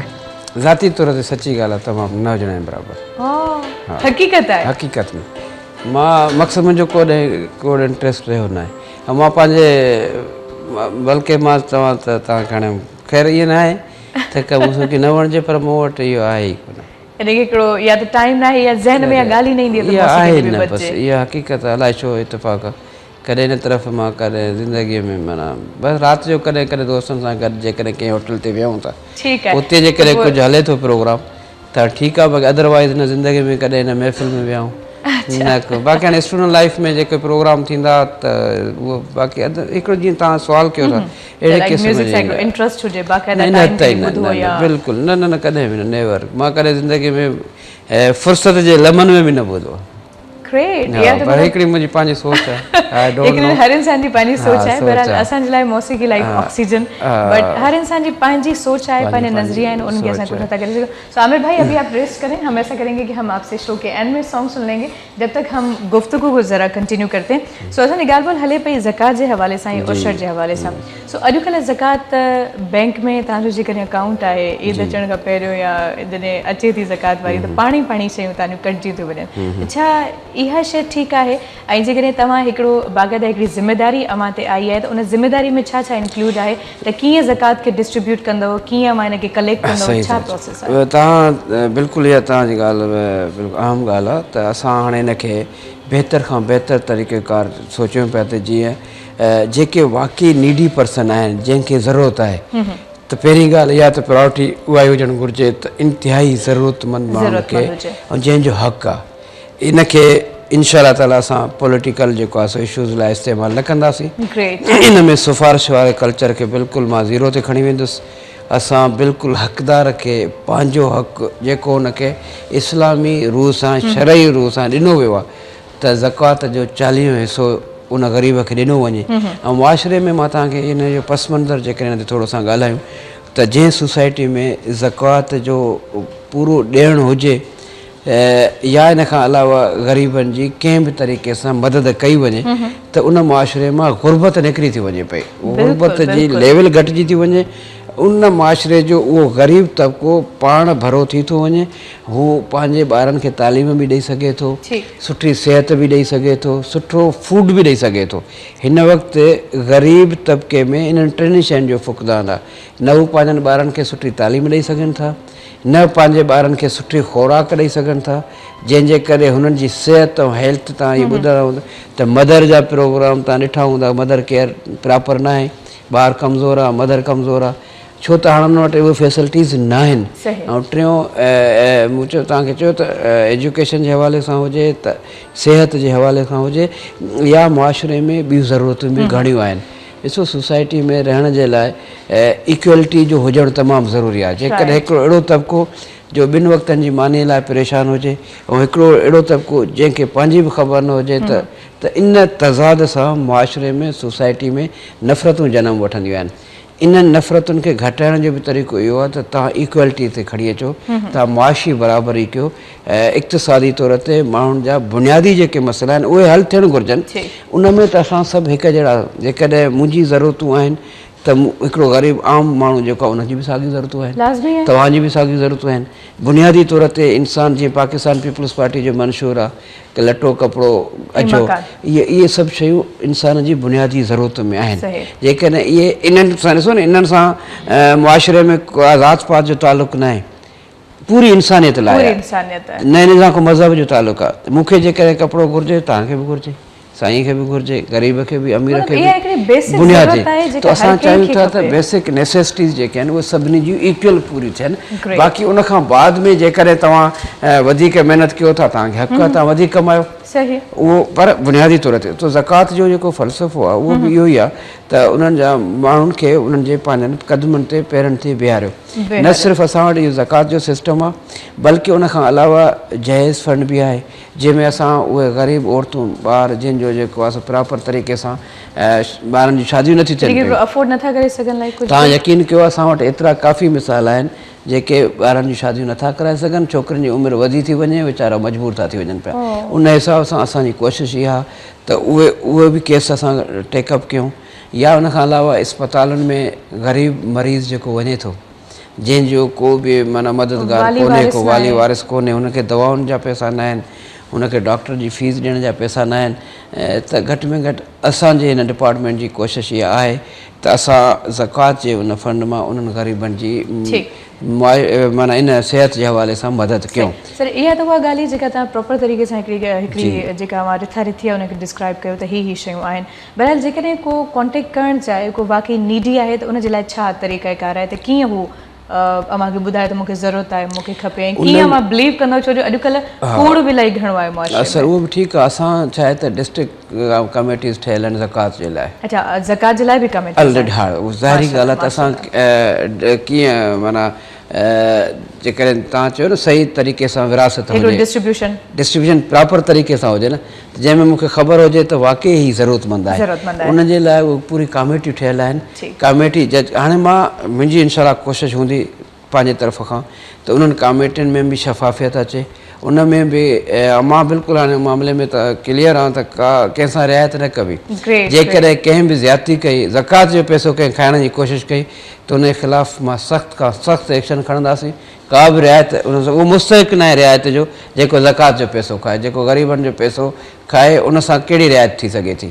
ذاتي طور تي سچي ڳالهه آهي تمام نه هجڻ جي برابر. ها حقيقت آهي. حقيقت ۾ مان مقصد منهنجو ڪڏهن ڪو انٽريسٽ رهيو ناهي ۽ مان پنهنجي بلڪه مان چوان ته توهان کي هاڻي خير ائين ناهي ته ڪا موسيقي نه وڻجي پر مون وٽ اهو آهي ئي ڪونه. يعني ڪي هڪڙو يا ته ٽائيم ناهي يا ذهن ۾ اها ڳالهه ئي نه ايندي آهي ته موسيقي تي به ٻڌجي. اها حقيقت آهي الائي ڇو اتفاق آهي ڪڏهن هن طرف مان ڪڏهن زندگيء ۾ معنيٰ بس رات جو ڪڏهن ڪڏهن دوستن سان گڏ جيڪڏهن ڪنهن هوٽل تي ويهون ٿا اتي جيڪڏهن ڪجهه هلي ٿو پروگرام ته ٺيڪ آهي باقي ادروائيز نه زندگي ۾ ڪڏهن نه محفل ۾ ويا آهيون نه ڪو باقي هاڻي اسٽوڊنٽ لائيف ۾ جيڪي پروگرام ٿيندا ته اهو باقي هڪڙو جيئن توهان سوال ڪيو ٿا اهڙي قسم جي انٽرسٽ هجي باقاعده ٽائيم تي ٻڌو يا بلڪل نه نه نه ڪڏهن به نه نيور مان ڪڏهن زندگي ۾ فرصت جي لمحن ۾ به نه ٻڌو آهي. گريٽ اها ته پر هڪڙي منهنجي پنهنجي سوچ آهي I don't know هر انسان جي پنهنجي سوچ آهي بهرحال اسان جي لاء موسيقي لائڪ آڪسيجن بٽ هر انسان جي پنهنجي سوچ آهي پنهنجا نظريا آهن انهن کي اسان ڪجهه نٿا ڪري سگهون سو عامر ڀائي ابي آپ ريسٽ ڪرين هم ايسا ڪرين گي ڪي هم آپ سي شو ڪي اينڊ ۾ سانگ سن لين گي جب تڪ هم گفتگو کو ذرا ڪنٽينيو ڪرتي هين سو اسان جي ڳالهه ٻولهه هلي پئي زڪوات جي حوالي سان ۽ عشر جي حوالي سان سو اڄڪلهه زڪوات بينڪ ۾ توهان جو جيڪڏهن اڪائونٽ آهي عيد اچڻ کان پهريون يا جڏهن اچي ٿي زڪوات واري ته پاڻ ئي پاڻ ئي شيون توهان جون ڪٽجي ٿيون وڃن ته ڇا اها شيء ٺيڪ آهي ۽ جيڪڏهن توهان هڪڙو باقاعده هڪڙي ذميداري اوهان تي آئي آهي ته ان ذميداري ۾ ڇا ڇا انڪلوڊ آهي ته ڪيئن زڪوات کي ڊسٽريبيوٽ ڪندؤ ڪيئن اوهان ان کي ڪليڪٽ ڪندؤ ڇا پروسيس آهي؟ توهان بلڪل اها توهان جي ڳالهه بلڪل اهم ڳالهه آهي ته اسان هاڻي ان کي بهتر کان بهتر طريقي ڪار سوچيون پيا ته جيئن جيڪي واقعي نيڊي پرسن آهن جنهن کي ضرورت آهي ته پهرين ڳالهه اها ته پرائرٽي اها ئي هجڻ گهرجي ته انتهائي ضرورتمند ماڻهن کي ۽ جنهن جو حق آهي ان کي انشاء الله تعالي اسان پوليٽيڪل جيڪو آهي سو اشوز لاء استعمال نه ڪنداسين ان ۾ سفارش واري ڪلچر کي بلڪل مان زيرو تي کڻي ويندس اسان بلڪل حقدار کي پنهنجو حق جيڪو ان کي اسلامي روح سان شرعي روح سان ڏنو ويو آهي ته زڪوات جو چاليهون حصو ان غريب کي ڏنو وڃي ۽ معاشري ۾ مان توهان کي ان جو پس منظر جيڪڏهن ان تي ٿورو اسان ڳالهايون ته جنهن سوسائٽي ۾ زڪوات جو پورو ڏيڻ هجي يا ان کان علاوه غريبن جي ڪنهن به طريقي سان مدد ڪئي وڃي ته ان معاشري مان غربت نڪري ٿي وڃي پئي غربت جي ليول گهٽجي ٿي وڃي ان معاشري جو اهو غريب طبقو پاڻ ڀرو ٿي ٿو وڃي هو پنهنجي ٻارن کي تعليم به ڏئي سگهي ٿو، سٺي صحت به ڏئي سگهي ٿو، سٺو فوڊ به ڏئي سگهي ٿو. هن وقت غريب طبقي ۾ انهن ٽنهي شين جو فقدان آهي. نه هو پنهنجن ٻارن کي سٺي تعليم ڏئي سگهن ٿا، نه پنهنجي ٻارن کي سٺي خوراڪ ڏئي سگهن ٿا، جنهن جي ڪري هنن جي صحت ۽ هيلٿ تان اهي ٻڌندا هوندا ته مدر جا پروگرام تان ڏٺا هوندا مدر ڪيئر پراپر ناهي، ٻار ڪمزور آهي، مدر ڪمزور آهي. ڇو ته هاڻ انهن وٽ اهي فيسلٽيز ناهن ۽ ٽيون مون چيو توهان کي چيو ته ايجوڪيشن جي حوالي سان هجي ته صحت جي حوالي سان هجي يا معاشري ۾ ٻيون ضرورتون به گهڻيون آهن ڏسو سوسائٽي ۾ رهڻ جي لاء ايڪوالٽي جو هجڻ تمام ضروري آهي جيڪڏهن هڪڙو اهڙو طبقو جو ٻن وقتن جي ماني لاء پريشان هجي ۽ هڪڙو اهڙو طبقو جنهن کي پنهنجي به خبر نه هجي ته ته ان تضاد سان معاشري ۾ سوسائٽي ۾ نفرتون جنم وٺنديون آهن انهن نفرتن کي گهٽائڻ جو به طريقو اهو آهي ته توهان ايڪوالٽي تي کڻي اچو، توهان معاشي برابري ڪيو، اقتصادي طور تي ماڻهن جا بنيادي جيڪي مسئلا آهن اهي حل ٿيڻ گهرجن، ان ۾ ته اسان سڀ هڪ جهڙا، جيڪڏهن منهنجي ضرورتون آهن ته هڪڙو غريب عام ماڻهو جيڪو آهي ان جي به ساڳيون ضرورتون آهن، توهان جي به ساڳيون ضرورتون آهن، بنيادي طور تي انسان جيئن پاڪستان پيپلز پارٽي جو منشور آهي ته لٽو ڪپڙو اجهو اهي اهي سڀ شيون انسان جي بنيادي ضرورت ۾ آهن جيڪڏهن اهي انهن سان ڏسو نه انهن سان معاشري ۾ ڪا ذات پات جو تعلق ناهي پوري انسانيت لاء آهي نه انهن سان ڪو مذهب جو تعلق آهي مون کي جيڪڏهن ڪپڙو گهرجي توهان کي به گهرجي. سائين کي به گهرجي، غريب کي به، امير مطلب کي اها به، هڪڙي بيسڪ بنيادي ضرورت آهي ته جيڪا هر اسان ڪنهن چاهيون کي ٿا ته کپي. بيسڪ نيسيسٽيز جيڪي آهن اهي سڀني جون ايڪول پوريون ٿين گريٽ. باقي ان کان بعد ۾ جيڪڏهن توهان وڌيڪ محنت ڪيو ٿا توهان کي حق آهي توهان وڌيڪ ڪمايو. صحيح. اهو پر بنيادي طور تي ته زڪوات جو جيڪو فلسفو آهي اهو به اهو ئي آهي ته انهن جا ماڻهن کي انهن جي پنهنجن قدمن تي پيرن تي بيهاريو. نه صرف اسان وٽ اهو زڪوات جو سسٽم آهي بلڪه ان کان علاوه جهيز فنڊ به آهي جنهن ۾ اسان اهي غريب عورتون ٻار جن جو جيڪو آهي سو پراپر طريقي سان ٻارن جون شاديون نٿيون ٿين پيون. افورڊ نٿا ڪري سگهن لائيڪ ڪجهه. توهان يقين ڪيو اسان وٽ ايترا ڪافي مثال آهن جيڪي ٻارن جون شاديون نٿا ڪرائي سگهن، ڇوڪرين جي عمر وڌي ٿي وڃي، ويچارا مجبور ٿا ٿي وڃن پيا. ان حساب سان اسان جي ڪوشش اها ته اهي اهي به ڪيس اسان ٽيڪ اپ ڪيون يا ان کان علاوه اسپتالن ۾ غريب مريض جيڪو وڃي ٿو جنهن جو ڪو به معنيٰ مددگار ڪونهي ڪو والي وارث ڪونهي هن کي دوائن جا پئسا ناهن هن کي ڊاڪٽر جي فيس ڏيڻ جا پئسا ناهن ته گهٽ ۾ گهٽ اسان جي هن ڊپارٽمينٽ جي ڪوشش اها آهي ته اسان زڪوات جي ان فنڊ مان انهن غريبن جي معنيٰ ان صحت جي حوالي سان مدد ڪيون. سر اها ته اها ڳالهه هئي جيڪا توهان پراپر طريقي سان هڪڙي هڪڙي جيڪا اوهان رٿا رٿي آهي ان کي ڊسڪرائب ڪيو ته هي هي شيون آهن بهرحال جيڪڏهن ڪو ڪانٽيڪٽ ڪرڻ چاهي ڪو واقعي نيڊي آهي ته ان جي لاء ڇا طريقه ڪار آهي ته ڪيئن هو اوهان کي ٻڌائي ته مون کي ضرورت آهي مون کي کپي ۽ ڪيئن اوهان بليو ڪندؤ ڇو جو اڄڪلهه ڪوڙ به الائي گهڻو آهي معاشري ۾ سر اهو به ٺيڪ آهي اسان ڇا آهي ته ڊسٽرڪٽ ڪميٽيز ٺهيل آهن زڪوات جي لاء. اڇا زڪوات جي لاء به ڪميٽيز آهن. الريڊي ها ظاهري ڳالهه آهي ته اسان ڪيئن معنيٰ جيڪڏهن توهان چيو نه صحيح طريقي سان ورهاست هجي ڊسٽريبيوشن ڊسٽريبيوشن پراپر طريقي سان هجي نه ته جنهن ۾ مون کي خبر هجي ته واقعي هي ضرورتمند آهي ان جي لاء اهي پوري ڪاميٽيون ٺهيل آهن ڪاميٽي جج هاڻي مان منهنجي انشاء الله ڪوشش هوندي پنهنجي طرف کان ته انهن ڪاميٽين ۾ به شفافيت اچي ان ۾ به مان بلڪل هاڻي معاملي ۾ ته ڪليئر آهيان ته ڪا ڪنهن سان رعايت نه ڪبي جيڪڏهن ڪنهن به زيادتي ڪئي زڪوات جو پئسو ڪنهن کائڻ جي ڪوشش ڪئي ته ان جي خلاف مان سخت کان سخت ايڪشن کڻنداسين ڪا به رعايت ان سان اهو مستحق ناهي رعايت جو جيڪو زڪوات جو پئسو کائي جيڪو غريبن جو پئسو کائي ان سان ڪهڙي رعايت ٿي سگهي ٿي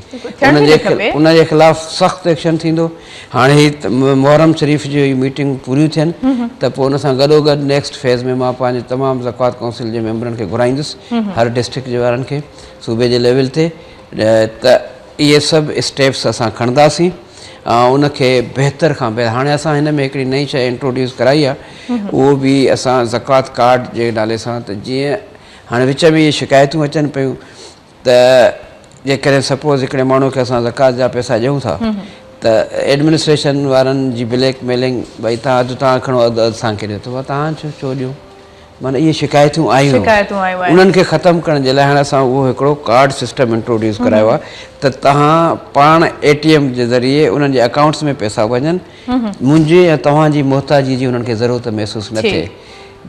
ان جي ان جي خلاف سخت ايڪشن ٿيندو هاڻي هي محرم شريف جي ميٽنگ پوريون ٿين ته پوء ان سان گڏو گڏ نيڪسٽ فيز ۾ مان پنهنجي تمام زڪوات ڪائونسل جي ميمبرن کي گهرائيندس هر ڊسٽرڪٽ جي وارن کي صوبي جي ليول تي ته اهي سڀ اسٽيپس اسان کڻنداسين ۽ ان کي بهتر کان بهتر هاڻي اسان هن ۾ هڪڙي نئين شيء انٽروڊيوس ڪرائي آهي اهو به اسان زڪوات ڪارڊ جي نالي سان ته جيئن هاڻي وچ ۾ اهي شڪايتون اچن پيون ته جيڪڏهن سپوز هڪڙي ماڻهو کي اسان زڪوات جا پئسا ڏيون ٿا ته ايڊمنسٽريشن وارن جي بليڪ ميلنگ ڀئي تان اڌ تان کڻو اڌ اسان کي ڏيو ته تان ڇو ڏيون معنيٰ اهي شڪايتون آيون شڪايتون آيون آهن انهن کي ختم ڪرڻ جي لاء هاڻي اسان اهو هڪڙو ڪارڊ سسٽم انٽروڊيوس ڪرايو آهي ته توهان پاڻ اي ٽي ايم جي ذريعي انهن جي اڪائونٽس ۾ پئسا وڃن منهنجي يا توهان جي محتاجي جي انهن کي ضرورت محسوس نه ٿئي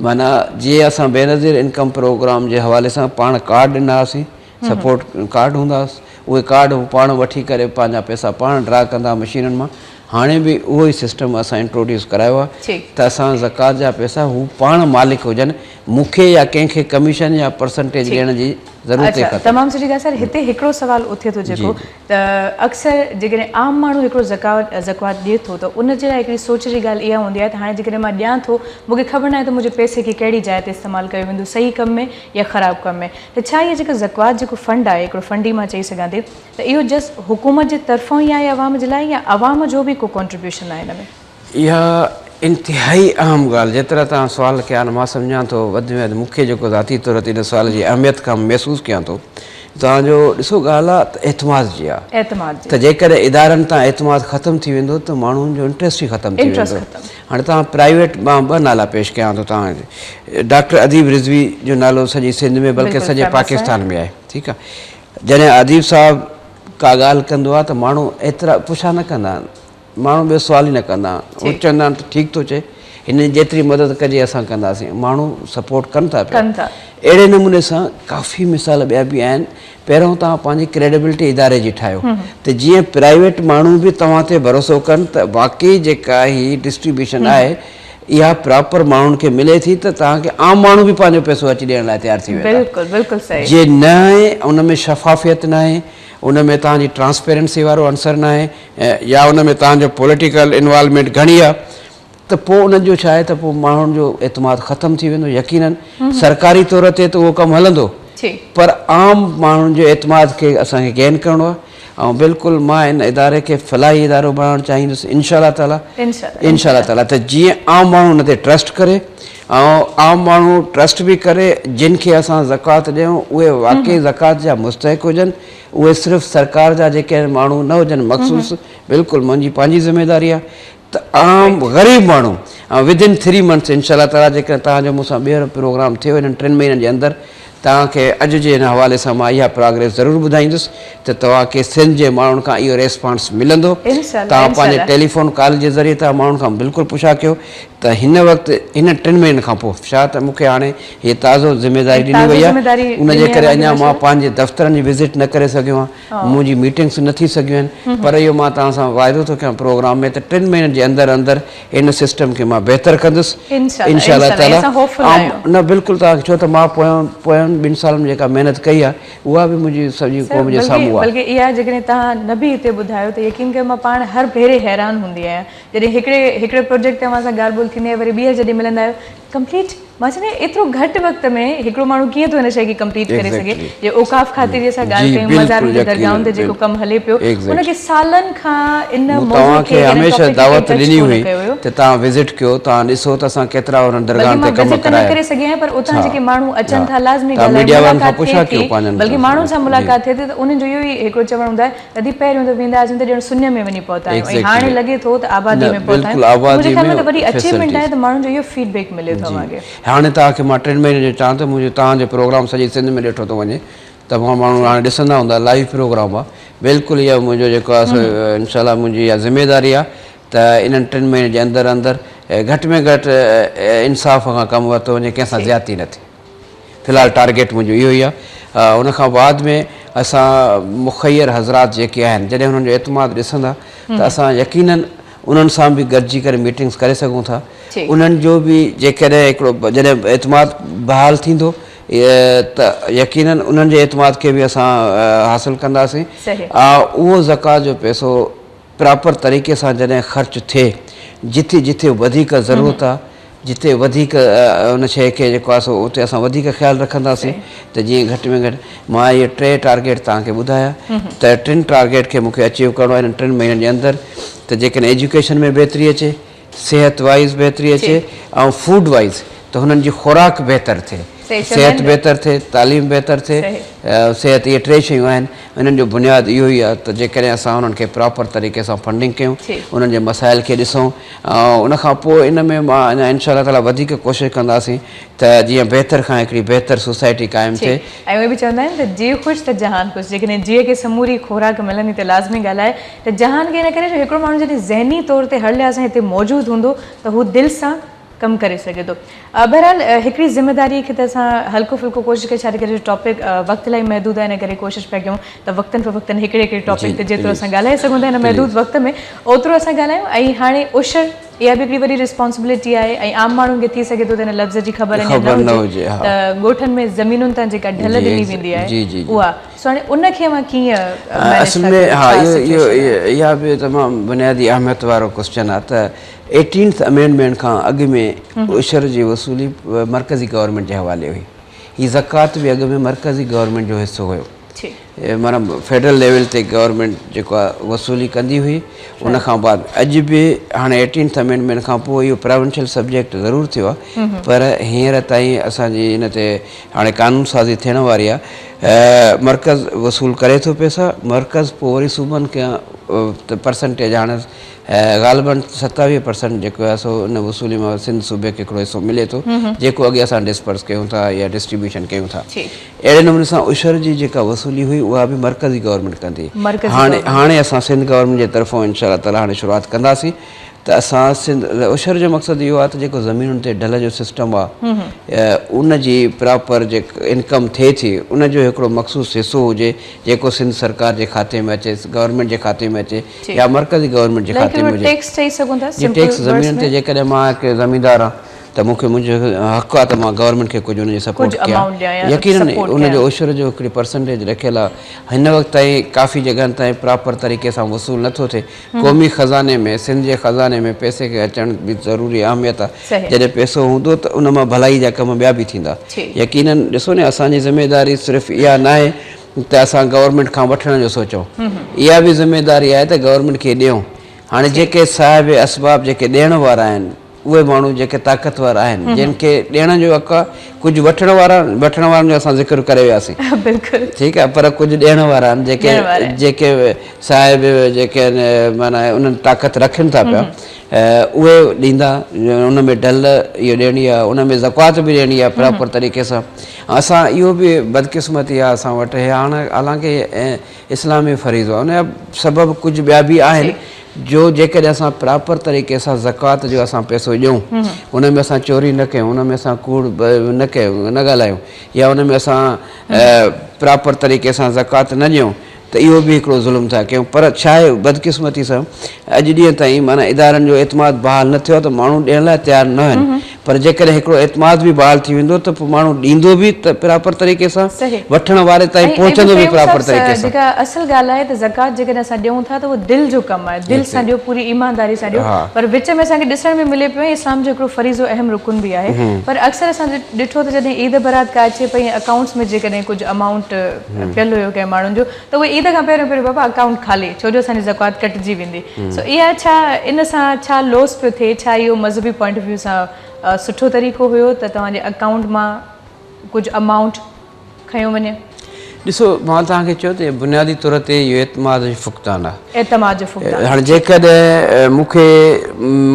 معنيٰ جيئن اسان بينظير انڪم پروگرام جي حوالي سان پاڻ ڪارڊ ڏنا هئاسين سپورٽ ڪارڊ هوندا هئس اهي ڪارڊ هو پاڻ وٺي ڪري پنهنجا پئسا پاڻ ڊرا ڪندا مشينن مان هاڻي به اهو ئي سسٽم اسان انٽروڊيوس ڪرايو آهي ته اسان زڪوات جا پئسا هو پاڻ مالڪ هجن مون کي يا ڪنهن کي ڪميشن يا پرسنٽيج ڏيڻ جي ضرورت ئي ختم. تمام سٺي ڳالهه سر هتي هڪڙو سوال اٿي ٿو جيڪو ته اڪثر جيڪڏهن عام ماڻهو هڪڙو زڪوات زڪوات ڏئي ٿو ته ان جي لاء هڪڙي سوچ جي ڳالهه اها هوندي آهي ته هاڻي جيڪڏهن مان ڏيان ٿو مون کي خبر ناهي ته منهنجي پئسي کي ڪهڙي جاء تي استعمال ڪيو ويندو صحيح ڪم ۾ يا خراب ڪم ۾ ته ڇا اهي جيڪو زڪوات جيڪو فنڊ آهي هڪڙو فنڊ ئي مان چئي سگهان ٿي ته اهو جسٽ حڪومت جي طرفان ئي آهي عوام جي لاء يا عوام جو به ڪو ڪنٽريبيوشن آهي ان ۾؟ اها انتهائي اهم ڳالهه جيترا توهان سوال ڪيا آهن مان سمجهان ٿو وڌ ۾ وڌ مون کي جيڪو ذاتي طور تي ان سوال جي اهميت کان محسوس ڪيان ٿو توهان جو ڏسو ڳالهه آهي ته اعتماد جي آهي اعتماد جي ته جيڪڏهن ادارن تان اعتماد ختم ٿي ويندو ته ماڻهن جو انٽريسٽ ئي ختم ٿي ويندو هاڻي توهان پرائيويٽ مان ٻه نالا پيش ڪيان ٿو توهان کي ڊاڪٽر اديب رضوي جو نالو سڄي سنڌ ۾ بلڪه سڄي پاڪستان ۾ آهي ٺيڪ آهي جڏهن اديب صاحب ڪا ڳالهه ڪندو آهي ته ماڻهو ايترا پڇا نه ڪندا آهن ماڻهو ٻيو سوال ئي نه ڪندا آهن هو چوندا آهن ته ٺيڪ ٿو چئي هن جي جيتري مدد ڪجي اسان ڪنداسين ماڻهو سپورٽ ڪن ٿا پيا اهڙي نموني سان ڪافي مثال ٻيا به آهن پهريون توهان پنهنجي ڪريڊبلٽي اداري جي ٺاهيو ته جيئن پرائيويٽ ماڻهو به توهان تي ڀروسو ڪن ته واقعي جيڪا هي ڊسٽريبيوشن آهي اها پراپر ماڻهن کي ملي ٿي ته توهان کي عام ماڻهو به پنهنجو پئسو اچي ڏيڻ لاء تيار ٿي ويندا. بلڪل بلڪل صحيح. جي نه آهي ان ۾ شفافيت ناهي ان ۾ توهان جي ٽرانسپيرنسي وارو عنصر ناهي يا ان ۾ توهان جو پوليٽيڪل انوالومينٽ گهڻي آهي ته پوء ان جو ڇا آهي ته پوء ماڻهن جو اعتماد ختم ٿي ويندو يقينن سرڪاري طور تي ته اهو ڪم هلندو. پر عام ماڻهن جي اعتماد کي اسان کي گين ڪرڻو آهي ۽ بلڪل مان ان اداري کي فلاحي ادارو بڻائڻ چاهيندس انشاء الله تعالي انشاء الله تعالي ته جيئن عام ماڻهو ان تي ٽرسٽ ڪري ۽ عام ماڻهو ٽرسٽ به ڪري جن کي اسان زڪوات ڏيون اهي واقعي زڪوات جا مستحق هجن اهي صرف سرڪار جا جيڪي ماڻهو نه هجن مخصوص بلڪل منهنجي پنهنجي ذميواري آهي ته عام غريب ماڻهو ۽ ود ان ٿري منٿس انشاء الله تعالي جيڪڏهن توهان جو مون سان ٻيهر پروگرام ٿيو انهن ٽن مهينن جي اندر توهان کي اڄ جي هن حوالي سان مان اها پراگريس ضرور ٻڌائيندس ته توهان کي سنڌ جي ماڻهن کان اهو ريسپانس ملندو توهان پنهنجي ٽيليفون ڪال جي ذريعي توهان ماڻهن کان بلڪل پڇا ڪيو ته هن وقت هن ٽن مهينن کان پوء ڇا ته مون کي هاڻي هيء تازو ذميواري ڏني وئي آهي ان جي ڪري اڃا مان پنهنجي دفترن جي وزٽ نه ڪري سگهيو آهيان منهنجي ميٽنگس نه ٿي سگهيون آهن پر اهو مان توهان سان واعدو ٿو ڪيان پروگرام ۾ ته ٽن مهينن جي اندر اندر ان سسٽم کي مان بهتر ڪندس انشاء الله تعالي نه بلڪل توهان ڇو ته مان پويان پوين ٻن سالن ۾ جيڪا محنت ڪئي آهي اها به منهنجي سڄي قوم جي سامهون آهي. بلڪه اها جيڪڏهن توهان نه به هتي ٻڌايو ته يقين ڪيو مان پاڻ هر ڀيري حيران هوندي آهيان جڏهن هڪڙي هڪڙي پروجيڪٽ تي اوهان سان ڳالهه ٻولهه ٿيندي آهي وري ٻيهر جڏهن ملندا آهيو ڪمپليٽ مان چوندي آهيان ايترو گهٽ وقت ۾ هڪڙو ماڻهو ڪيئن ٿو هن شيء کي ڪمپليٽ ڪري سگهي جي اوقاف کاتي جي اسان ڳالهه ڪيون مزارن تي درگاهن تي جيڪو ڪم هلي پيو ان کي سالن کان ان مون موضوع توهان کي کي ان هميشه ٽاپڪ کي دعوت ٽچ ڏني ڪونه هئي ڪيو ويو ته توهان وزٽ ڪيو توهان ڏسو ته اسان ڪيترا انهن بلڪه درگاهن مان تي ڪم وزٽ ته نه ڪرايا ڪري سگهي آهيان پر اتان ها جيڪي ماڻهو اچن ها ٿا لازمي توهان ڳالهه آهي ميڊيا وارن کان ملاقات ٿئي پڇا ٿي ڪيو پنهنجن بلڪه ماڻهن سان جي ملاقات ٿئي ٿي ته انهن جو اهو ئي هڪڙو چوڻ هوندو آهي ادي پهريون ته ويندا هئاسين ته ڄڻ سڃ ۾ وڃي پهتا آهيون ۽ هاڻي Exactly. لڳي ٿو ته آبادي نه ۾ پهتا بلڪل آهيون ته آبادي منهنجي خيال ۾ ۾ ته وڏي اچيومينٽ آهي فيسلٽيز ته ماڻهن جو اهو فيڊ بيڪ ملي ٿو جي اوهان کي. هاڻي توهان کي مان ٽن مهينن جو چوان ٿو منهنجو توهان جو پروگرام سڄي سنڌ ۾ ڏٺو ٿو وڃي تمام ماڻهو هاڻي ڏسندا هوندا لائيو پروگرام آهي بلڪل اها منهنجو جيڪو آهي سو انشاء الله منهنجي اها ذميواري آهي ته انهن ٽن مهينن جي اندر اندر گهٽ ۾ گهٽ انصاف کان ڪم ورتو وڃي ڪنهن سان زيادتي نه ٿئي. في الحال ٽارگيٽ منهنجو اهو ئي آهي. ان کان بعد ۾ اسان مخير حضرات جيڪي آهن جڏهن انهن جو اعتماد ڏسندا ته اسان يقينن انهن سان به گڏجي ڪري ميٽنگس ڪري سگهون ٿا. انهن جو به جيڪڏهن هڪڙو جڏهن اعتماد بحال ٿيندو ته يقينن انهن جي اعتماد کي به اسان حاصل ڪنداسين. اهو زڪوات جو پئسو پراپر طريقي سان جڏهن خرچ ٿئي جٿي جٿي وڌيڪ ضرورت آ جتي وڌيڪ ان شيء کي جيڪو آ سو اتي اسان وڌيڪ خيال رکنداسين ته جيئن گهٽ ۾ گهٽ مان اهي ٽي ٽارگيٽ توهان کي ٻڌايا ته ٽن ٽارگيٽ کي مون کي اچيو ڪرڻو آهي انهن ٽن مهينن جي اندر ته جيڪڏهن ايجوڪيشن ۾ بهتري اچي صحت وائيز بهتري اچي ۽ فوڊ وائيز ته هنن جي خوراڪ بهتر ٿئي صحت بهتر ٿئي تعليم بهتر ٿئي صحت اهي ٽي شيون آهن انهن جو بنياد اهو ئي آهي ته جيڪڏهن اسان انهن کي پراپر طريقي سان فنڊنگ ڪيون انهن جي مسائل کي ڏسون ۽ ان کان پوء ان ۾ مان اڃا انشاء الله تعالي وڌيڪ ڪوشش ڪنداسين ته جيئن بهتر کان هڪڙي بهتر سوسائٽي قائم ٿئي. ۽ اهي به چوندا آهن ته جيء خوش ته جهان خوش جيڪڏهن جيء کي سموري خوراڪ ملندي ته لازمي ڳالهه آهي ته جهان کي ان ڪري جو هڪڙو ماڻهو جڏهن ذهني طور تي هر لحاظ سان هتي موجود هوندو ته هو دل سان ڪم ڪري سگهي ٿو. بهرحال هڪڙي ذميداري کي ته اسان هلڪو ڦلڪو ڪوشش ڪئي ڇاجي ڪري جو ٽاپڪ وقت الاهي محدود آهي ان ڪري ڪوشش پيا ڪيون ته وقتن فوقتن هڪڙي هڪڙي ٽاپڪ تي جيترو اسان ڳالهائي سگهون ٿا هن محدود وقت ۾ اوترو اسان ڳالهايون ۽ هاڻي عشر اها به هڪڙي وڏي ريسپانسبلٽي آهي ۽ عام ماڻهن کي ٿي سگهي ٿو ته هن لفظ جي خبر اڃا نه هجي ته ڳوٺن ۾ زمينن تان جيڪا ڍل ڏني ويندي آهي اها سو هاڻي ان کي اوهان ڪيئن مينيج اصل ٿا ۾ ڪريو ها ڇا اهو سچويشن آهي؟ اها به تمام بنيادي اهميت وارو ڪوسچن آهي ته ايٽينٿ امينڊمينٽ کان اڳ ۾ عشر جي وصولي مرڪزي گورنمينٽ جي حوالي هئي. هي زڪوات به اڳ ۾ مرڪزي گورنمينٽ جو حصو هيو. معنيٰ فيڊرل ليول تي گورنمينٽ جيڪو آهي وصولي ڪندي هئي ان کان بعد اڄ به هاڻي ايٽينٿ امينڊمينٽ کان پوء اهو پراونشل سبجيڪٽ ضرور ٿيو آهي پر هينئر تائين اسان جي ان تي هاڻي قانون سازي ٿيڻ واري آهي مرڪز وصول ڪري ٿو پئسا مرڪز پوء وري صوبن کي پرسنٽيج هاڻي غالباً 27 پرسنٽ جيڪو آهي سو ان وصولي مان سنڌ صوبي کي هڪڙو حصو ملي ٿو جيڪو اڳي اسان ڊسپرس ڪيون ٿا يا ڊسٽريبيوشن ڪيون ٿا اهڙي نموني سان عشر جي جيڪا وصولي هئي اها به مرڪزي گورنمينٽ ڪندي هاڻي هاڻي اسان سنڌ گورنمينٽ جي طرفون انشاء الله تعالي هاڻي شروعات ڪنداسين ته اسان سنڌ عشر جو مقصد اهو آهي ته جيڪو زمينن تي ڍل جو سسٽم آهي ان جي پراپر جيڪا انڪم ٿئي ٿي ان جو هڪڙو مخصوص حصو هجي جيڪو سنڌ سرڪار جي کاتي ۾ اچي گورنمينٽ جي کاتي ۾ اچي يا مرڪزي گورنمينٽ جي کاتي ۾ هجي ٽيڪس چئي سگهون ٿا جي ٽيڪس زمينن تي جيڪڏهن مان هڪ زميندار آهيان ته مون کي منهنجو حق آهي ته مان گورنمينٽ کي ڪجهه ان جي سپورٽ ڪيان. يقينن ان جو عشر جو هڪڙي پرسنٽيج رکيل آهي. هن وقت تائين ڪافي جڳهن تائين پراپر طريقي سان وصول نه ٿو ٿئي. قومي خزاني ۾ سنڌ جي خزاني ۾ پئسي کي اچڻ به ضروري اهميت آهي. جڏهن پئسو هوندو ته ان مان ڀلائي جا ڪم ٻيا به ٿيندا. يقينن ڏسو نه اسان جي ذميواري صرف اها ناهي ته اسان گورنمينٽ کان وٺڻ جو سوچون. اها به ذميواري آهي ته گورنمينٽ کي ڏيون. هاڻي جيڪي صاحب اسباب جيڪي ڏيڻ وارا آهن اهي ماڻهو جيڪي طاقتور آهن جن کي ڏيڻ جو حق آهي ڪجهه وٺڻ وارا وٺڻ وارن جو اسان ذڪر ڪري وياسين بلڪل ٺيڪ آهي پر ڪجهه ڏيڻ وارا آهن جيڪي جيڪي صاحب جيڪي آهن معنيٰ انهن طاقت رکن ٿا پيا اهي ڏيندا ان ۾ ڍل اهو ڏيڻي آهي ان ۾ زڪوات به ڏيڻي آهي پراپر طريقي سان اسان اهو به بدقسمتي آهي اسان وٽ هاڻ حالانڪه اسلامي فريضو آهي ان جا سبب ڪجهه ٻيا به آهن جو جيڪڏهن اسان پراپر طريقي سان زڪوات جو اسان پئسو ڏيون ان ۾ اسان چوري نه ڪيون ان ۾ اسان ڪوڙ نه ڪيون نه ڳالهايون يا ان ۾ اسان پراپر طريقي سان زڪوات نه ڏيون ته اهو به هڪڙو ظلم ٿا ڪيون پر ڇا آهي بدقسمتي سان اڄ ڏينهن تائين معنيٰ ادارن جو اعتماد بحال نه ٿيو آهي ته ماڻهو ڏيڻ لاء تيار نه آهن پر جيڪڏهن هڪڙو اعتماد به بحال ٿي ويندو ته پوء ماڻهو ڏيندو به ته پراپر طريقي سان، وٺڻ واري تائين پهچندو به پراپر طريقي سان. جيڪا اصل ڳالهه آهي ته زڪوات جيڪڏهن اسان ڏيون ٿا ته اهو دل جو ڪم آهي، دل سان ڏيو پوري ايمانداري سان ڏيو پر وچ ۾ اسان کي ڏسڻ ۾ ملي پيو ۽ اسلام جو هڪڙو فريضو اهم رڪن به آهي پر اڪثر اسان ڏٺو ته جڏهن عيد برات ڪا اچي پئي ۽ اڪائونٽس ۾ جيڪڏهن ڪجهه امائونٽ پيل هيو ڪنهن ماڻهن جو ته اهي عيد کان پهريون پهريون بابا اڪائونٽ خالي ڇو جو اسان جي زڪوات ڪٽجي ويندي سو اها ڇا ان سان ڇا لوس پيو ٿئي ڇا اهو مذهبي پوائنٽ آف ويو سان سٺو طريقو هيو ته توهان جي اڪائونٽ مان ڪجهه امائونٽ کنيو وڃي. ڏسو مان توهان کي چيو ته بنيادي طور تي اهو اعتماد جو فقدان آهي. اعتماد جو فقدان. هاڻي جيڪڏهن مون کي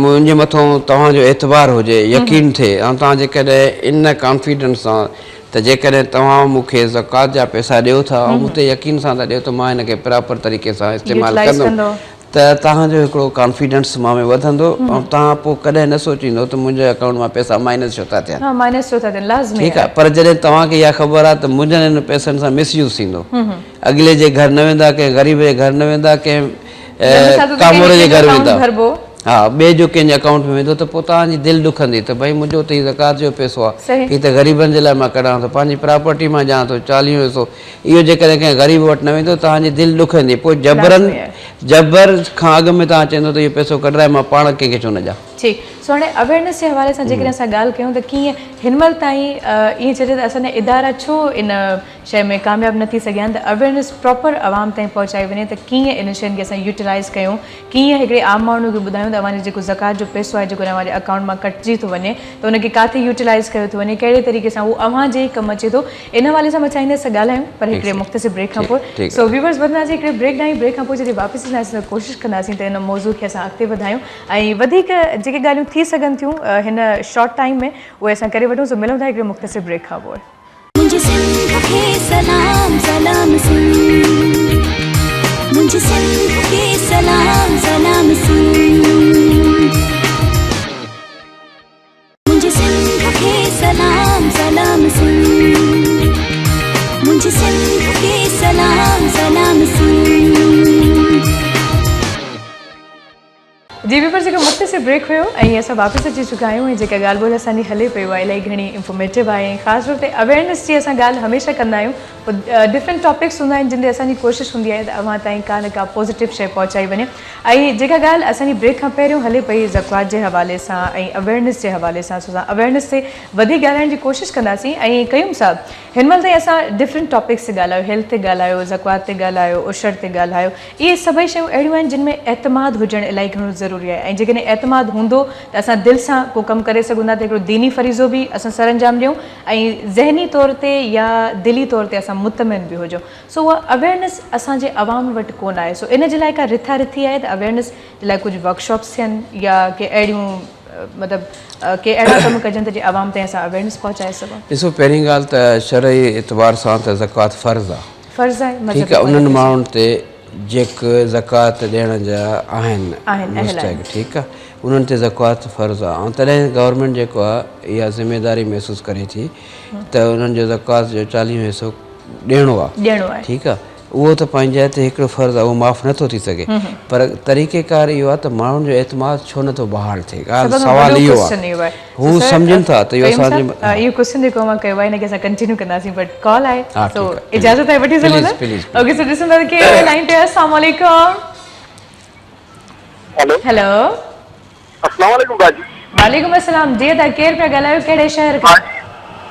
منهنجي مٿو توهان جو اعتبار هجي يقين ٿئي ۽ توهان جيڪڏهن ان ڪانفيڊنس سان ته جيڪڏهن توهان مون کي زڪوات جا پئسا ڏيو ٿا ۽ مون تي يقين سان ٿا ڏيو ته مان هن کي پراپر طريقي سان استعمال ڪندم ته توهان جو هڪڙو ڪانفيڊنس مان ۾ وڌندو ۽ توهان پوء ڪڏهن نه سوچيندو ته منهنجي اڪائونٽ مان پئسا مائنس ڇو ٿا ٿين. ٺيڪ آهي پر جڏهن توهان کي اها خبر آهي ته منهنجن هنن پئسن سان مس يوز ٿيندو اڳلي جي گهر نه ويندا ڪنهن غريب جي گهر نه ويندا ڪنهن ڪاموري جي گهر ويندا ها ٻئي جو ڪنهن جي اڪائونٽ ۾ ويندو ته پوء توهان جي دل ڏکندي ته ڀئي منهنجو ته هي زڪوات جو پئسو آهي هي ته غريبن جي لاء مان ڪڍان ٿو پنهنجي پراپرٽي مان ڏيان ٿو چاليهون حصو اهو جيڪڏهن ڪنهن غريب وٽ نه ويندو توهان جي دل ڏکندي پوء جبرن جبر کان اڳ ۾ توهان چوندو ته اهو پئسو ڪڍرائي مان پاڻ ڪنهن کي ڇو نه ڏيان. ٺيڪ سو هاڻي اويرنس جي حوالي سان جيڪڏهن اسان ڳالهه ڪيون ته ڪيئن هن مهل تائين ائين چئجي ته اسان جا ادارا ڇو ان شيء ۾ ڪامياب نه ٿي سگهيا آهن ته اويرنس پراپر عوام تائين پهچائي وڃي ته ڪيئن انهن شين کي اسان يوٽيلائيز ڪيون ڪيئن هڪڙي عام ماڻهو کي ٻڌايون ته اوهان جو جيڪو زڪوات جو پئسو آهي جيڪو اوهان جي اڪائونٽ مان ڪٽجي ٿو وڃي ته ان کي ڪاٿي يوٽيلائيز ڪيو ٿو وڃي ڪهڙي طريقي سان اهو اوهان جي ئي ڪم اچي ٿو ان حوالي سان مان چاهيندس ته ڳالهايون پر هڪڙي مختصر بريڪ کان پوء سو ويورز وڌنداسين هڪڙي بريڪ ڏانهن بريڪ کان پوء جڏهن واپس اينداسين ته ڪوشش ڪنداسين ته ان موضوع کي اسان اڳتي وڌايون ۽ وڌيڪ جيڪي ڳالهيون ٿي سگهن ٿيون هن شارٽ ٽائيم ۾ اهي اسان ڪري وٺون سو ملون ٿا هڪڙي مختصر بريڪ کان پوء. منهنجي سنڌ کي سلام سلام سنڌ منهنجي سنڌ کي سلام سلام سنڌ منهنجي سنڌ کي سلام سلام سنڌ منهنجي سنڌ کي سلام سلام سنڌ. جي ويورز هڪ مختصر بريڪ هيو ۽ اسان واپس اچي چڪا آهيون ۽ جيڪا ڳالهه ٻولهه اسان جي هلي پئي اها الائي گهڻي انفارميٽو آهي ۽ خاص طور تي اويئرنيس جي اسان ڳالهه هميشه ڪندا آهيون پوء ڊفرنٽ ٽاپڪس هوندا آهن جن تي اسان جي ڪوشش هوندي آهي ته اوهان تائين ڪا نه ڪا پازيٽو شيء پهچائي وڃي ۽ جيڪا ڳالهه اسان جي بريڪ کان پهريون هلي پئي زڪوات جي حوالي سان ۽ اويئرنيس جي حوالي سان سو اسان اويئرنيس تي وڌيڪ ڳالهائڻ جي ڪوشش ڪنداسين ۽ قيوم صاحب هن مهل تائين اسان ڊفرنٽ ٽاپڪس تي ڳالهايو هيلٿ تي ڳالهايو زڪوات تي ڳالهايو عشر تي ڳالهايو اهي سڀئي شيون اهڙيون آهن جن ۾ اعتماد هجڻ الائي گهڻو ضروري آهي ۽ جيڪڏهن اعتماد هوندو ته اسان دل سان ڪو ڪم ڪري سگهون ٿا ته هڪڙو ديني فريضو به اسان سرانجام ڏيون ۽ ذهني طور تي يا دلي طور تي اسان مطمئن به هجون سو اها اويئرنيس اسان جي عوام وٽ ڪونه آهي سو ان جي لاء ڪا رٿا رٿي آهي ته اويئرنيس جي لاء ڪجهه ورڪشاپس ٿين يا ڪي اهڙيون مطلب ڪي اهڙا ڪم ڪجن ته جي عوام تائين اسان اويئرنيس پهچائي سگهون. ڏسو پهرين ڳالهه ته شرعي اعتبار سان ته زڪوات فرض آهي. فرض آهي مذهبي ٺيڪ آهي انهن ماڻهن تي جيڪ زڪوات ڏيڻ جا آهن مستحق ٺيڪ آهي انهن تي زڪوات فرض آهي ۽ تڏهن گورنمينٽ جيڪو آهي اها ذميداري محسوس ڪري ٿي ته انهن جو زڪوات جو چاليهون حصو ڏيڻو آهي ڏيڻو آهي ٺيڪ آهي. اهو ته پنهنجي جاء تي هڪڙو فرض آهي اهو معاف نه ٿو ٿي سگهي پر طريقي ڪار اهو آهي ته ماڻهن جو اعتماد ڇو نه ٿو بحال ٿئي ڳالهه سوال اهو آهي هو سمجهن ٿا ته اهو اسان جي اهو ڪوئسچن جيڪو اوهان ڪيو آهي ان کي اسان ڪنٽينيو ڪنداسين بٽ ڪال آهي سو اجازت آهي وٺي سگهون ٿا اوڪي سو ڏسون ٿا ڪير آهي لائين تي السلام عليڪم هيلو هيلو السلام عليڪم باجي. وعليڪم السلام جي ادا ڪير پيا ڳالهايو ڪهڙي شهر کان.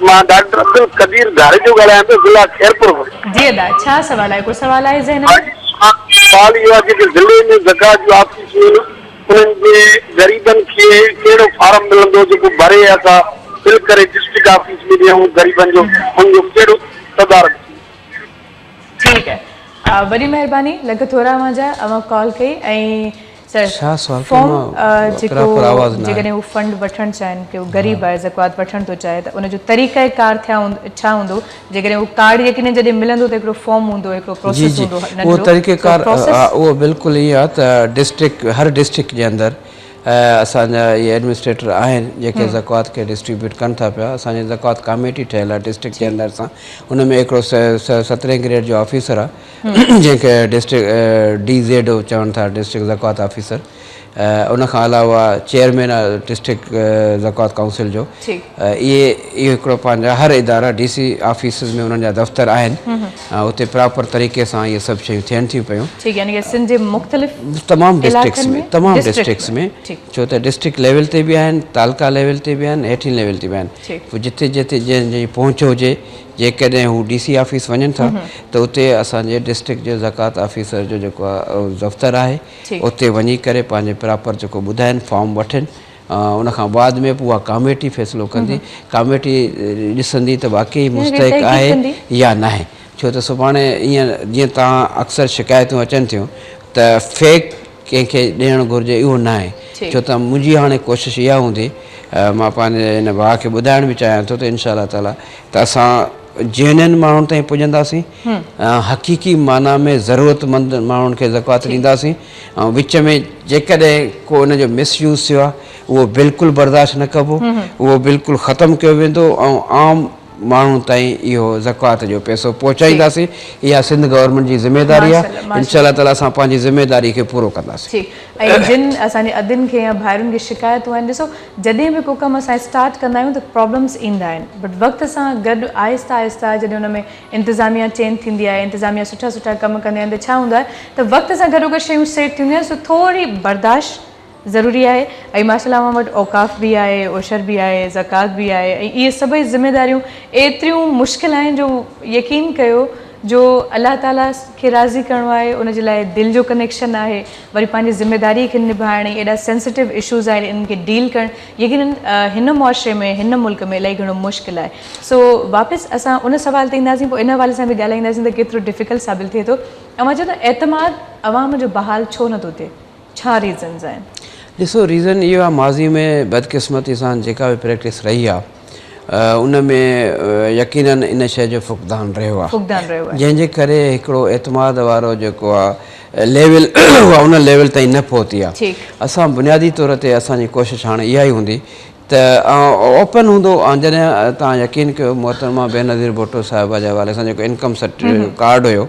مان ڊاڪٽر عبدالقدير ڌاريجو ڳالهايان پيو ضلع خيرپور مان. جي ادا ڇا سوال آهي ڪو سوال آهي ذهن ۾. باجي سوال اهو آهي جيڪي ضلعي ۾ زڪوات جون آفيسون آهن انهن جي غريبن کي ڪهڙو فارم ملندو جيڪو ڀري اسان فل ڪري ڊسٽرڪٽ آفيس ۾ ڏيون غريبن جو ان جو ڪهڙو تدارڪ ٿيندو. ٺيڪ آهي وڏي مهرباني لک ٿورا اوهان جا اوهان ڪال ڪئي ۽ سر ڇا سوال ڪيو فارم مان جيڪو پراپر آواز نه آيو. جيڪڏهن هو فنڊ وٺڻ چاهين ڪي هو غريب آهي زڪوات وٺڻ ٿو چاهي ته ان جو طريقه ڪار ٿيا ڇا هوندو جيڪڏهن هو ڪارڊ يقينن جڏهن ملندو ته هڪڙو فارم هوندو هڪڙو جي پروسيس جي هوندو اهو ننڍڙو طريقه سو ڪار پروسيس اهو بلڪل ائين آهي ته ڊسٽرڪٽ هر ڊسٽرڪٽ جي اندر اسان جا اهي ايڊمنسٽريٽر آهن جيڪي زڪوات کي ڊسٽريبيوٽ ڪن ٿا پيا اسان جي زڪوات ڪاميٽي ٺهيل آهي ڊسٽرڪٽ جي اندر سان ان ۾ هڪڙو سترهين گريڊ جو آفيسر آهي جنهن کي ڊسٽرڪٽ ڊي زيڊ او چون ٿا ڊسٽرڪٽ زڪوات آفيسر ان کان علاوه چيئرمين آهي ڊسٽرڪٽ زڪوات ڪائونسل جو اهي اهو هڪڙو پنهنجا هر ادارا ڊي سي آفيسز ۾ انهن جا دفتر آهن اتي پراپر طريقي سان اهي سڀ شيون ٿين ٿيون پيون. ٺيڪ يعني ڪي سنڌ جي مختلف تمام ڊسٽرڪٽس علائقن ۾ ۾ تمام ڊسٽرڪٽ ڊسٽرڪٽس ۾ ۾ ٺيڪ ڇو ته ڊسٽرڪٽ ليول تي به آهن تعلقا ليول تي به آهن هيٺين ليول تي به آهن ٺيڪ پوء جتي جتي جنهن جي پهچ هجي جيڪڏهن هو ڊي سي آفيس وڃن ٿا ته اتي اسان جي ڊسٽرڪٽ جو زڪوات آفيسر جو جيڪو آهي دفتر آهي ٺيڪ اتي وڃي ڪري پنهنجي پراپر جيڪو ٻڌائن فارم وٺن ان کان بعد ۾ به اها ڪاميٽي فيصلو ڪندي، ڪاميٽي ڏسندي ته واقعي مستحق آهي يا ناهي، ڇو ته سڀاڻي ائين جيئن توهان اڪثر شڪايتون اچن ٿيون ته فيڪ ڪنهن کي ڏيڻ گهرجي اهو ناهي، ڇو ته منهنجي هاڻي ڪوشش اها هوندي مان پنهنجي هن ڀاء کي ٻڌائڻ به چاهيان ٿو ته انشاء الله تعاليٰ ته اسان جينين ماڻهن تائين پڄنداسين، حقيقي معنيٰ ۾ ضرورتمند ماڻهن کي زڪوات ڏينداسين. ۽ وچ ۾ جيڪڏهن ڪو ان جو مس يوز ٿيو آهي اهو بلڪل برداشت نه ڪبو اهو بلڪل ختم ڪيو ويندو ۽ عام ماڻهن تائين اهو زڪوات جو پئسو پهچائينداسين اها سنڌ گورنمينٽ جي ذميواري آهي انشاء الله تعالي اسان پنهنجي ذميواري کي پورو ڪنداسين. ٺيڪ ۽ جن اسان جي ادين کي يا ڀائرن کي شڪايتون آهن ڏسو جڏهن به ڪو ڪم اسان اسٽارٽ ڪندا آهيون ته پرابلمس ايندا آهن بٽ وقت سان گڏ آهسته آهسته جڏهن ان ۾ انتظاميا چينج ٿيندي آهي انتظاميا سٺا سٺا ڪم ڪندي آهن ته ڇا هوندو آهي ته وقت سان گڏوگڏ شيون سيٽ ٿينديون آهن سو ٿوري برداشت ضروري آهي ۽ ماشاء الله اوهان وٽ اوقاف به آهي عشر به آهي زڪوات به آهي ۽ اهي سڀئي ذميداريون ايتريون مشڪل آهن جو يقين ڪيو جو الله تعالي کي راضي ڪرڻو آهي ان جي لاء دل جو ڪنيڪشن آهي وري پنهنجي ذميداري کي نڀائڻ ۽ ايڏا سينسيٽو اشوز آهن انهن کي ڊيل ڪرڻ يقينن هن معاشري ۾ هن ملڪ ۾ الاهي گهڻو مشڪل آهي سو واپس اسان ان سوال تي اينداسين پوء ان حوالي سان به ڳالهائينداسين ته ڪيترو ڊفيڪلٽ ثابت ٿئي ٿو. اوهان چئو ته اعتماد عوام جو بحال ڇو نٿو ٿئي؟ ڇا ريزنز آهن؟ ڏسو ريزن اهو آهي ماضي ۾ بدقسمتي سان جيڪا به پريڪٽس رهي آهي ان ۾ يقينن ان شيء جو فقدان رهيو آهي فقدان رهيو آهي جنهن جي ڪري هڪڙو اعتماد وارو جيڪو آهي ليول اها ان ليول تائين نه پهتي آهي اسان بنيادي طور تي اسان جي ڪوشش هاڻي اها ئي هوندي ته اوپن هوندو ۽ جڏهن توهان يقين ڪيو محترمه بينظير ڀٽو صاحبه جي حوالي سان جيڪو انڪم سرٽيفڪيٽ ڪارڊ هيو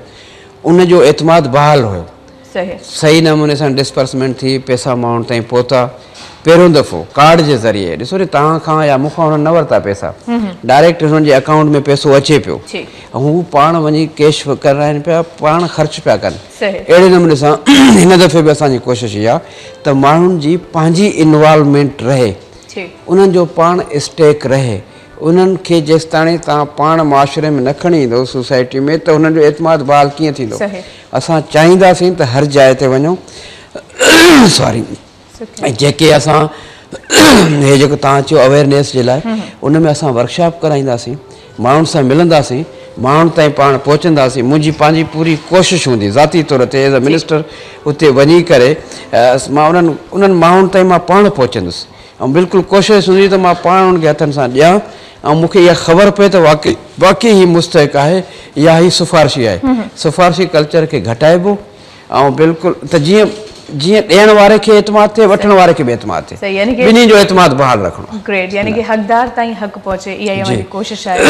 ان جو اعتماد بحال هيو صحيح نموني سان ڊسپرسمينٽ ٿي پئسا ماڻهن تائين پهتا پهريون دفعو ڪارڊ جي ذريعي ڏسو ني توهان کان يا مون کان هنن نه ورتا پئسا ڊائريڪٽ هنن جي اڪائونٽ ۾ پئسو اچي پيو هو پاڻ وڃي ڪيش ڪرائن پيا پاڻ خرچ پيا ڪن اهڙي نموني سان هن دفعي به اسان جي ڪوشش اها ته ماڻهن جي پنهنجي انوالومينٽ رهي، انهن جو پاڻ اسٽيڪ رهي، انهن کي جيستاڻي توهان پاڻ معاشري ۾ نه کڻي ايندو سوسائٽي ۾ ته انهن جو اعتماد بحال ڪيئن ٿيندو؟ اسان چاهينداسين ته هر جاء تي وڃون سوري ۽ جيڪي اسان هي جيڪو توهان چيو اويئرنيس جي لاء ان ۾ اسان ورڪشاپ ڪرائينداسين ماڻهن سان ملنداسين ماڻهن تائين پاڻ پهچنداسين منهنجي پنهنجي پوري ڪوشش هوندي ذاتي طور تي ايز اي منسٽر اتي وڃي ڪري مان انهن انهن ماڻهن تائين مان پاڻ پهچندس ۽ بلڪل ڪوشش هوندي ته مان پاڻ انهن کي هٿن سان ڏيان ۽ مون کي اها خبر پئي ته واقعي واقعي هي مستحق آهي يا هي سفارشي آهي سفارشي ڪلچر کي گهٽائبو ۽ بلڪل ته جيئن جيئن ڏيڻ واري کي اعتماد ٿئي وٺڻ واري کي به اعتماد ٿئي صحيح يعني ٻنهي جو اعتماد بحال رکڻو آهي. گريٽ يعني ڪي حقدار تائين حق پهچي اها ئي اوهان جي ڪوشش آهي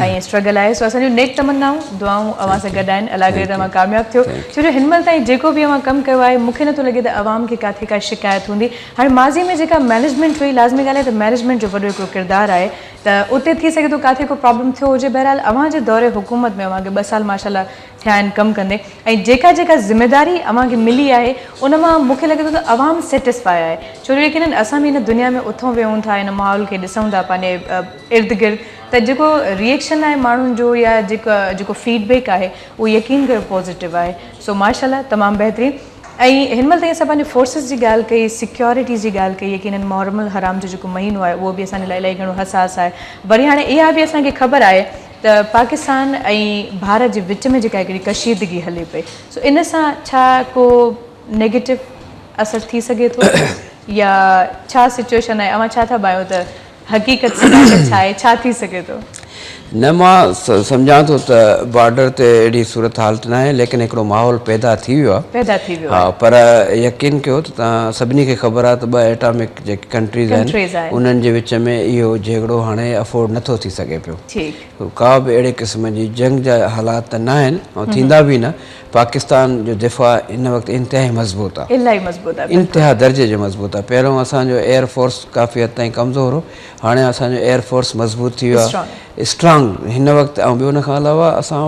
۽ اسٽرگل آهي سو اسان جون نيڪ تمنائون دعائون اوهان سان گڏ آهن الله ڪري ته اوهان ڪامياب ٿيو ڇو جو هن مهل تائين جيڪو به اوهان ڪم ڪيو آهي مون کي نٿو لڳي ته عوام کي ڪاٿي ڪا شڪايت هوندي هاڻي ماضي ۾ جيڪا مئنيجمينٽ هئي لازمي ڳالهه آهي ته مئنيجمينٽ جو وڏو هڪڙو ڪردار آهي ته اتي ٿي سگهي ٿو ڪاٿي ڪو پرابلم ٿيو هجي بهرحال اوهان جي دور حڪومت ۾ اوهان کي ٻه سال ماشاء الله ٿيا آهن ڪم ڪندي ۽ جيڪا جيڪا ذميداري اوهان کي ملي آهي ان مان مون کي لڳي ٿو ته عوام سيٽسفائي آهي ڇو جو يقينن اسان به هن دنيا ۾ اٿون ويهون ٿا هن ماحول کي ڏسون ٿا پنهنجي ارد گرد ته جيڪو ريئيڪشن آهي ماڻهن جو يا جيڪو جيڪو فيڊ بيڪ آهي اهو يقين ڪيو پازيٽو آهي سو ماشاء الله تمام بهترين ۽ هن مهل تائين اسان پنهنجي فورسز جي ڳالهه ڪئي سيڪيورٽي جي ڳالهه ڪئي يقينن محرم الحرام جو جيڪو مهينو آهي اهو به اسان جي لاء الاهي گهڻو حساس آهي وري هاڻي اها به اسان کي خبر آهي ته پاڪستان ۽ ڀارت جي وچ ۾ جيڪا هڪڙي ڪشيدگي هلي پئي سو ان سان ڇا ڪو نيگيٽو اثر ٿي سگهي ٿو يا ڇا سچوئيشن آهي اوهان ڇا ٿا ڀانئيو ته حقيقت صداقت ڇا آهي ڇا ٿي سگهي ٿو؟ نه مان سمجهان ٿو ته بارڊر تي اهڙي صورتحال ته ناهي ليڪن هڪڙو ماحول پيدا ٿي ويو آهي پيدا ٿي ويو آهي ها پر يقين ڪيو ته توهان سڀني کي خبر آهي ته ٻه ايٽامڪ جيڪي ڪنٽريز آهن انهن جي وچ ۾ اهو جهيڙو هاڻي افورڊ نٿو ٿي سگهي پيو ڪا به اهڙي قسم جي جنگ جا حالات ته ناهن ۽ ٿيندا به نه پاڪستان جو دفاع هن وقت انتهائي مضبوط آهي الاهي مضبوط آهي انتها درجي جو مضبوط آهي پهريون اسان جو ايئر فورس ڪافي حد تائين ڪمزور هو هاڻي اسان جو ايئر فورس مضبوط ٿي ويو آهي اسٽرانگ هن وقت ۽ ٻيو ان کان علاوه اسان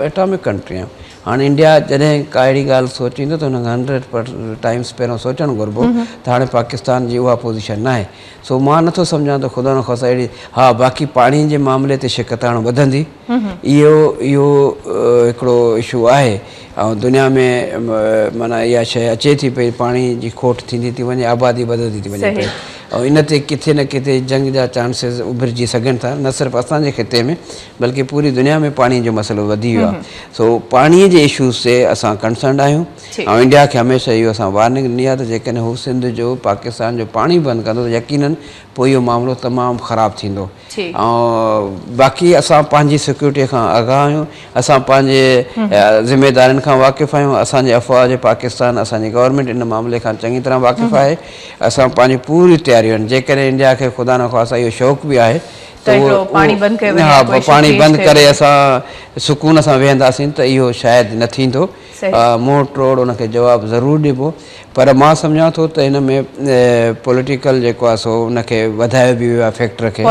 ايٽامڪ ڪنٽري آهيون هاڻي انڊيا جڏهن ڪا اهڙي ڳالهه سوچيندو ته هن کان هنڊريڊ ٽائمس پهريون سوچڻ گهربو ته هاڻي پاڪستان جي اها پوزيشن ناهي سو مان نٿو سمجهان ته خدا نخواسته اهڙي ها باقي پاڻي جي معاملي تي شڪتاڻ وڌندي اهو اهو هڪڙو اشو آهي ۽ دنيا ۾ معنيٰ اها شيء اچي ٿي پئي پاڻي جي کوٽ ٿيندي ٿي وڃي آبادي وڌندي ٿي وڃي پئي ۽ ان تي ڪٿي نه ڪٿي جنگ جا چانسز اڀرجي سگهن ٿا نه صرف اسان جي خطي ۾ بلڪه پوري دنيا ۾ پاڻي جو مسئلو وڌي ويو آهي سو پاڻي جي اشوز تي اسان ڪنسرنڊ آهيون ۽ انڊيا کي هميشه اهو اسان وارننگ ڏني آهي ته جيڪڏهن هو سنڌ جو پاڪستان جو پاڻي بند ڪندو ته يقينن پوء اهو معاملو تمام خراب ٿيندو ۽ باقي اسان پنهنجي سيڪيورٽي کان آگاهه آهيون اسان پنهنجي ذميدارين کان واقف آهيون اسان جي افواج پاڪستان اسان جي گورنمينٽ ان معاملي کان چڱي طرح واقف آهي اسان پنهنجي پوري تياريون آهن جيڪڏهن انڊيا کي خدا نخواسته اهو شوق به آهي ته هڪڙو پاڻي بند ڪيو وڃي يا ڪو پاڻي بند ڪري اسان سڪون سان ويهنداسين ته اهو شايد نه ٿيندو منهن ٽوڙ ان کي جواب ضرور ڏبو پر مان سمجهان ٿو ته هن ۾ پوليٽيڪل جيڪو آهي سو ان کي وڌايو به ويو آهي فيڪٽر کي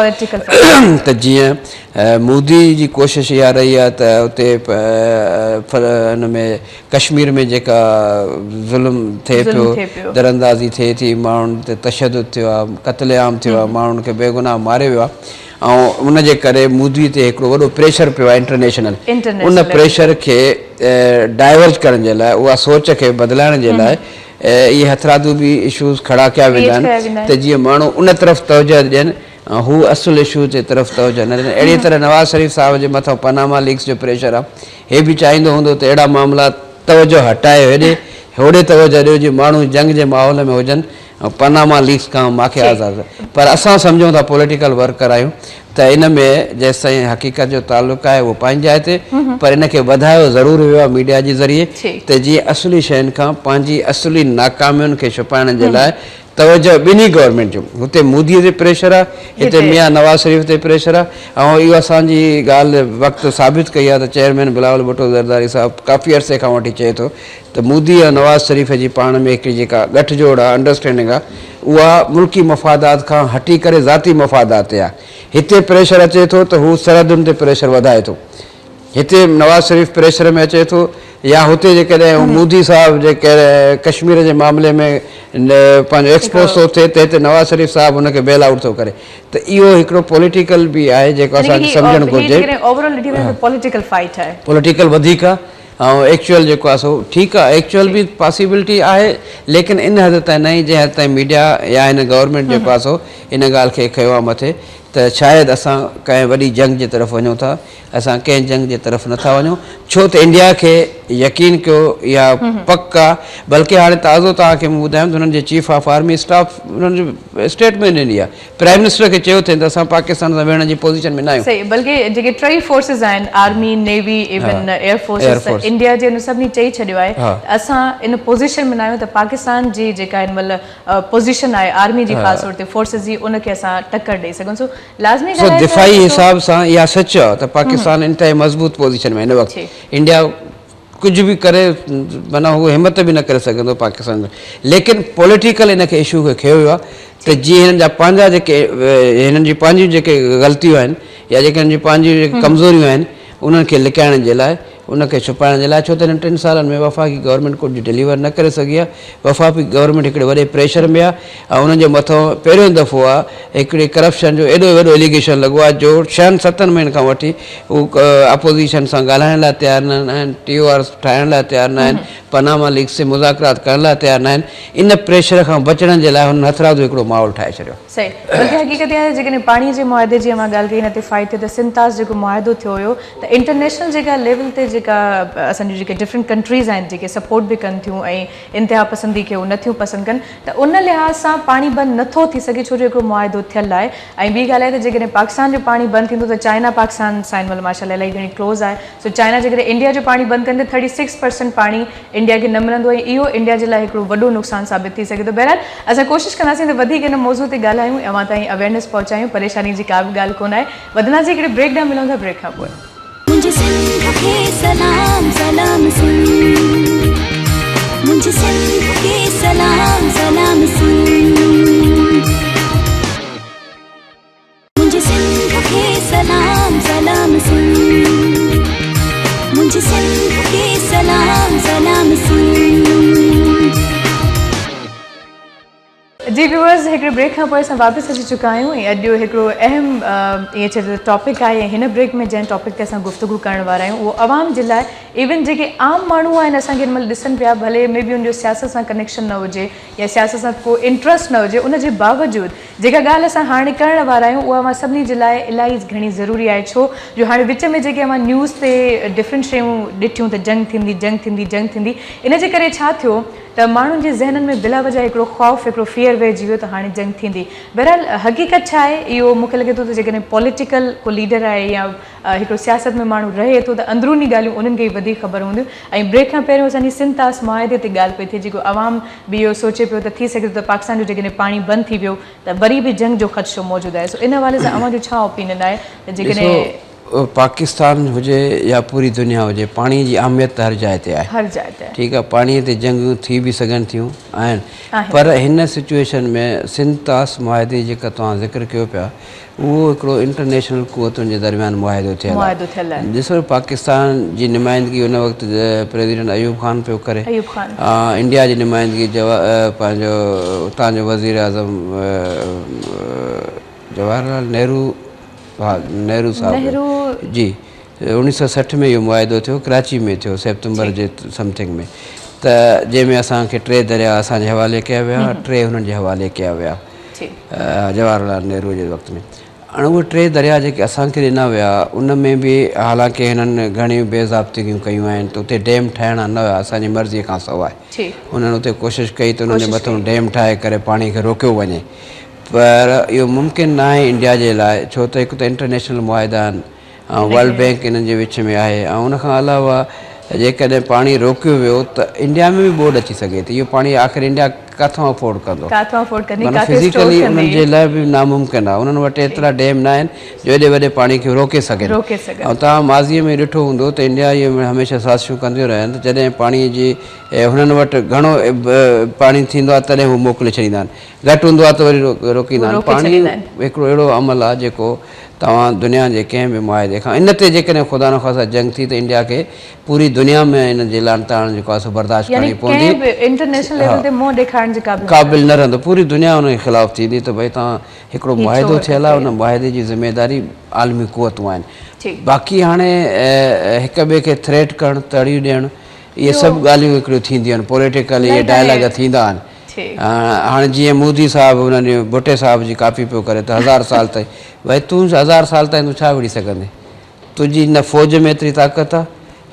ته جيئن مودي جي ڪوشش اها رهي آهي ته اتي ان ۾ ڪشمير ۾ جيڪا ظلم ٿئي پيو دراندازي ٿئي ٿي ماڻهن تي تشدد ٿيو آهي قتل عام ٿيو آهي ماڻهن کي بيگناهه ماريو ويو آهي ۽ ان جي ڪري مودي تي هڪڙو وڏو پريشر پيو آهي انٽرنيشنل ان پريشر کي ڊائيورج ڪرڻ جي لاء اها سوچ کي بدلائڻ جي لاء اهي هٿرادو به اشوز کڙا ڪيا ويندا آهن ته جيئن ماڻهو ان طرف توجه ڏين ۽ هو اصل اشو جي طرف توجه نه ڏين اهڙي طرح نواز شريف صاحب جي مٿان پاناما ليڪس جو پريشر آهي هي به چاهيندو هوندو ته اهڙا معاملا توجه هٽائي هيڏي هوڏي توجه ڏيو جيئن ماڻهو جنگ جي ماحول ۾ هجن ۽ پاناما ليڪس کان ماکي آزاد پر اسان سمجهون ٿا پوليٽيڪل ورڪر آهيون ته ان ۾ جيستائين حقيقت جو تعلق آهي اهو پنهنجي جاء تي پر ان کي وڌايو ضرور ويو آهي ميڊيا جي ذريعي ته جيئن اصلي شين کان پنهنجي اصلي ناڪامين کي ڇپائڻ جي لاء توجه ٻنهي گورنمينٽ جو هتي مودي تي پريشر آهي هتي ميان نواز شريف تي پريشر آهي ۽ اهو اسان جي ڳالهه وقت ثابت ڪئي آهي ته چيئرمين بلاول ڀٽو زرداري صاحب ڪافي عرصي کان وٺي چئي ٿو ته مودي ۽ نواز شريف جي پاڻ ۾ هڪڙي جيڪا ڳٺ جوڙ آهي انڊرسٽينڊنگ آهي اها ملڪي مفادات کان هٽي ڪري ذاتي مفادات تي آهي هتي پريشر اچي ٿو ته هو سرحدن تي پريشر وڌائي ٿو هتي نواز شريف پريشر ۾ اچي ٿو يا هتي جيڪڏهن مودي صاحب جي ڪشمير جي معاملي ۾ پنهنجو ايڪسپوز ٿو ٿئي ته هتي نواز شريف صاحب هن کي بيل آئوٽ ٿو ڪري ته اهو هڪڙو پوليٽيڪل به آهي جيڪو اسان کي سمجهڻ گهرجي. پوليٽيڪل فائٽ آهي. پوليٽيڪل وڌيڪ آهي ۽ ايڪچوئل جيڪو آهي سو ٺيڪ آهي ايڪچوئل به پاسيبلٽي آهي ليڪن ان حد تائين نه جنهن حد تائين ميڊيا يا هن گورنمينٽ جيڪو آهي سو ان ڳالهه کي کنيو آهي مٿي ته شايد اسان ڪنهن وڏي جنگ جي طرف وڃون ٿا اسان ڪنهن جنگ جي طرف نه ٿا وڃون. ڇو ته انڊيا کي يقين ڪيو اها پڪ آ بلڪه هاڻي تازو توهان کي مون ٻڌايم ته هنن جي چيف آف آرمي اسٽاف انهن جو اسٽيٽمينٽ ڏني آ پرائم منسٽر کي چيو اٿئين ته اسان پاڪستان سان وڙهڻ جي پوزيشن ۾ ناهيون. صحيح بلڪه جيڪي ٽئي فورسز آهن army, navy even air forces ته انڊيا جي ان سڀني چئي ڇڏيو آهي ته اسان ان پوزيشن ۾ ناهيون ته پاڪستان جي جيڪا هن مهل پوزيشن آهي آرمي جي خاص طور تي فورسز جي ان کي اسان ٽڪر ڏئي سگهون سو لازمي سو ڳالهه آهي ته دفاعي حساب سان اها سچ آهي ته پاڪستان انتهائي مضبوط پوزيشن ۾ هن وقت انڊيا ڪجهه به ڪري معنيٰ هو همت به نه ڪري سگهندو پاڪستان سان ليڪن پوليٽيڪل ان کي اشو کي کنيو ويو آهي ته جيئن هنن جا پنهنجا جيڪي هنن جون پنهنجون جيڪي غلطيون آهن يا جيڪي هنن جون پنهنجون جيڪي ڪمزوريون آهن انهن کي لڪائڻ جي لاء ان کي ڇپائڻ جي لاء ڇو ته هنن ٽن سالن ۾ وفاقي گورنمينٽ ڪجهه ڊليور نه ڪري سگهي آهي وفاقي گورنمينٽ هڪڙي وڏي پريشر ۾ آهي ۽ انهن جي مٿان پهريون دفعو آهي هڪڙي ڪرپشن جو ايڏو وڏو اليگيشن لڳو آهي جو ڇهن ستن مهينن کان وٺي هو اپوزيشن سان ڳالهائڻ لاء تيار نه آهن ٽي او آرز ٺاهڻ لاء تيار نه آهن پاناما ليڪس تي مذاڪرات ڪرڻ لاء تيار نه آهن ان پريشر کان بچڻ جي لاء هنن هٿرادو هڪڙو ماحول ٺاهي ڇڏيو. صحيح بلڪه حقيقت اها آهي جيڪڏهن پاڻي جي معاهدي جي اوهان ڳالهه ڪئي ان تي فائٽ ٿي ته سنڌ طاس جيڪو معاهدو ٿيو هيو ته انٽرنيشنل جيڪا ليول تي جيڪا اسان جون جيڪي ڊفرنٽ ڪنٽريز آهن جيڪي سپورٽ به ڪن ٿيون ۽ انتها پسندي کي هو نه ٿيون پسند ڪن ته ان لحاظ سان پاڻي بند نه ٿو ٿي سگهي ڇو جو هڪڙو معاهدو ٿيل آهي ۽ ٻي ڳالهه آهي ته جيڪڏهن پاڪستان جو پاڻي بند ٿيندو ته چائنا پاڪستان سان هن مهل ماشاء الله الاهي گهڻي ڪلوز آهي سو چائنا جيڪڏهن انڊيا جو پاڻي بند ڪندي 36 پرسنٽ پاڻي انڊيا کي نه ملندو ۽ اهو انڊيا جي لاء هڪڙو وڏو نقصان ثابت ٿي سگهي ٿو. بهرحال اسان ڪوشش ڪنداسين ته وڌيڪ ان موضوع تي ڳالهايون ۽ اوهان تائين اويئرنيس پهچايون. پريشاني جي ڪا به ڳالهه ڪونه آهي. وڌنداسين هڪڙي بريڪ ڏانهن ملون ٿا بريڪ کان پوء. منهنجي سنڌ کي سلام سلام سنڌ منهنجي سنڌ کي سلام سلام سنڌ. منهنجي سنڌ کي سلام سلام سنڌ منهنجي سنڌ کي سلام سلام سنڌ. جي ويورز هڪڙي بريڪ کان پوء اسان واپس اچي چڪا آهيون ۽ اڄ هڪڙو اهم ائين چئجي ته ٽاپڪ آهي ۽ هن بريڪ ۾ جنهن ٽاپڪ تي اسان گفتگو ڪرڻ وارا آهيون اهو عوام جي لاء ايون جيڪي عام ماڻهو آهن اسان کي هن مهل ڏسن پيا ڀلي مي بي ان جو سياست سان ڪنيڪشن نه هجي يا سياست سان ڪو انٽرسٽ نه هجي ان جي باوجود جيڪا ڳالهه اسان هاڻي ڪرڻ وارا آهيون اها اوهان سڀني جي لاء الاهي گهڻي ضروري آهي ڇو جو هاڻي وچ ۾ جيڪي اوهان نيوز تي ڊفرنٽ شيون ڏٺيون ته جنگ ٿيندي جنگ ٿيندي جنگ ٿيندي ان جي ڪري ڇا ٿيو ته ماڻهن جي ذهنن ۾ بلا وجه هڪڙو خوف هڪڙو فيئر ويهجي ويو ته هاڻي جنگ ٿيندي بهرحال حقيقت ڇا آهي اهو مون کي لڳي ٿو ته جيڪڏهن پوليٽيڪل ڪو ليڊر آهي يا هڪڙو سياست ۾ ماڻهو رهي ٿو ته اندروني ڳالهيون انهن کي ئي وڌيڪ خبر هونديون ۽ بريڪ کان پهريون اسان جي سنڌ طاس معاهدي تي ڳالهه پئي ٿئي جيڪو عوام به اهو سوچي پيو ته ٿي سگهي ٿو ته پاڪستان جو جيڪڏهن پاڻي بند ٿي ويو ته وري به جنگ جو خدشو موجود آهي سو ان حوالي سان اوهان جو ڇا اوپينين آهي ته جيڪڏهن. ڏسو پاڪستان هجي يا پوري دنيا هجي پاڻي جي اهميت ته هر جاء تي آهي هر جاء تي ٺيڪ آهي پاڻي تي جنگيون ٿي به سگهن ٿيون آهن پر هن سچوئيشن ۾ سنڌ طاس معاهدي جيڪا توهان ذڪر ڪيو پيا اهو هڪڙو انٽرنيشنل قوتن جي درميان معاهدو ٿيل آهي. ڏسو پاڪستان جي نمائندگي ان وقت پريزيڊنٽ ايوب خان پيو ڪري. انڊيا جي نمائندگي پنهنجو اتان جو وزير اعظم جواهر لال نهرو ها نهرو صاحب جي 1960 ۾ اهو معاهدو ٿيو ڪراچي ۾ ٿيو سيپٽمبر جي سمٿنگ ۾ ته جنهن ۾ اسان کي ٽي دريا اسان جي حوالي ڪيا ويا ٽي هنن جي حوالي ڪيا ويا. جواهر لال نهرو جي وقت ۾ هاڻي اهي ٽي درياء جيڪي اسان کي ڏنا ويا ان ۾ به حالانڪه هنن گهڻيون بي ضابطگيون ڪيون آهن ته اتي ڊيم ٺاهڻا نه هيا اسان جي مرضي کان سواء انهن اتي ڪوشش ڪئي ته انهن جي مٿان ڊيم ٺاهي ڪري پاڻي کي روڪيو وڃي پر اهو ممڪن ناهي انڊيا جي لاء ڇو ته هڪ ته انٽرنيشنل معاهدا آهن ۽ ورلڊ بينڪ انهن جي وچ ۾ آهي ۽ ان کان علاوه جيڪڏهن پاڻي روڪيو ويو ته انڊيا ۾ به ٻوڏ اچي سگهي ٿي اهو پاڻي آخر انڊيا ڪاٿان افورڊ ڪندو معنيٰ فزيڪلي انهن جي لاء به ناممڪن آهي انهن وٽ ايترا ڊيم نه آهن جو ايڏي وڏي پاڻي کي روڪي سگهن ۽ توهان ماضي ۾ ڏٺو هوندو ته انڊيا اهو هميشه سازشون ڪنديون رهيا آهن ته جڏهن پاڻي جي هنن وٽ گهڻو پاڻي ٿيندو آهي تڏهن هو موڪلي ڇڏيندا آهن گهٽ هوندو آهي ته وري روڪيندا آهن پاڻي هڪڙو اهڙو عمل آهي جيڪو توهان دنيا جي ڪنهن به معاهدي کان ان تي جيڪڏهن خدا نخواسته جنگ ٿي ته انڊيا کي پوري دنيا ۾ ان جي لعن طعن جيڪو آهي سو برداشت يعني ڪرڻي پوندي. ڪنهن به انٽرنيشنل ليول تي منهن ڏيکارڻ جي قابل نه قابل نه رهندو پوري دنيا ان جي خلاف ٿيندي ته ڀئي توهان هڪڙو هي ڇو معاهدو حرڪت ٿيل آهي ڪئي ان معاهدي جي ذميواري عالمي قوتون آهن ٺيڪ. باقي هاڻي هڪ ٻئي کي ٿريٽ ڪرڻ تڙيون ڏيڻ اهي سڀ ڳالهيون هڪڙيون ٿينديون آهن پوليٽيڪل اهي ڊائلاگ ٿيندا آهن هاڻي جيئن مودي صاحب انهن ڀٽي صاحب جي ڪاپي پيو ڪري ته هزار سال تائين ڀائي تون هزار سال تائين تون ڇا وڙهي سگهندين تنهنجي نه فوج ۾ ايتري طاقت آ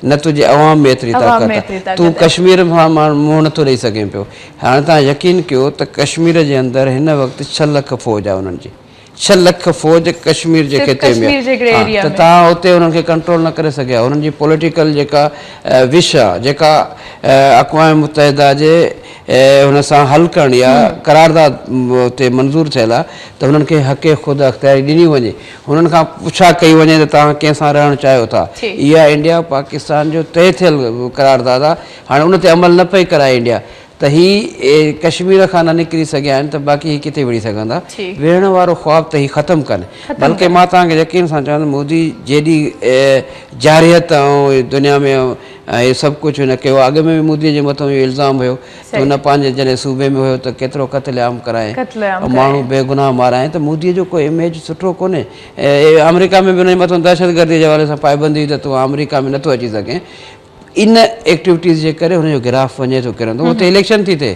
نه تنهنجي عوام ۾ ايتري طاقت آهي. تون ڪشمير مان منهن نٿو ڏئي سگهين پيو. هاڻي توهان يقين ڪيو ته ڪشمير جي اندر هن وقت ڇهه لک فوج آهي انهن جي. ڇهه لک فوج ڪشمير جي خطي ۾ آهي ته توهان اتي انهن کي ڪنٽرول نه ڪري سگهيا. انهن جي پوليٽيڪل جيڪا وش آهي جيڪا اقوام متحده جي هن سان حل ڪرڻي يا قرارداد تي منظور ٿيل آهي ته هنن کي حق خود اختياري ڏني وڃي. هنن کان پڇا ڪئي وڃي ته توهان ڪنهن سان رهڻ چاهيو ٿا. اها انڊيا پاڪستان جو طئي ٿيل قرارداد آهي. هاڻي ان تي عمل نه پئي ڪرائي انڊيا ته هي ڪشمير کان نه نڪري سگهيا آهن ته باقي هي ڪٿي وڙهي سگهندا. وڙهڻ وارو خواب ته هي ختم ڪن. بلڪه مان توهان کي يقين سان چوان ته مودي جيڏي جارحيت ۽ دنيا ۾ هي سڀ ڪجهه هن ڪيو آهي. اڳ ۾ به مودي جي مٿان اهو الزام هيو ته هن پنهنجي جڏهن صوبي ۾ هيو ته ڪيترو قتل عام ڪرايائين ۽ ماڻهو بيگناهه مارايائين ته مودي جو ڪو اميج سٺو ڪونهي. آمريڪا ۾ به هن جي مٿان دهشتگردي جي حوالي سان پائبندي هئي ته تون آمريڪا ۾ نٿو اچي سگهين. ان ايڪٽيوٽيز جي ڪري هن جو گراف وڃي ٿو ڪرندو. اتي اليڪشن ٿي ٿئي.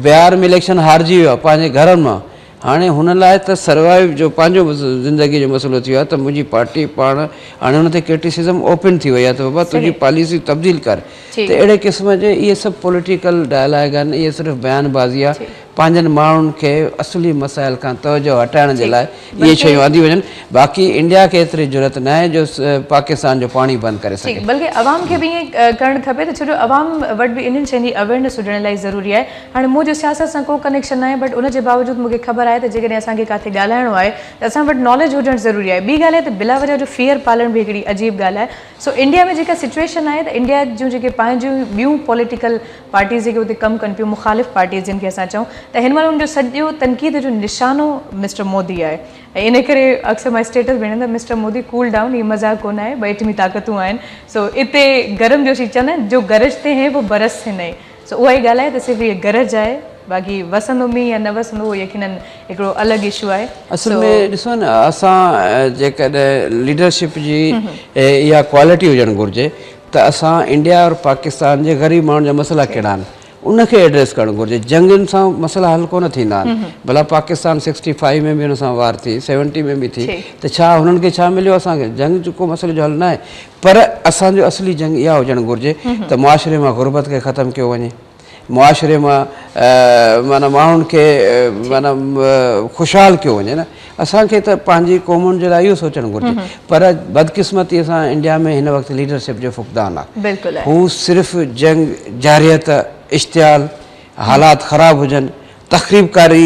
بهار ۾ اليڪشن هارجي ويو آهي پنهنجي گهرن مان. هاڻي هن لاء ته سروائيو جو پنهنجو زندگي جو مسئلو ٿي ويو آهي ته منهنجي پارٽي پاڻ هاڻي هن تي ڪرٽيسزم اوپن ٿي وئي آهي ته بابا تنهنجي پاليسيون تبديل ڪر ته اهڙي قسم جي اهي سڀ پوليٽيڪل ڊائلاگ آهن اهي صرف بيان بازي آهي پنهنجن ماڻهن کي اصلي مسائل کان توجهه هٽائڻ جي لاء اهي شيون آنديون وڃن باقي انڊيا کي ايتري جرئت ناهي جو پاڪستان جو پاڻي بند ڪري سگهي. ٺيڪ بلڪه عوام کي به ائين ڪرڻ کپي ته ڇو جو عوام وٽ به انهن شين جي اويئرنيس هجڻ الاهي ضروري آهي. هاڻي منهنجو سياست سان ڪو ڪنيڪشن ناهي بٽ ان جي باوجود مونکي خبر آهي ته جيڪڏهن اسان کي ڪاٿي ڳالهائڻو آهي ته اسان وٽ ناليج هجڻ ضروري آهي ٻي ڳالهه آهي ته بلا وجه جو فيئر پالڻ به هڪڙي عجيب ڳالهه آهي سو انڊيا ۾ جيڪا سچويشن آهي ته انڊيا جون جيڪي پنهنجون ٻيون پوليٽيڪل پارٽيز جيڪي اتي ڪم ڪن پيون مخالف پارٽيز جن کي اسان چئون ته هن مهل ان جو سڄو تنقيد جو نشانو مسٽر مودي آهي ۽ ان ڪري اڪثر مان اسٽيٽس به هڻندم مسٽر مودي ڪول ڊائون هي مذاق ڪونه آهي ٻه ايٽمي طاقتون آهن سو اتي گرم جوشي چوندا آهن جو گرجتي هين وو برستے نهين سو اها ئي ڳالهه آهي ته صرف هيء گرج آهي باقي وسندو مينهن يا نه وسندو اهو يقينن هڪڙو الڳ اشو آهي. اصل ۾ ڏسو نه اسان جيڪڏهن ليڊرشپ جي اها ڪوالٽي هجڻ گهرجي ته اسان انڊيا اور پاڪستان جي غريب ماڻهن جا مسئلا ڪهڙا آهن ان کي ايڊريس ڪرڻ گهرجي جنگين سان مسئلا حل ڪونه ٿيندا آهن ڀلا پاڪستان سڪسٽي فائيو ۾ به ان سان وار ٿي سيونٽي ۾ به ٿي ته ڇا هنن کي ڇا مليو اسان کي جنگ جو ڪو مسئلي جو حل ناهي پر اسان جو اصلي جنگ اها هجڻ گهرجي ته معاشري مان غربت کي ختم ڪيو وڃي، معاشري مان معنيٰ ماڻهن کي معنيٰ خوشحال ڪيو وڃي نه اسان کي ته پنهنجي قومن جي لاء اهو سوچڻ گهرجي پر بدقسمتي سان انڊيا ۾ هن وقت ليڊرشپ جو فقدان آهي هو صرف جنگ جارحيت اشتعال حالات خراب هجن تخريب ڪاري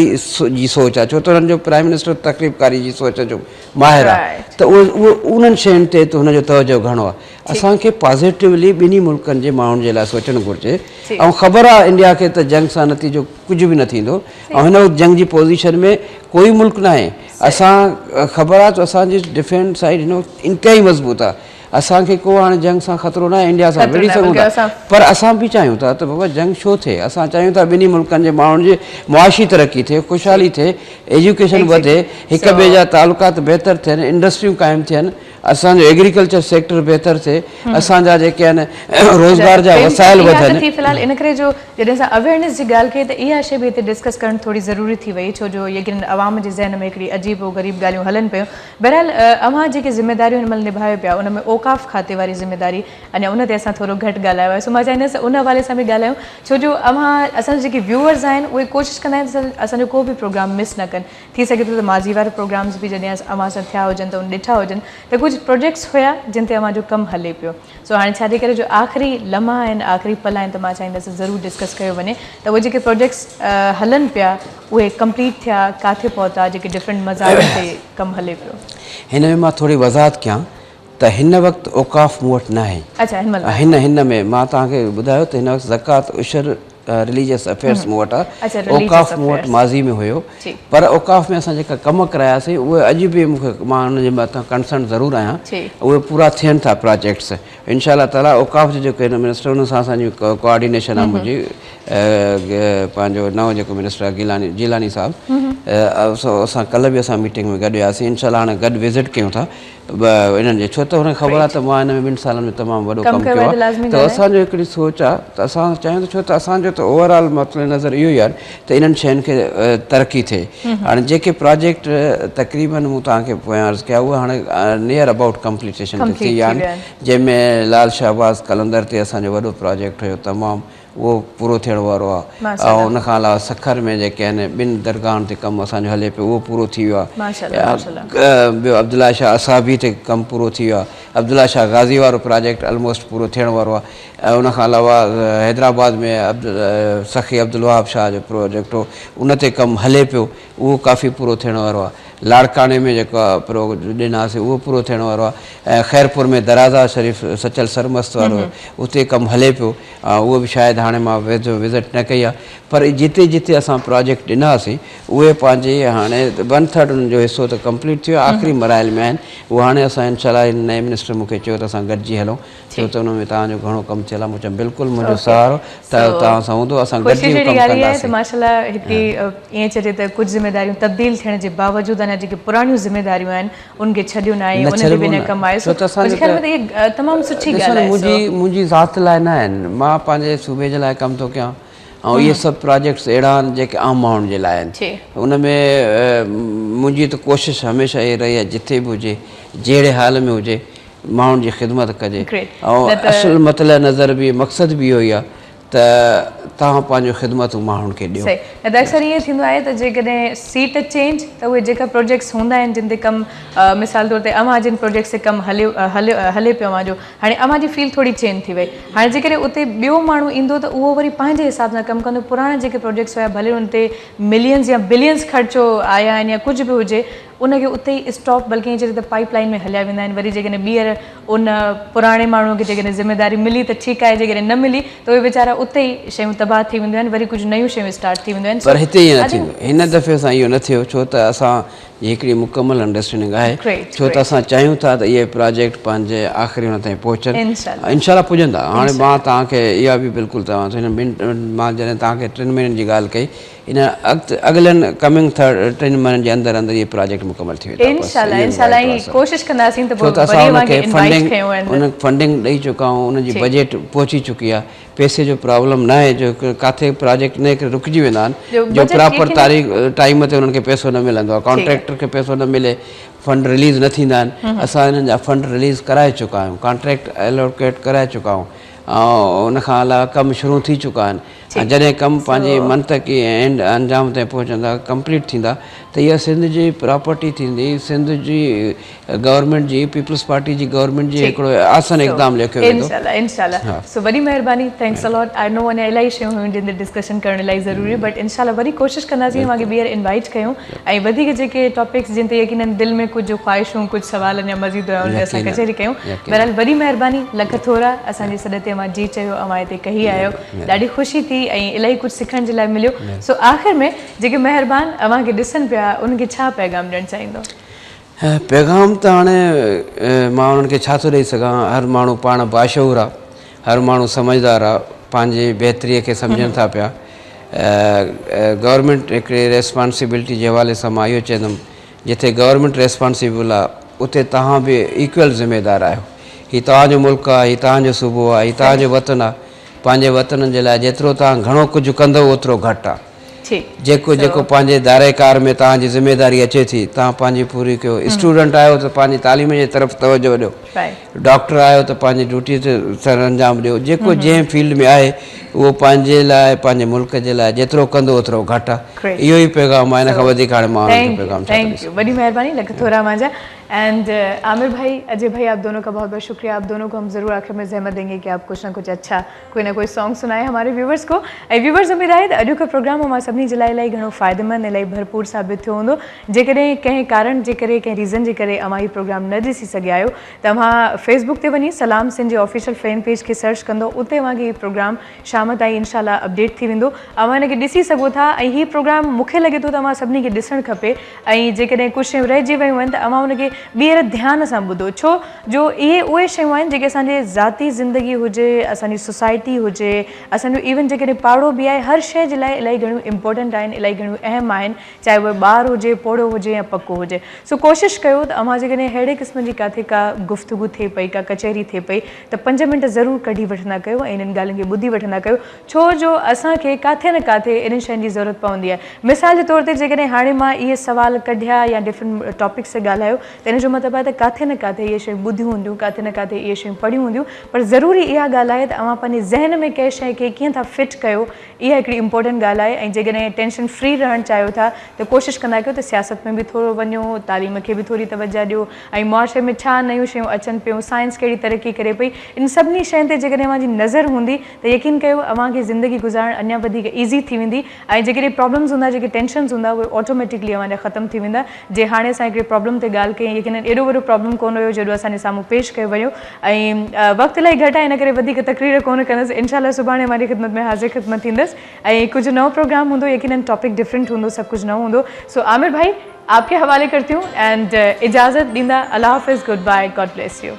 جي سوچ آهي ڇو ته انهن جو پرائم منسٽر تخريب ڪاري جي سوچ جو ماهر آهي ته اهو انهن شين تي ته هن جو توجه گهڻو آهي اسان کي پازيٽولي ٻنهي ملڪن جي ماڻهن جي لاء سوچڻ گهرجي ۽ خبر آهي انڊيا کي ته جنگ سان نتيجو ڪجهه به نه ٿيندو ۽ هن وقت جنگ جي پوزيشن ۾ ڪوئي ملڪ ناهي اسان خبر آهي ته اسان جي ڊفينس سائيڊ هن وقت انتهائي مضبوط آهي اسان کي ڪو هاڻي جنگ سان خطرو ناهي انڊيا سان وڙهي سگهون ٿا پر اسان به چاهيون ٿا ته بابا جنگ ڇو ٿئي اسان چاهيون ٿا ٻنهي ملڪن جي ماڻهن جي معاشي ترقي ٿئي خوشحالي ٿئي ايجوڪيشن وڌي هڪ ٻئي جا تعلقات بهتر ٿين انڊسٽريون قائم ٿين اسان جو ايگريڪلچر سيڪٽر بهتر ٿئي اسان جا جيڪي آهن روزگار جا وسائل وڌن. في الحال ان ڪري جو جڏهن اسان اويئرنيس جي ڳالهه ڪئي ته اها شيء به هتي ڊسڪس ڪرڻ ٿوري ضروري ٿي وئي ڇو جو يقينن عوام جي ذهن ۾ هڪڙي عجيب و غريب ڳالهيون هلن پيون بهرحال اوهان جيڪي ذميداريون هن مهل نڀايو پيا ان ۾ اوقاف کاتي واري ذميداري اڃا ان تي اسان ٿورو گهٽ ڳالهايو آهي سو مان چاهيندس ته ان حوالي سان به ڳالهايون ڇو جو اوهان اسان جا جيڪي ويوئرز آهن اهي ڪوشش ڪندا آهن ته اسان جو ڪو به پروگرام مس نه ڪن ٿي سگهي ٿو ته ماضي وارا پروگرامز به جڏهن اوهان سان ٿيا هجن ته ان ڏٺا هجن ته ڪجهه پروجيڪٽس هيا جن تي اوهان جو ڪم هلي پيو سو هاڻي ڇا جي ڪري جو آخري لمحا آهن آخري پل آهن ته مان چاهيندس ته ضرور ڊسڪس ڪيو وڃي ته اهي جيڪي پروجيڪٽس هلن پيا اهي ڪمپليٽ ٿيا ڪاٿي پهتا جيڪي ڊفرنٽ مضامين تي ڪم هلي پيو. هن ۾ مان ٿوري وضاحت ڪيان ته هن وقت اوقاف مون وٽ ناهي. اڇا هن مهل ناهي. هن هن ۾ مان توهان کي ٻڌايو ته هن وقت زڪوات عشر رليجس افيئرس مون وٽ آهي اوقاف مون وٽ ماضي ۾ هيو پر اوقاف ۾ اسان جيڪا ڪم ڪراياسين اهي اڄ به مون کي مان ان جي مٿان ڪنسرن ضرور آهيان اهي پورا ٿين ٿا پراجيڪٽس انشاء الله تعالي اوقاف جو جيڪو هن منسٽر ان سان اسان جي ڪوآرڊينيشن آهي منهنجي پنهنجو نئون جيڪو منسٽر آهي گيلاني جيلاني صاحب سو اسان ڪلهه به اسان ميٽنگ ۾ گڏ وياسين انشاء الله هاڻي گڏ وزٽ ڪيون ٿا انهن جي ڇو ته هن کي خبر آهي ته مان هن ۾ ٻن سالن ۾ تمام وڏو ڪم ڪيو آهي ته اسان جو هڪڙي سوچ آهي ته اسان چاهيون ٿا ڇو ته اسان جو ته. ته اوور آل مطلب نظر اهو ئي آهي ته انهن شين کي ترقي ٿئي. هاڻي جيڪي پراجيڪٽ تقريبن مون توهان کي پويان عرض ڪيا اهي هاڻي نيئر ابائوٽ ڪمپليٽيشن تي ٿي ويا آهن جنهن ۾ لال شهباز قلندر تي اسان جو وڏو پراجيڪٽ هيو تمام اهو پورو ٿيڻ وارو آهي ۽ ان کان علاوه سکر ۾ جيڪي آهن ٻن درگاهن تي ڪم اسان جو هلي پيو اهو پورو ٿي ويو آهي. ٻيو عبدالله شاهه اصحابي تي ڪم پورو ٿي ويو آهي. عبدالله شاهه غازي وارو پراجيڪٽ الموسٽ پورو ٿيڻ وارو آهي ۽ ان کان علاوه حيدرآباد ۾ سخي عبدالوهاب شاهه جو پروجيڪٽ هو ان تي ڪم هلي پيو اهو ڪافي پورو ٿيڻ وارو آهي. لاڙڪاڻي ۾ جيڪو پرو ڏناسين اهو پورو ٿيڻ وارو آهي ۽ خيرپور ۾ درازا شريف سچل سرمست وارو اتي ڪم هلي پيو اهو به شايد هاڻي مان ويجهو وزٽ نه ڪئي آهي پر جتي جتي اسان پراجيڪٽ ڏناسين اهي پنهنجي هاڻي ون ٿرڊ انهن جو حصو ته ڪمپليٽ ٿي ويو آهي آخري مراحل ۾ آهن اهو هاڻي اسان انشاء الله هن نئين منسٽر مون کي چيو ته اسان گڏجي هلون ڇو ته ان ۾ توهان جو گهڻو ڪم ٿيل آهي مون چيم بلڪل منهنجو سهارو ته توهان سان هوندو اسان خوشي گڏجي جهڙي ڪم ڳالهه اها آهي ته ڪنداسين. ماشاء الله هتي ائين چئجي ته ڪجهه ذميداريون تبديل ٿيڻ جي باوجود اڃا جيڪي پراڻيون ذميداريون آهن ان کي ڇڏيو نه آهي نه ان تي به ڇڏبو اڃا نه ڪم آهي ڇو سو ته اسان منهنجي جو خيال ته ۾ ته اها تمام سٺي ڏسو ڳالهه نه آهي سو منهنجي منهنجي ذات لاء نه آهن مان پنهنجي صوبي جي لاء ڪم ٿو ڪيان ۽ اهي سڀ پراجيڪٽس اهڙا آهن جيڪي عام ماڻهن جي لاء آهن ان ۾ منهنجي ته ڪوشش هميشه اهي رهي آهي جٿي به هجي جهڙي حال ۾ هجي ماڻهن جي خدمت ڪجي ۽ اصل مطلع نظر به مقصد به اهو ئي آهي ته توهان پنهنجون خدمتون ماڻهن کي ڏيو. صحيح نه ته اڪثر ائين ٿيندو آهي ته جيڪڏهن سيٽ چينج ته اهي جيڪا پروجيڪٽس هوندا آهن جن تي ڪم مثال طور تي اوهان جن پروجيڪٽس تي ڪم هليو هلي پيو اوهان جو هاڻي اوهان جي فيلڊ ٿوري چينج ٿي وئي هاڻي جيڪڏهن اتي ٻيو ماڻهو ايندو ته اهو وري پنهنجي حساب سان ڪم ڪندو پراڻا جيڪي پروجيڪٽس هيا ڀلي ان تي ملينز يا بلينز خرچو آيا آهن يا ڪجهه به هجي ان کي اتي ئي اسٽاپ بلڪه ائين چئجي ته پائيپ لائين ۾ هليا ويندا آهن وري جيڪڏهن ٻيهر ان پراڻي ماڻهو کي جيڪڏهن ذميداري ملي ته ٺيڪ آهي جيڪڏهن نه ملي ته اهي ويچارا اتي ئي شيون تباهه ٿي وينديون آهن وري ڪجهه نيون شيون اسٽارٽ ٿي وينديون آهن پر هتي ائين نه ٿيندو هن دفعي سان اهو نه ٿيو ڇو ته اسان جي هڪڙي مڪمل انڊرسٽينڊنگ آهي ڇو ته اسان چاهيون ٿا ته اهي پراجيڪٽ پنهنجي آخري ان تائين پهچن انشاء الله پڄندا هاڻي مان توهان کي اها به بلڪل چوان ٿو هن ٻن مان جڏهن توهان کي ٽن مهينن جي ڳالهه ڪئي ان اڳت اڳلن ڪمنگ ٿرڊ ٽن مهينن جي اندر اندر اهي پراجيڪٽ مڪمل ٿي ويندا بس انشاء الله اهو انشاء الله روايت ۽ آهي ڪوشش ڪنداسين ته ڇو پوء ته وري اسان ان اوهان کي کي انوائيٽ فنڊنگ ڪيون ان فنڊنگ ڏئي چڪا آهيون ان جي بجيٽ پهچي چڪي آهي پئسي جو پرابلم نه آهي جو ڪاٿي پراجيڪٽ ان ڪري رڪجي ويندا آهن جو جو بجيٽ پراپر يقينن تاريخ ٽائيم تي انهن کي پئسو نه ملندو آهي ٺيڪ آهي ڪانٽريڪٽر کي پئسو نه ملي فنڊ رليز نه ٿيندا آهن اسان انهن جا فنڊ رليز ڪرائي چڪا آهيون ڪانٽريڪٽ ايلوڪيٽ ڪرائي چڪا آهيون ۽ ان کان علاوه ڪم شروع ٿي چڪا آهن ۽ جڏهن ڪم پنهنجي منطقي اينڊ انجام تائين پهچندا ڪمپليٽ ٿيندا ته اها سنڌ جي پراپرٽي ٿيندي سنڌ جي گورنمينٽ جي پيپلز پارٽي جي گورنمينٽ جي هڪڙو آسن اقدام ليکيو ويندو. انشاء الله انشاء الله سو وڏي مهرباني thanks a lot I نو اڃا الاهي شيون هيون جن تي ڊسڪشن ڪرڻ الاهي ضروري هو بٽ انشاء الله وري ڪوشش ڪنداسين اوهان کي ٻيهر انوائيٽ ڪيون ۽ وڌيڪ جيڪي ٽاپڪس جن تي يقينن دل ۾ ڪجهه خواهشون ڪجهه سوال اڃا مزيد هيا ان تي اسان ڪچهري ڪيون بهرحال وڏي مهرباني لک ٿورا اسان جي سڏ تي اوهان جي چيو اوهان هتي ڪهي آيو ڏاڍي خوشي ٿي ۽ الاهي ڪجهه سکڻ جي لاء مليو سو آخر ۾ جيڪي مهربان اوهان کي ڏسن پيا انهن کي ڇا پيغام ڏيڻ چاهيندو؟ پيغام ته هاڻي مان انهن کي ڇا ٿو ڏئي سگهان هر ماڻهو پاڻ باشعور آ هر ماڻهو سمجهدار آ پنهنجي بهتري کي سمجهن ٿا پيا گورنمينٽ هڪڙي ريسپانسبلٽي جي حوالي سان مان اهو چوندم جتي گورنمينٽ ريسپانسبل آ اتي توهان به ايڪول ذميدار آهيو هي توهان جو ملڪ آ هي توهان جو صوبو آ هي توهان جو وطن آ پنهنجي وطن جي لاء جيترو توهان گهڻو ڪجهه ڪندؤ اوترو گهٽ آ جيڪو جيڪو پنهنجي دائره ڪار ۾ توهان جي ذميداري اچي ٿي توهان پنهنجي پوري ڪيو اسٽوڊنٽ آهيو ته پنهنجي تعليم جي طرف توجه ڏيو ڊاڪٽر آهيو ته پنهنجي ڊيوٽي تي سر انجام ڏيو جيڪو جنهن فيلڊ ۾ آهي اهو پنهنجي لاء پنهنجي ملڪ جي لاء جيترو ڪندو اوترو گهٽ آهي اهو ئي پيغام آهي ان کان وڌيڪ هاڻي مان انهن کي پيغام ڇا ٿو ڏئي سگهان. وڏي مهرباني لک ٿورا اوهان جا اينڊ عامر ڀائي اجي ڀائي آپ دونو کا بهت بهت شڪريه آپ دونو کو هم ضرور آخر ۾ زحمت دينگي ڪي آپ ڪجھ نه ڪجھ اڇا ڪوئي نه ڪوئي سانگ سنائي هماري ويورز کو ۽ ويورز اميد آهي ته اڄوڪو پروگرام اوهان سڀني جي لاء الاهي گهڻو فائديمند الاهي ڀرپور ثابت ٿيو هوندو جيڪڏهن ڪنهن ڪارڻ جي ڪري ڪنهن ريزن جي ڪري اوهان هي پروگرام نه ڏسي سگهيا آهيو ته اوهان فيس بڪ تي وڃي سلام سنڌ جي آفيشل فين پيج کي سرچ ڪندو اتي اوهان کي هي پروگرام شام تائين انشاء الله اپڊيٽ ٿي ويندو اوهان ان کي ڏسي سگهو ٿا ۽ هي پروگرام مون کي لڳي ٿو ته اوهان سڀني کي ڏسڻ کپي ۽ جيڪڏهن ڪجهه شيون رهجي ويون آهن ته اوهان ان کي ٻيهر ڌيان سان ٻڌو ڇو جو اهي اهي شيون آهن جيڪي اسان جي ذاتي زندگي هجي اسان جي سوسائٽي هجي اسان جو ايون جيڪڏهن پاڙو به آهي هر شيء جي لاء الاهي گهڻيون امپورٽنٽ. امپورٽنٽ آهن، الائي گهڻيون اهم آهن، چاهي اهي ٻار هجي، پوڙهو هجي يا پڪو هجي. سو ڪوشش ڪيو ته اوهان جيڪڏهن اهڙي قسم جي ڪاٿي ڪا گفتگو ٿئي پئي، ڪا ڪچهري ٿئي پئي ته پنج منٽ ضرور ڪڍي وٺندا ڪيو ۽ انهن ڳالهين کي ٻڌي وٺندا ڪيو ڇو جو اسان کي ڪاٿي نه ڪاٿي انهن شين جي ضرورت پوندي آهي. مثال جي طور تي جيڪڏهن هاڻي مان اهي سوال ڪڍيا يا ڊفرنٽ ٽاپڪس تي ڳالهايو ته ان جو مطلب آهي ته ڪاٿي نه ڪاٿي اهي شيون ٻڌيون هونديون، ڪاٿي نه ڪاٿي اهي شيون پڙهيون هونديون پر ضروري اها ڳالهه آهي ته اوهان پنهنجي ذهن ۾ ڪنهن شيء کي ڪيئن ٿا فٽ ڪيو اها هڪڙي امپورٽنٽ ڳالهه آهي ۽ جيڪڏهن ٽينشن فري رهڻ چاهيو ٿا ته ڪوشش ڪندا ڪيو ته سياست ۾ به ٿورو وڃو، تعليم کي به ٿوري توجه ڏيو ۽ معاشري ۾ ڇا نيون شيون اچن پيون، سائنس ڪهڙي ترقي ڪري پئي، ان سڀني شين تي جيڪڏهن اوهان جي نظر هوندي ته يقين ڪيو اوهان کي زندگي گذارڻ اڃا وڌيڪ ايزي ٿي ويندي ۽ جيڪڏهن پرابلمز هوندا جيڪي ٽينشنز هوندا اهي آٽوميٽڪلي اوهان جا ختم ٿي ويندا. جي هاڻي اسان هڪڙي پرابلم تي ڳالهه ڪئي ۽ يقينن ايڏو وڏو پرابلم ڪونه هيو جيڏو اسان جي سامهون پيش ڪيو ويو ۽ وقت الاهي گهٽ آهي ان ڪري وڌيڪ تقرير ڪونه ڪندس انشاء الله سڀاڻي اوهان جي خدمت ۾ حاضر خدمت ٿيندس ۽ ڪجهه نئون پروگرام هوندو يقينن ٽاپڪ ڊفرنٽ هوندو سڀ ڪجهه نئون هوندو سو عامر ڀائي آپ ڪي حوالي ڪرتي هون اينڊ اجازت ڏيندا الله حافظ good bye God bless you.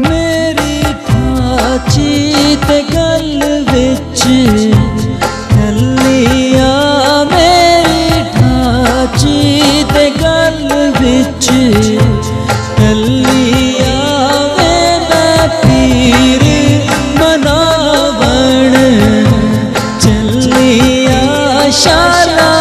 ميري ٺاچي ته گل وچ ٽليا ميري ٺاچي ته گل وچ ٽليا وي میں پير مناوڻ چليا شالا.